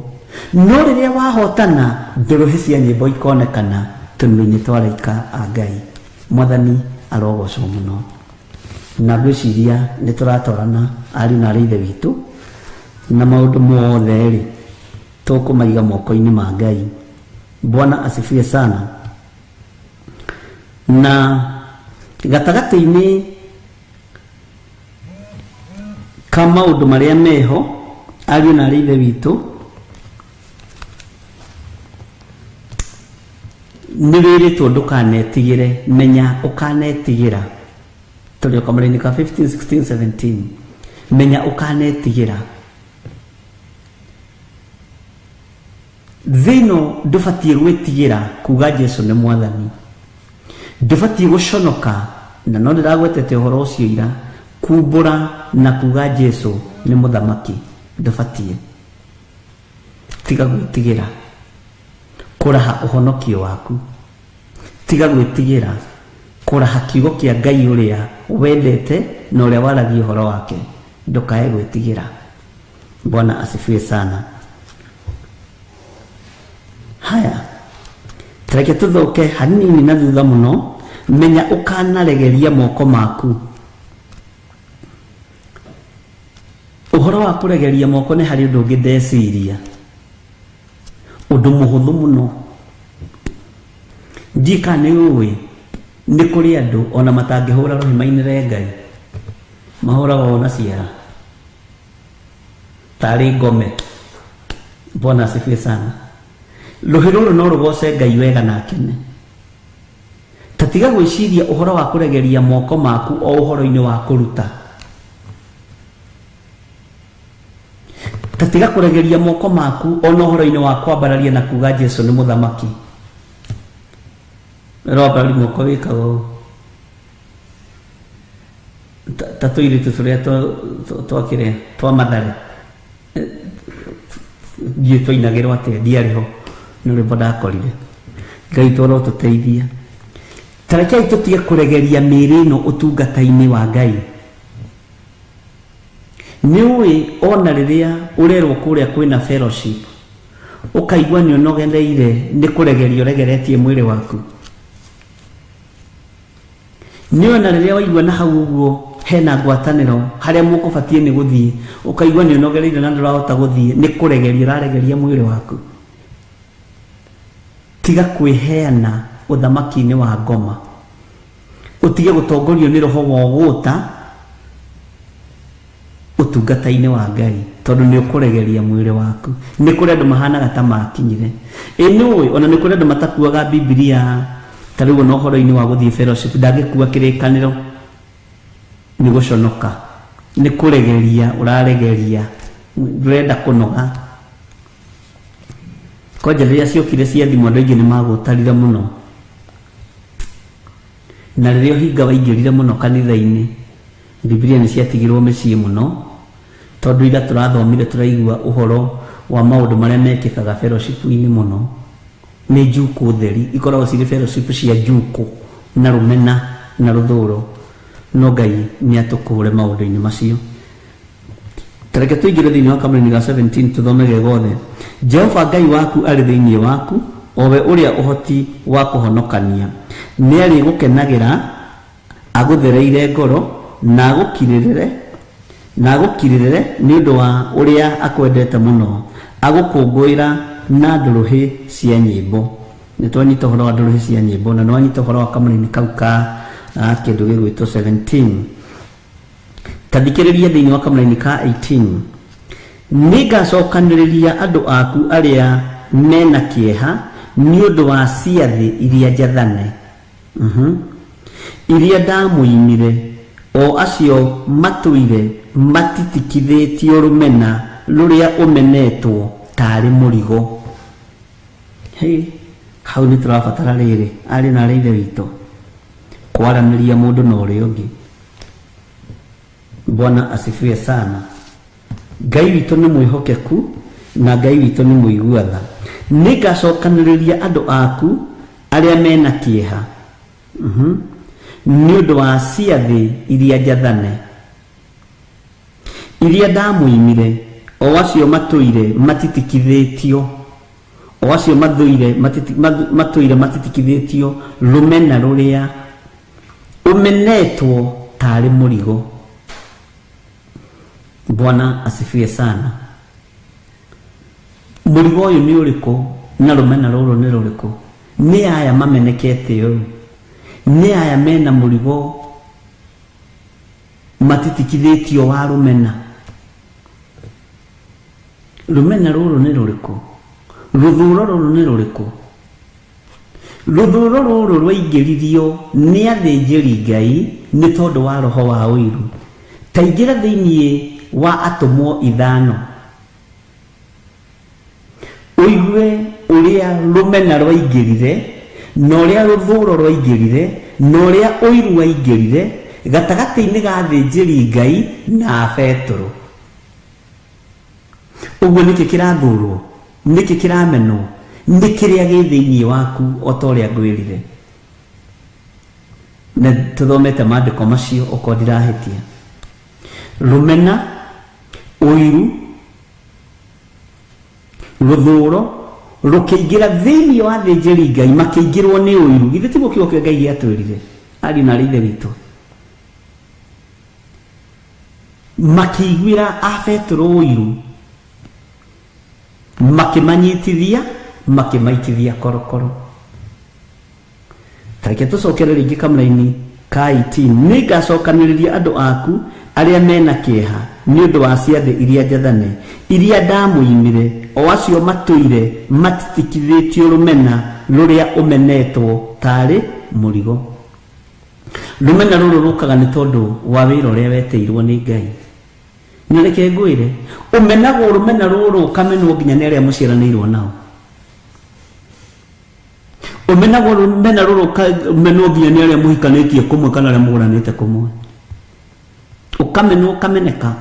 no rĩrĩa wahotana ndũrũhĩ cia nyĩmbo ikonekana tũnua-inĩ twa araika a Ngai. Mwathani arogocwo mũno. Na ngwĩciria nĩ tũratorana ariũ na arĩ ithe witũ, na maũndũ mothe rĩ tũkũmaiga moko-inĩ ma Ngai. Bwana asifiwe sana. Na gatagatĩ-inĩ ka maũndũ marĩa meho ariũ na arĩ ithe witũ, nĩ wĩrĩtwo ndũkanetigĩre, menya ũkanetigĩra. Tũrĩ o kamũra-inĩ ka 15, 16, 17. Menya ũkanetigĩra. Thĩ ĩno ndũbatiĩ gwĩtigĩra kuga Jesu nĩ mwathani. Ndũbatiĩ gũconoka, na no ndĩragwetete ũhoro ũcio ira, kumbũra na kuga Jesu nĩ mũthamaki. Ndũbatiĩ. Tiga gwĩtigĩra kũraha ũhonokio waku. Tiga gwĩtigĩra kũraha kiugo kĩa Ngai ũrĩa wendete na ũrĩa waragia ũhoro wake. Ndũkae gwĩtigĩra. Bwana asifiwe sana. Haya, tareke tũthoke hanini na thutha mũno. Menya ũkanaregeria moko maku. Ũhoro wa kũregeria moko nĩ harĩ ũndũ ũngĩ ndeciria, ũndũ mũhũthũ mũno. Ndiĩ kana nĩ ũĩ nĩ kũrĩ andũ ona matangĩhũra rũhĩ mainĩre Ngai, mahũraga o na ciara tarĩ ngome. Bwana asifiwe sana. Rũhĩ rũrũ no rũgoce Ngai wega na akene. Ta tiga gwĩciria ũhoro wa kũregeria moko maku o ũhoro-inĩ wa kũruta. Ta tiga kũregeria moko maku ona ũhoro-inĩ wa kwambararia na kuga Jesu nĩ mũthamaki. Rwambararia moko wĩkaga ũũ. Ta tũirĩtu tũrĩa twakĩrĩa twa Mathare. Ndiũĩ twainagĩrwo atĩa, ndiarĩ ho, nĩ rwĩmbo ndakorire. Ngai twara ũtũteithia. Ta rekei tũtige kũregeria mĩĩrĩ ĩno ũtungata-inĩ wa Ngai. Nĩ ũĩ ona rĩrĩa ũrerwo kũrĩa kwĩna fellowship, ũkaigua nĩ ũnogereire nĩ kũregeria ũregeretie mwĩrĩ waku. Nĩ ona rĩrĩa waigua na hau ũguo hena ngwatanĩro harĩa mũkũbatiĩ nĩ gũthiĩ, ũkaigua nĩ ũnogereire na ndũrahota gũthiĩ, nĩ kũregeria ũraregeria mwĩrĩ waku. Tiga kwĩheana ũthamaki-inĩ wa ngoma, ũtige gũtongorio nĩ roho wa ũgũta ũtungata-inĩ wa Ngai, tondũ nĩ ũkũregeria mwĩrĩ waku. Nĩ kũrĩ andũ mahanaga ta makinyire, ĩ nĩũĩ, ona nĩ kũrĩ andũ matakuaga Bibilia. Ta rĩu ona ũhoro-inĩ wa gũthiĩ fellowship, ndangĩkua kĩrĩkanĩro, nĩ gũconoka, nĩ kũregeria, ũraregeria, ndũrenda kũnoga. Kwanja rĩrĩa ciokire cia thimũ, andũ aingĩ nĩ magũtarire mũno, na rĩrĩa ũhinga waingĩrire mũno kanitha-inĩ, Bibilia nĩ ciatigirwo mĩciĩ mũno, tondũ ira tũrathomire tũraigua ũhoro wa maũndũ marĩa mekĩkaga fellowship-inĩ mũno. Nĩ njukũ theri, ikoragwo cirĩ fellowship cia njukũ na rũmena na rũthũro. No Ngai nĩ atũkũre maũndũ-inĩ macio. Tareke tũingĩre thĩinĩ wa kamũraini ga 17, tũthome ge gothe. Jehova Ngai waku arĩ thĩinĩ waku, o we ũrĩa ũhoti wa kũhonokania. Nĩ arĩgũkenagĩra agũthereire ngoro, na agũkirĩrĩre nĩ ũndũ wa ũrĩa akwendete mũno, agũkũngũĩra na ndũrũhĩ cia nyĩmbo. Nĩ twanyita ũhoro wa ndũrũhĩ cia nyĩmbo, na nĩ wanyita ũhoro wa kamũraini kau ka kĩndũ gĩgwĩtwo 17. Ta thikĩrĩria thĩinĩ wa kamũraini ka 18. Nĩngacokanĩrĩria andũ aku arĩa mena kĩeha nĩ ũndũ wa ciathĩ iria njathane, iria ndamũimire, o acio matũire matitikithĩtio rũmena rũrĩa ũmenetwo tarĩ mũrigo. Hey, hau nĩ tũrabatara rĩrĩ, arĩ na arĩ ithe witũ, kwaranĩria mũndũ na ũrĩa ũngĩ. Bwana asifiwe sana. Ngai witũ nĩ mwĩhokeku, na Ngai witũ nĩ mũigua tha. Nĩngacokanĩrĩria andũ aku arĩa mena kĩeha nĩ ũndũ wa ciathĩ iria njathane, iria ndamũimire, o acio matũire matitikithĩtio, o acio matũire matitikithĩtio rũmena rũrĩa ũmenetwo tarĩ mũrigo. Bwana asifiwe sana. Mũrigo ũyũ nĩ ũrĩkũ, na rũmena rũrũ nĩ rũrĩkũ? Nĩ aya mamenekete ũũ, nĩ aya mena mũrigo matitikithĩtio wa rũmena. Rũmena rũrũ nĩ rũrĩkũ? Rũthũro rũrũ nĩ rũrĩkũ? Rũthũro rũrũ rwaingĩririo nĩ athĩnjĩri Ngai nĩ tondũ wa roho wa ũiru. Ta ingĩra thĩinĩ wa atũmwo 5, ũigue ũrĩa rũmena rwaingĩrire, na ũrĩa rũthũro rwaingĩrire, na ũrĩa ũiru waingĩrire gatagatĩ-inĩ ga athĩnjĩri Ngai na Petero. Ũguo nĩkĩ kĩrathũrwo? Nĩkĩ kĩramenwo? Nĩ kĩrĩa gĩ thĩinĩ waku, o ta ũrĩa ngwĩrire. Na tũthomete maandĩko macio okorwo ndirahĩtia. Rũmena, ũiru, rũthũro rũkĩingĩra thĩinĩ wa athĩnjĩri Ngai, makĩingĩrwo nĩ ũiru. Githĩ tiguo kiugo kĩa Ngai gĩatwĩrire, ariũ na arĩ ithe witũ? Makĩiguĩra a Petero ũiru, makĩmanyitithia, makĩmaitithia korokoro. Tareke tũcokere rĩngĩ kamũraini ka 18. Nĩngacokanĩrĩria andũ aku arĩa mena kĩeha nĩ ũndũ wa ciathĩ iria njathane, iria ndamũimire, o acio matũire matitikithĩtio rũmena rũrĩa ũmenetwo tarĩ mũrigo. Rũmena rũrũ rũkaga nĩ tondũ wa wĩra ũrĩa wetĩirwo nĩ Ngai. Nĩ reke ngwĩre, ũmenagwo rũmena rũrũ ũkamenwo nginya nĩ arĩa mũciaranĩirwo nao. Ũmenagwo rũmena rũrũ ũkamenwo nginya nĩ arĩa mũhikanĩtie kũmwe kana arĩa mũgũranĩte kũmwe. Ũkamenwo ũkameneka.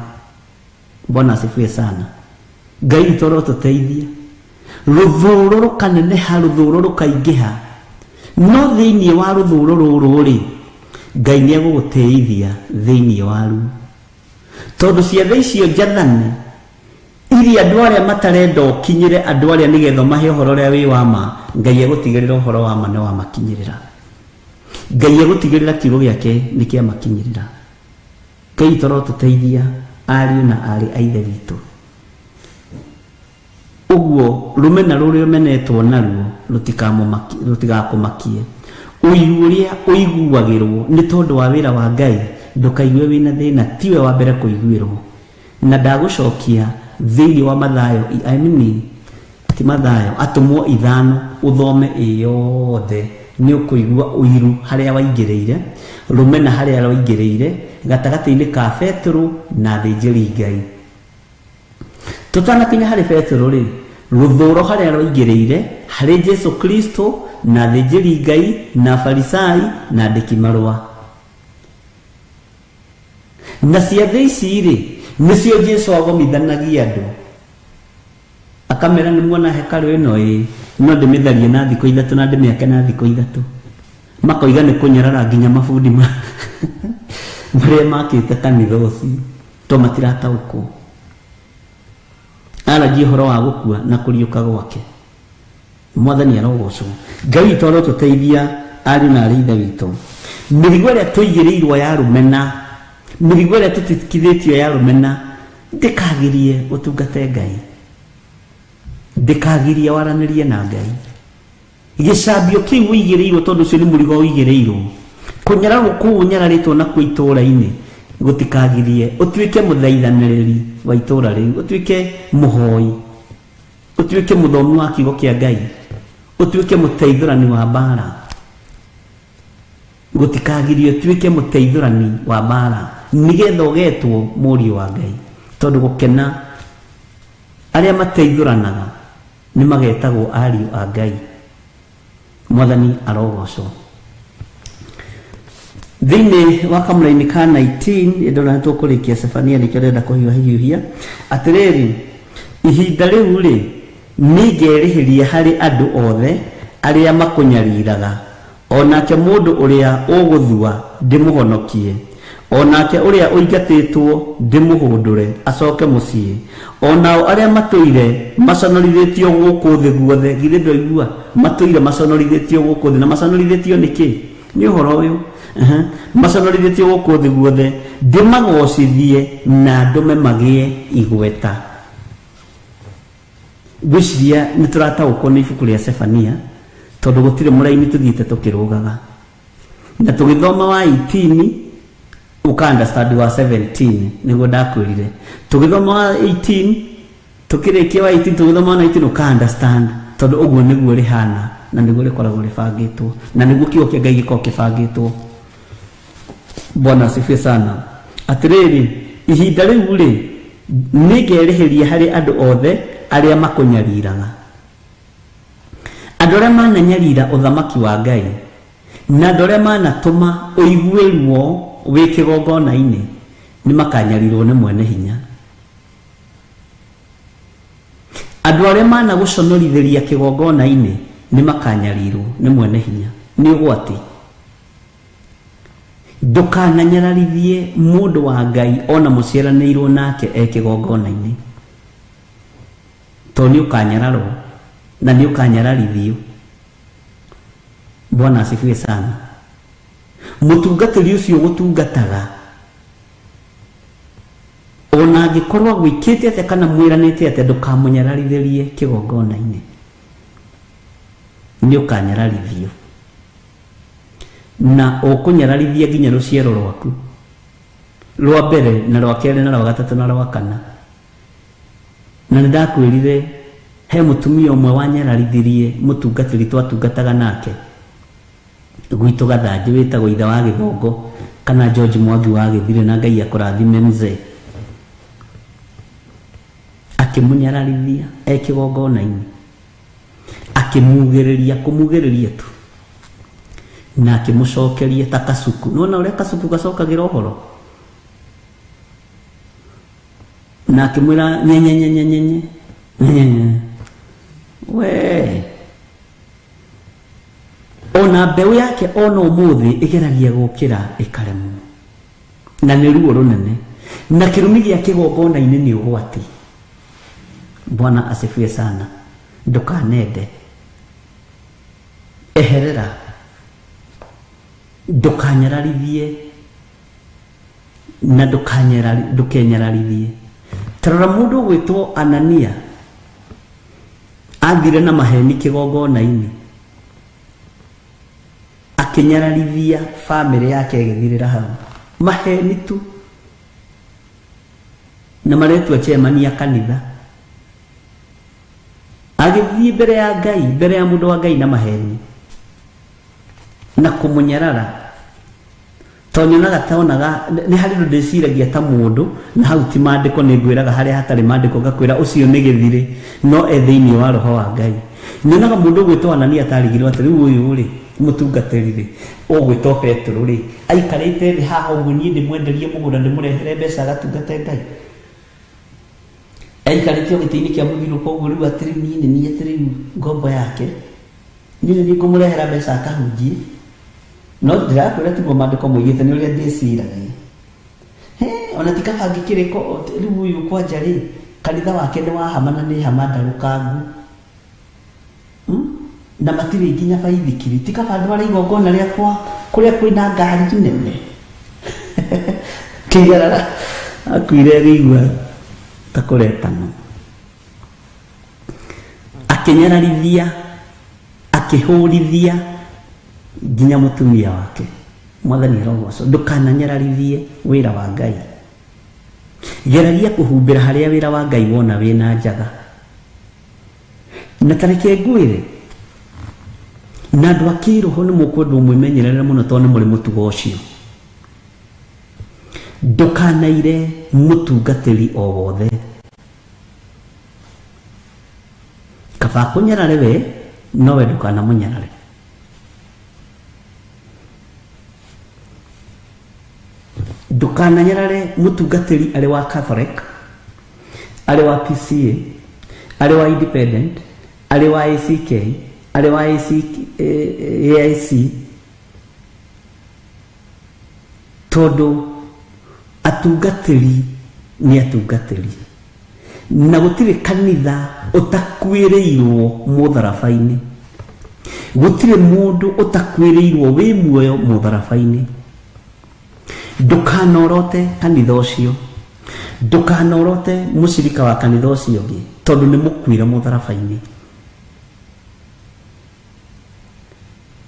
Bwana asifiwe sana. Ngai witũ arotũteithia. Rũthũro rũkaneneha, rũthũro rũkaingĩha. No thĩinĩ wa rũthũro rũrũ rĩ, Ngai nĩ egũgũtĩithia thĩinĩ waruo. Tondũ ciathĩ icio njathane, iria andũ arĩa matarenda ũkinyĩre andũ arĩa nĩgetha mahe ũhoro ũrĩa wĩ wa ma, Ngai egũtigĩrĩra ũhoro wa ma nĩ wamakinyĩrĩra. Ngai egũtigĩrĩra kiugo gĩake nĩ kĩamakinyĩrĩra. Ngai witũ arotũteithia, ariũ na aarĩ a Ithe witũ. Ũguo Ũguo rũmena rũrĩa ũmenetwo naruo rũtigakũmakie. Ũiru ũrĩa ũiguagĩrwo nĩ tondũ wa wĩra wa Ngai, ndũkaigue wĩna thĩna, tiwe wa mbere kũiguĩrwo. Na ndagũcokia thĩinĩ wa Mathayo, I mean, ti Mathayo, atũmwo 5 ũthome ĩyothe, nĩ ũkũigua ũiru harĩa waingĩrĩire, rũmena harĩa rwaingĩrĩire, gatagatĩ-inĩ ka Petero na athĩnjĩri Ngai. Tũtanakinya harĩ Petero rĩ, rũthũro harĩa rwaingĩrĩire harĩ Jesu Kristo na athĩnjĩri Ngai na Farisai na andĩki marũa. Na ciathĩ ici rĩ, nĩcio Jesu agomithanagia andũ. Akamera nĩ muona hekarũ ĩno ĩ, no ndĩmĩtharie na thikũ 3 na ndĩmĩake na thikũ 3. Makoiga nĩ kũnyarara nginya mabundi marĩa makĩte kanitha ũcio, to matirataũkwo. Aragia ũhoro wa gũkua na kũriũka gwake. Mwathani arogocwo. Ngai witũ arotũteithia ariũ na aarĩ ithe witũ. Mĩrigo ĩrĩa tũigĩrĩirwo ya rũmena, mĩrigo ĩrĩa tũtitikithĩtio ya rũmena, ndĩkagirie ũtungate Ngai, ndĩkagirie waranĩrie na Ngai. Gĩcambio kĩu ũigĩrĩirwo, tondũ ũcio nĩ mũrigo ũigĩrĩirwo, kũnyararwo kũu ũnyararĩtwo nakuo itũũra-inĩ gũtikagirie ũtuĩke mũthaithanĩrĩri wa itũũra rĩu, ũtuĩke mũhoi, ũtuĩke mũthomi wa kiugo kĩa Ngai, ũtuĩke mũteithũrani wa mbara. Gũtikagirie ũtuĩke mũteithũrani wa mbara nĩgetha ũgetwo mũriũ wa Ngai, tondũ gũkena arĩa mateithũranaga nĩ magetagwo ariũ a Ngai. Mwathani arogocwo. Thĩinĩ wa kamũraini ka 19 ndona nĩ tũkũrĩkia Sefania, nĩkĩo ndĩrenda kũhiũhahiũhia. Atĩrĩrĩ, ihinda rĩu rĩ, nĩngerĩhĩria harĩ andũ othe arĩa makũnyariraga, onake mũndũ ũrĩa ũgũthua ndĩmũhonokie, onake ũrĩa ũingatĩtwo ndĩmũhũndũre acoke mũciĩ, onao arĩa matũire maconorithĩtio gũkũ thĩ guothe. Githĩ ndwaigua matũire maconorithĩtio gũkũ thĩ? Na maconorithĩtio nĩkĩ? Nĩ ũhoro ũyũ. Maconorithĩtio gũkũ thĩ guothe ndĩmagocithie na ndũme magĩe igweta. Ngwĩciria nĩ tũrataũkwo nĩ ibuku rĩa Sefania, tondũ gũtirĩ mũraini tũthiĩte tũkĩrũgaga. Na tũgĩthoma wa 18 ũka understand wa 17, nĩguo ndakwĩrire. Tũgĩthoma wa 18, tũkĩrĩkia wa 18, tũgĩthoma wa 19 ũka understand, tondũ ũguo nĩguo rĩhana na nĩguo rĩkoragwo rĩbangĩtwo, na nĩguo kiugo kĩa Ngai gĩkoragwo kĩbangĩtwo. Bwana asifiwe sana. Atĩrĩrĩ, ihinda rĩu rĩ, nĩngerĩhĩria harĩ andũ othe arĩa makũnyariraga. Andũ arĩa mananyarira ũthamaki wa Ngai, na andũ arĩa manatũma ũigue ruo wĩ kĩgongona-inĩ, nĩ makanyarirwo nĩ mwene hinya. Andũ arĩa managũconorithĩria kĩgongona-inĩ, nĩ makanyarirwo nĩ mwene hinya. Nĩ ũgwati. Ndũkananyararithie mũndũ wa Ngai ona mũciaranĩirwo nake e kĩgongona-inĩ, tondũ nĩ ũkanyararwo na nĩ ũkanyararithio. Bwana asifiwe sana. Mũtungatĩri ũcio ũgũtungataga, ona angĩkorwo agwĩkĩte atĩa kana mwĩranĩte atĩa, ndũkamũnyararithĩrie kĩgongona-inĩ, nĩ ũkanyararithio na ũkũnyararithia nginya rũciaro rwaku rwa mbere na rwa kerĩ na rwa gatatũ na rwa kana. Na nĩ ndakwĩrire he mũtumia ũmwe wanyararithirie mũtungatĩri twatungataga nake gwitũ Gathanjĩ, wĩtagwo ithe wa Gĩthongo kana George Mwangi wa Gĩthire, na Ngai akũrathime mzee. Akĩmũnyararithia e kĩgongona-inĩ, akĩmugĩrĩria, kũmugĩrĩria tu, na akĩmũcokeria ta kasuku. Nĩwona ũrĩa kasuku gacokagĩra ũhoro? Na akĩmwĩra nyenye nyenye nyenye nyenye. We ona mbeũ yake ona ũmũthĩ ĩgeragia gũkĩra ĩkaremwo, na nĩ ruo rũnene, na kĩrumi gĩa kĩgongona-inĩ nĩ ũgwati. Bwana asifiwe sana. Ndũkanende, eherera, ndũkanyararithie na ndũkenyararithie. Ta rora mũndũ ũgwĩtwo Anania. Athire na maheni kĩgongona-inĩ, akĩnyararithia bamĩrĩ yake ĩgĩthirĩra hau. Maheni tu na maretua chairman ya kanitha. Agĩthiĩ mbere ya Ngai, mbere ya mũndũ wa Ngai na maheni na kũmũnyarara. To nyonaga tonaga nĩ harĩ ũndũ ndĩciragia ta mũndũ, na hau ti maandĩko, nĩ ngwĩraga harĩa hatarĩ maandĩko ngakwĩra ũcio nĩ gĩthirĩ, no e thĩinĩ wa roho wa Ngai. Nyonaga mũndũ ũgwĩtwo Anania atarigirwo atĩ rĩu ũyũ rĩ mũtungatĩri rĩ ũgwĩtwo Petero rĩ aikarĩte thĩ haha ũguo, niĩ ndĩmwenderie mũgũnda ndĩmũrehere mbeca agatungate Ngai. Aikarĩte o gĩtĩ-inĩ kĩa mũthiũrũrũko ũguo, rĩu atĩ rĩu niĩ nĩ niĩ atĩ rĩu ngombo yake, niĩ nĩ niĩ ngũmũrehera mbeca akahunjie. No ndĩrakwĩra tiguo maandĩko moigĩte, nĩ ũrĩa ndĩciragia. He, ona ti kaba ngĩkĩrĩko rĩu ũyũ kwanja rĩ kanitha wake nĩ wa hama na nĩ hama ndarũkangu, na matirĩ nginya baithikiri, ti kaba ndware igongona rĩakwa kũrĩa kwĩna ngari nene. Kĩnyarara akuire agĩigua ta kũretano, akĩnyararithia, akĩhũrithia nginya mũtumia wake. Mwathani arogocwo. Ndũkananyararithie wĩra wa Ngai, geragia kũhumbĩra harĩa wĩra wa Ngai wona wĩna njaga. Na tareke ngwĩre, na andũ a kĩroho nĩ mũkwendwo mwĩmenyerere mũno, tondũ nĩ mũrĩ mũtugo ũcio. Ndũkanaire mũtungatĩri o wothe, kaba akũnyarare we, nowe ndũkanamũnyarare. Ndũkananyarare mũtungatĩri arĩ wa Catholic, arĩ wa PCA, arĩ wa Independent, arĩ wa ACK, arĩ wa AIC, tondũ atungatĩri nĩ atungatĩri, na gũtirĩ kanitha ũtakuĩrĩirwo mũtharaba-inĩ, gũtirĩ mũndũ ũtakuĩrĩirwo wĩ muoyo mũtharaba-inĩ. Ndũkanorote kanitha ũcio, ndũkanorote mũcirika wa kanitha ũcio ũngĩ, tondũ nĩ mũkuire mũtharaba-inĩ.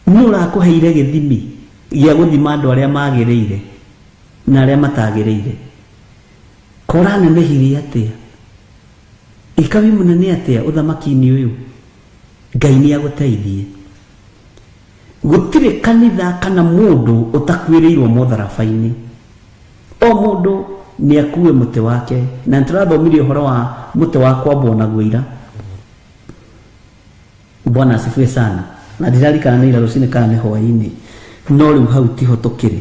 Nũ ũrakũheire gĩthimi gĩa gũthima andũ arĩa magĩrĩire na arĩa matagĩrĩire? Koranenehire atĩa? Ĩka wĩ mũnene atĩa ũthamaki-inĩ ũyũ? Ngai nĩ agũteithie. Gũtirĩ kanitha kana mũndũ ũtakuĩrĩirwo mũtharaba-inĩ. O mũndũ nĩ akue mũtĩ wake, na nĩtũrathomire ũhoro wa mũtĩ wa kwambwo naguo ira. Bwana asifiwe sana. Na ndirarikana nĩ ira rũcinĩ kana nĩ hwaĩ-inĩ, no rĩu hau tiho tũkĩrĩ.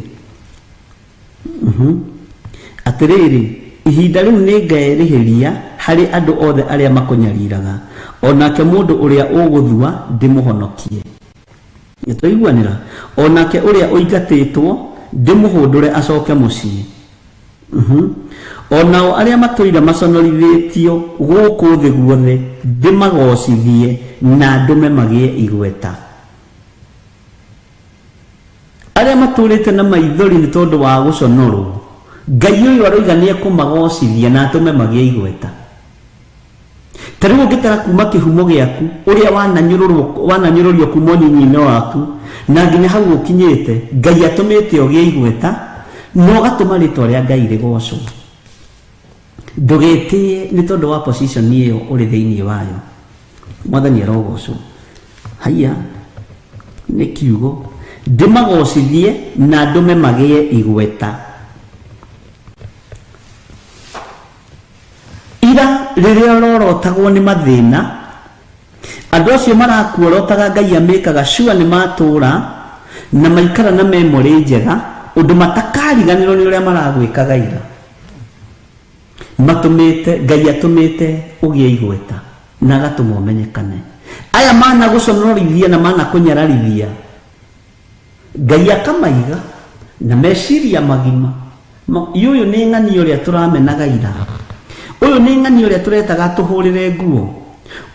Atĩrĩrĩ, ihinda rĩu nĩ ngerĩhĩria harĩ andũ othe arĩa makũnyariraga, onake mũndũ ũrĩa ũgũthua ndĩmũhonokie. Nĩtwaiguanĩra? Onake ũrĩa ũingatĩtwo ndĩmũhũndũre acoke mũciĩ. Onao arĩa matũire maconorithĩtio gũkũ thĩ guothe ndĩmagocithie na ndũme magĩe igweta. Arĩa matũrĩte na maithori nĩ tondũ wa gũconorwo, Ngai ũyũ aroiga nĩ ekũmagocithia na atũme magĩe igweta. Ta rĩu ũngĩtara kuma kĩhumo gĩaku, ũrĩa wananyũrũrio kuma ũnyinyi-inĩ waku na nginya hau ũkinyĩte, Ngai atũmĩte ũgĩe igweta na ũgatũma rĩtwa rĩa Ngai rĩgocwo. Ndũgetĩe nĩ tondũ wa position ĩyo ũrĩ thĩinĩ wayo. Mwathani arogocwo. Haiya, nĩ kiugo ndĩmagocithie na ndũme magĩe igweta. Ira rĩrĩa ũrorotagwo nĩ mathĩna, andũ acio marakuorotaga Ngai amĩkaga sure nĩ matũra na maikara na memory njega, ũndũ matakariganĩrwo nĩ ũrĩa maragwĩkaga ira. Matũmĩte Ngai atũmĩte ũgĩe igweta na agatũma ũmenyekane. Aya mana gũconorithia na mana kũnyararithia, Ngai akamaiga na meciria magima. Ũyũ nĩ ng'ani ũrĩa tũramenaga ira, ũyũ nĩ ng'ani ũrĩa tũretaga tũhũrĩre nguo,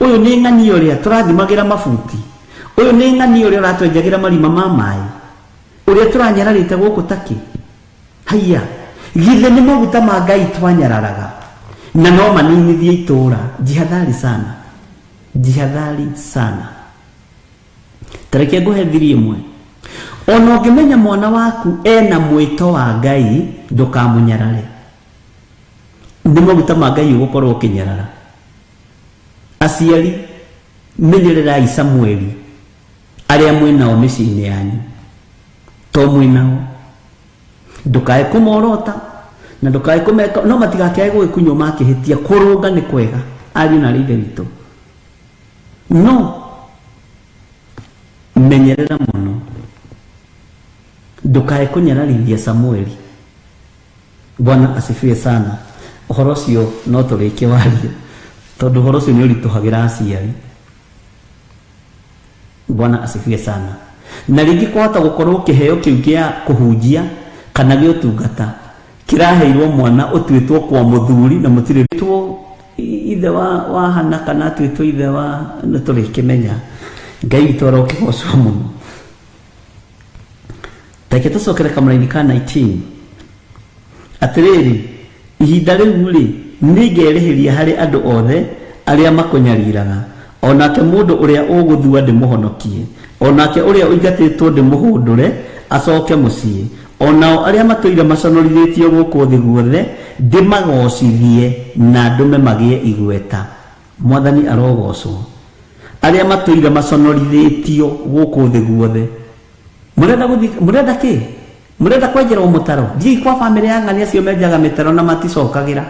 ũyũ nĩ ng'ani ũrĩa tũrathimagĩra mabuti, ũyũ nĩ ng'ani ũrĩa ũratwenjagĩra marima ma maĩ, ũrĩa tũranyararĩte gũkũ takĩ. Haiya, githĩ nĩ maguta ma Ngai twanyararaga na no maninithie itũra. Jihadhari sana. Jihadhari sana. Tareke ngũhe thiri ĩmwe. Ona ũngĩmenya mwana waku ena mwĩto wa Ngai, ndũkamũnyarare. Nĩ maguta ma Ngai ũgũkorwo ũkĩnyarara. Aciari, menyererai Samueli arĩa mwĩnao mĩciĩ-inĩ yanyu, to mwĩnao. Ndũkae kũmorota na ndũkae kũmeka, no matigakĩae gũgĩkunywo makĩhĩtia. Kũrũnga nĩ kwega, ariũ na arĩ ithe witũ, no menyerera mũno ndũkae kũnyararithia Samueli. Bwana asifiwe sana. Ũhoro ũcio no tũrĩkie warie, tondũ ũhoro ũcio nĩ ũritũhagĩra aciari. Bwana asifiwe sana. Na rĩngĩ kwahota gũkorwo kĩheo kĩu kĩa kũhunjia kana gĩa ũtungata kĩraheirwo mwana ũtuĩtwo kwa mũthuri na mũtirĩ two ithe wa Hana kana atuĩtwo ithe wa, nĩ tũrĩkĩmenya. Ngai witũ arokĩgocwo mũno. Reke tũcokere kamũraini ka 19. Atĩrĩrĩ, ihinda rĩu rĩ, nĩngerĩhĩria harĩ andũ othe arĩa makũnyariraga, onake mũndũ ũrĩa ũgũthua ndĩmũhonokie, onake ũrĩa ũingatĩtwo ndĩmũhũndũre acoke mũciĩ, onao arĩa matũire maconorithĩtio gũkũ thĩ guothe ndĩmagocithie na ndũme magĩe igweta. Mwathani arogocwo. Arĩa matũire maconorithĩtio gũkũ thĩ guothe. Mũrenda gũthiĩ, mũrenda kĩ? Mũrenda kwenjerwo mũtaro? Thiĩi kwa bamĩrĩ ya ng'ani acio menjaga mĩtaro na maticokagĩra.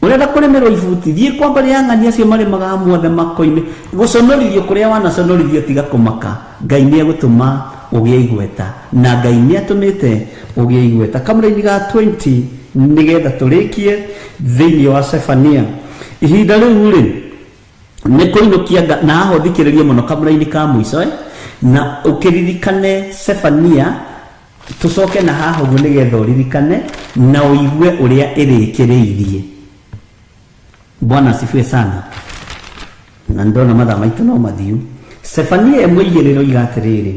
Ũrenda kũrĩmĩrwo ibuti? Thiĩ kwa mbarĩ ya ng'ani acio marĩmaga muothe makoime. Gũconorithio kũrĩa wanaconorithio tiga kũmaka. Ngai nĩegũtũma ũgĩe igweta, na Ngai nĩatũmĩte ũgĩe igweta. Kamũraini ga 20 nĩgetha tũrĩkie thĩinĩ wa Sefania. Ihinda rĩu rĩ, nĩ kũinũkia na haha ũthikĩrĩrie mũno kamũraini ka mũico, na ũkĩririkane Sefania, tũcoke na haha ũguo nĩgetha ũririkane na ũigue ũrĩa ĩrĩkĩrĩirie. Bwana asifiwe sana. Na ndona mathaa maitũ no mathiu. Sefania ĩmwe igĩrĩ ĩroiga atĩrĩrĩ,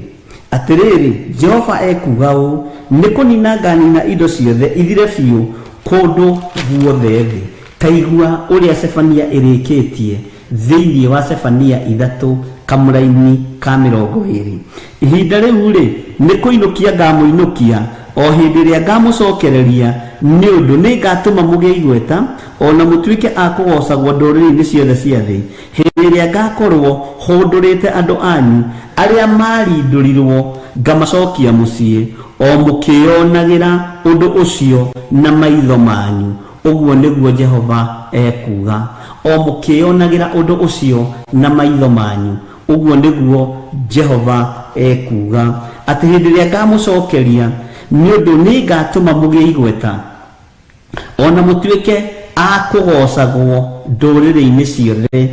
atĩrĩrĩ, Jehova ekuuga ũũ, nĩ kũnina nganina indo ciothe ithire biũ kũndũ guothe thĩ. Ta igua ũrĩa Sefania ĩrĩkĩtie thĩinĩ wa Sefania 3 kamũraini ka 20. Ihinda rĩu rĩ, nĩ kũinũkia ngamũinũkia, o hĩndĩ ĩrĩa ngamũcokereria, nĩ ũndũ nĩngatũma mũgĩe igweta, ona mũtuĩke a kũgocagwo ndũrĩrĩ-inĩ ciothe cia thĩ. Hĩndĩ ĩrĩa ngakorwo hũndũrĩte andũ anyu arĩa marindũrirwo, ngamacokia mũciĩ, o mũkĩonagĩra ũndũ ũcio na maitho manyu. Ũguo nĩguo Jehova ekuuga. O mũkĩonagĩra ũndũ ũcio na maitho manyu. Ũguo nĩguo Jehova ekuuga. Atĩ hĩndĩ ĩrĩa ngamũcokeria, nĩ ũndũ nĩngatũma mũgĩe igweta, ona mũtuĩke a kũgocagwo ndũrĩrĩ-inĩ ciothe.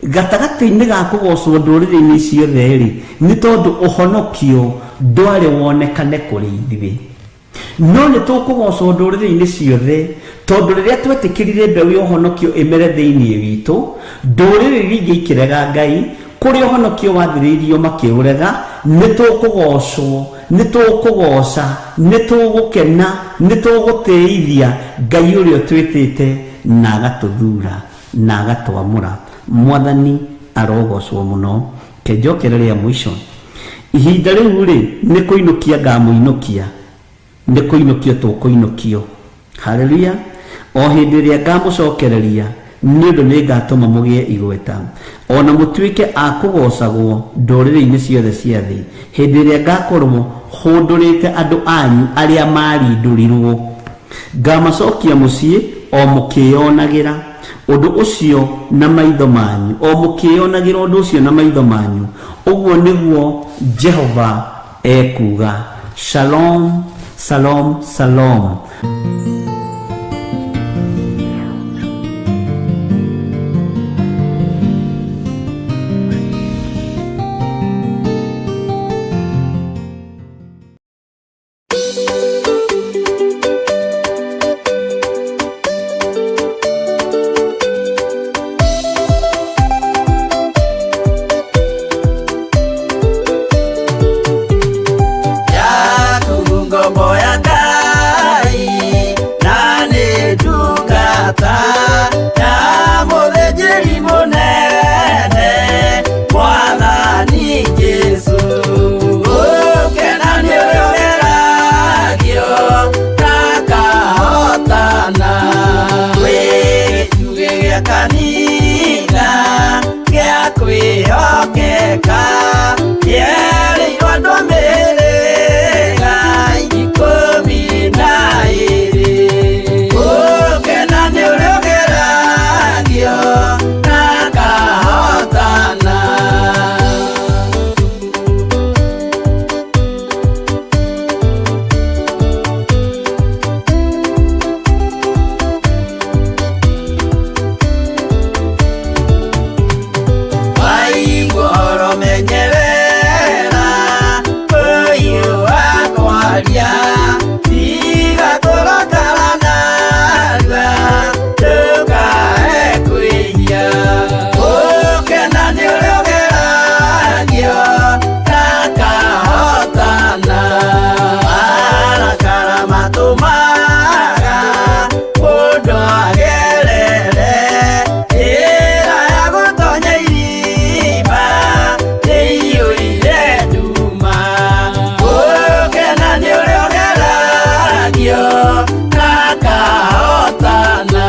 Gatagatĩ-inĩ ga kũgocwo ndũrĩrĩ-inĩ ciothe rĩ, nĩ tondũ ũhonokio ndwarĩ wonekane kũrĩ ithuĩ. No nĩ tũkũgocwo ndũrĩrĩ-inĩ ciothe, tondũ rĩrĩa twetĩkĩrire mbeũ ya ũhonokio ĩmere thĩinĩ witũ, ndũrĩrĩ iria ingĩ ikĩrega Ngai, kũrĩa ũhonokio wathirĩirio makĩũrega, nĩ tũkũgocwo, nĩ tũkũgoca, nĩ tũgũkena, nĩ tũgũtĩithia Ngai ũrĩa ũtwĩtĩte na agatũthura na agatwamũra. Mwathani arogocwo mũno. Kenjokere rĩa mũico. Ihinda rĩu rĩ, nĩ kũinũkia ngamũinũkia, nĩ kũinũkio tũkũinũkio. Haleluya. O hĩndĩ ĩrĩa ngamũcokereria, nĩ ũndũ nĩngatũma mũgĩe igweta, ona mũtuĩke a kũgocagwo ndũrĩrĩ-inĩ ciothe cia thĩ. Hĩndĩ ĩrĩa ngakorwo hũndũrĩte andũ anyu arĩa marindũrirwo, ngamacokia mũciĩ, o mũkĩonagĩra ũndũ ũcio na maitho manyu, o mũkĩonagĩra ũndũ ũcio na maitho manyu. Ũguo nĩguo Jehova ekuuga. Shalom, shalom, shalom. Yaku ngombo ya Ngai. Kanitha gĩa kwĩhokeka kĩerĩirwo andũ a mĩhĩrĩga 12. Gũkena nĩ ũrĩa ũgeragio na akahotana. Waigua ũhoro menyerera ũyũ wa kwaria, tiga kũrakara narua ndũkae kwĩhia. Gũkena nĩ ũrĩa ũgeragio na akahotana. Marakara matũmaga mũndũ agerere njĩra ya gũtonya irima ĩiyũire nduma. Gũkena nĩ ũrĩa ũgeragio na akahotana.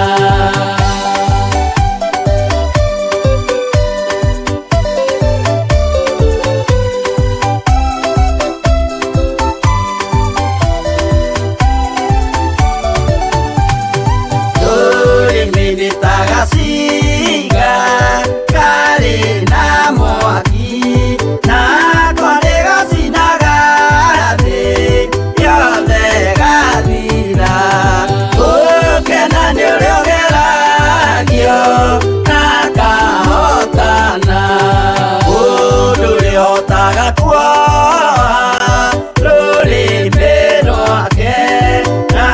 Rũrĩmĩ nĩ ta gacinga karĩ na mwaki, nako nĩgacinaga thĩ yothe ĩgathira. Gũkena nĩ ũrĩa ũgeragio na akahotana. Mũndũ ũrĩa ũhotaga kuoha rũrĩmĩ rwake na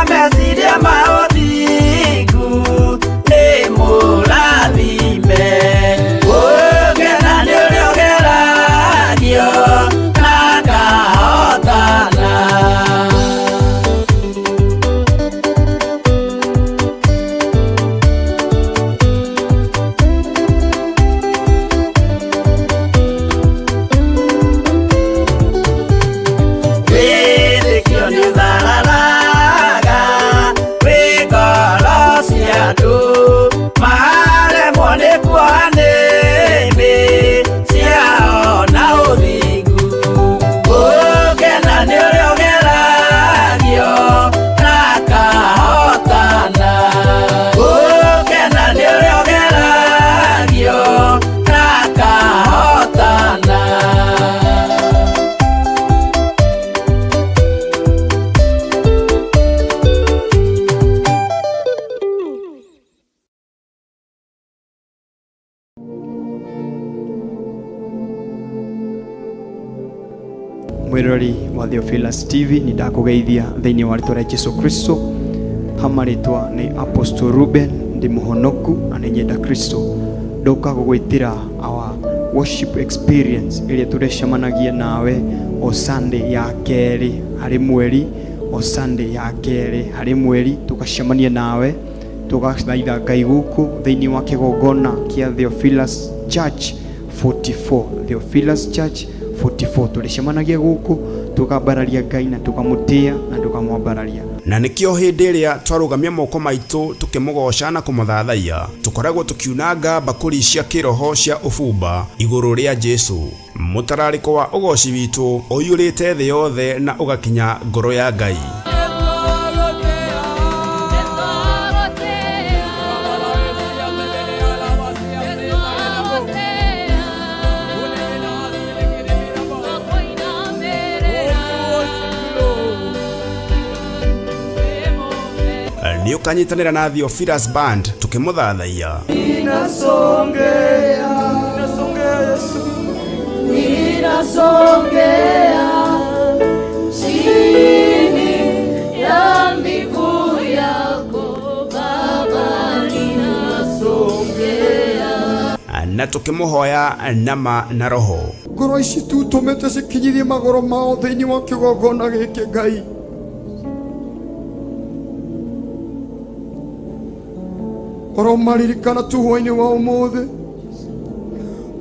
meciria ma ũthingu nĩ mũrathime. Gũkena nĩ ũrĩa ũgeragio na akahotana. Wĩtĩkio nĩũthararaga wĩ ngoro cia andũ, maremwo nĩ kuoha nĩmĩ ciao na ũthingu. Gũkena nĩ ũrĩa ũgeragio na akahotana. Gũkena nĩ ũrĩa ũgeragio na akahotana. Mwirori wa Theophilus TV, nĩ ndakũgeithia thĩinĩ wa rĩtwa rĩa Jesu Kristo. Hama rĩtwa nĩ Apostle Ruben, ndĩ mũhonoku na nĩ nyenda Kristo. Ndoka gũgwĩtĩra our worship experience ĩrĩa tũrecemanagia nawe o Sunday ya kerĩ harĩ mweri, o Sunday ya kerĩ harĩ mweri tũgacemania nawe tũgathaitha Ngai gũkũ thĩinĩ wa kĩgongona kĩa Theophilus Church 44, Theophilus Church 44. Tũrĩcemanagia gũkũ tũkambararia Ngai na tũkamũtĩa na tũkamwambararia. Na nĩkĩo hĩndĩ ĩrĩa twarũgamia moko maitũ tũkĩmũgoca na kũmũthathaiya, tũkoragwo tũkiunanga mbakũri cia kĩroho cia ũbumba igũrũ rĩa Jesu. Mũtararĩko wa ũgoci witũ ũiyũrĩte thĩ yothe na ũgakinya ngoro ya Ngai. Nĩ ũkanyitanĩra na Theophilus Band tũkĩmũthathaiya. Ninasongea chini ya miguu yako Baba, ninasongea. Na tũkĩmũhoya nama na roho. Ngoro ici tutũmĩte cikinyithie magũrũ mao thĩinĩ wa kĩgongona gĩkĩ Ngai. Ũromaririkana tu hwainĩ wa ũmũthĩ,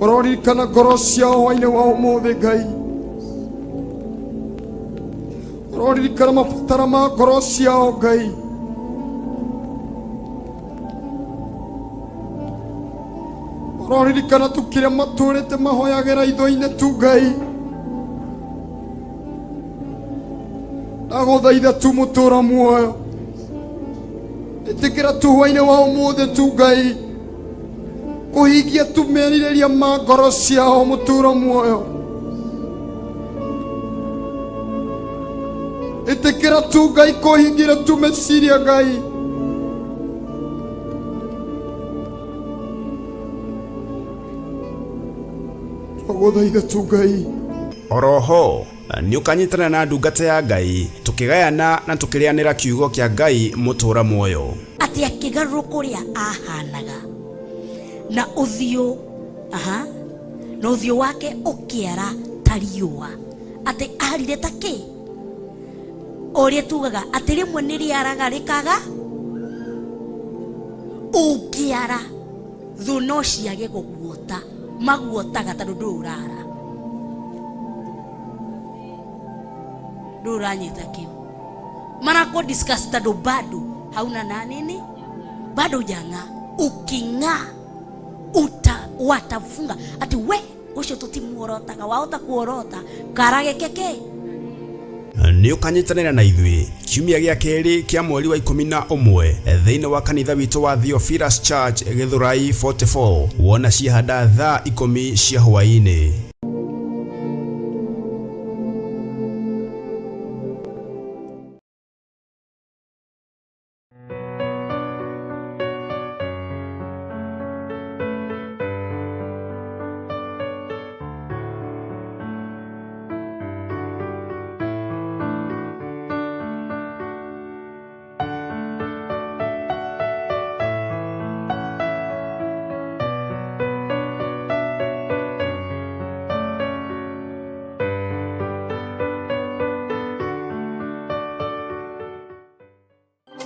ũroririkana ngoro ciao hwainĩ wa ũmũthĩ Ngai, ũroririkana mabatara ma ngoro ciao Ngai. Tũroririkana tu kĩrĩa matũrĩte mahoyagĩra itho-inĩ tu Ngai. Ndagũthaitha tu mũtũra muoyo, ĩtĩkĩra tu hwainĩ wa ũmũthĩ tu Ngai kũhingia tu merirĩria ma ngoro ciao mũtũra muoyo. Ĩtĩkĩra tu Ngai kũhingira tu meciria Ngai. Twagũthaitha tu Ngai. Oroho nĩ ũkanyitanĩra na ndungata ya Ngai tũkĩgayana na tũkĩrĩanĩra kiugo kĩa Ngai mũtũra muoyo. Atĩ akĩgarũrũka ũrĩa ahanaga na ũthiũ, aha, na ũthiũ wake ũkĩara ta riũa, atĩ arire ta kĩ ũrĩa tugaga atĩ rĩmwe nĩ rĩaraga rĩkaga ũngĩara thũ no ciage gũguota maguotaga tondũ ndũrĩ ũrara ndũrĩ ũranyita kĩu marako discuss tondũ bado hauna na nini bado hujang'aa uking'aa uta watafunga ati we ucio tutimuorotaga wahota kuorota karage keke. Nĩ ũkanyitanĩra na ithuĩ kiumia gĩa kerĩ kĩa mweri wa 11 thĩinĩ wa kanitha witũ wa Theophilus Church Gĩthũrai 44 wona ciahanda thaa 10 cia hwaĩ-inĩ.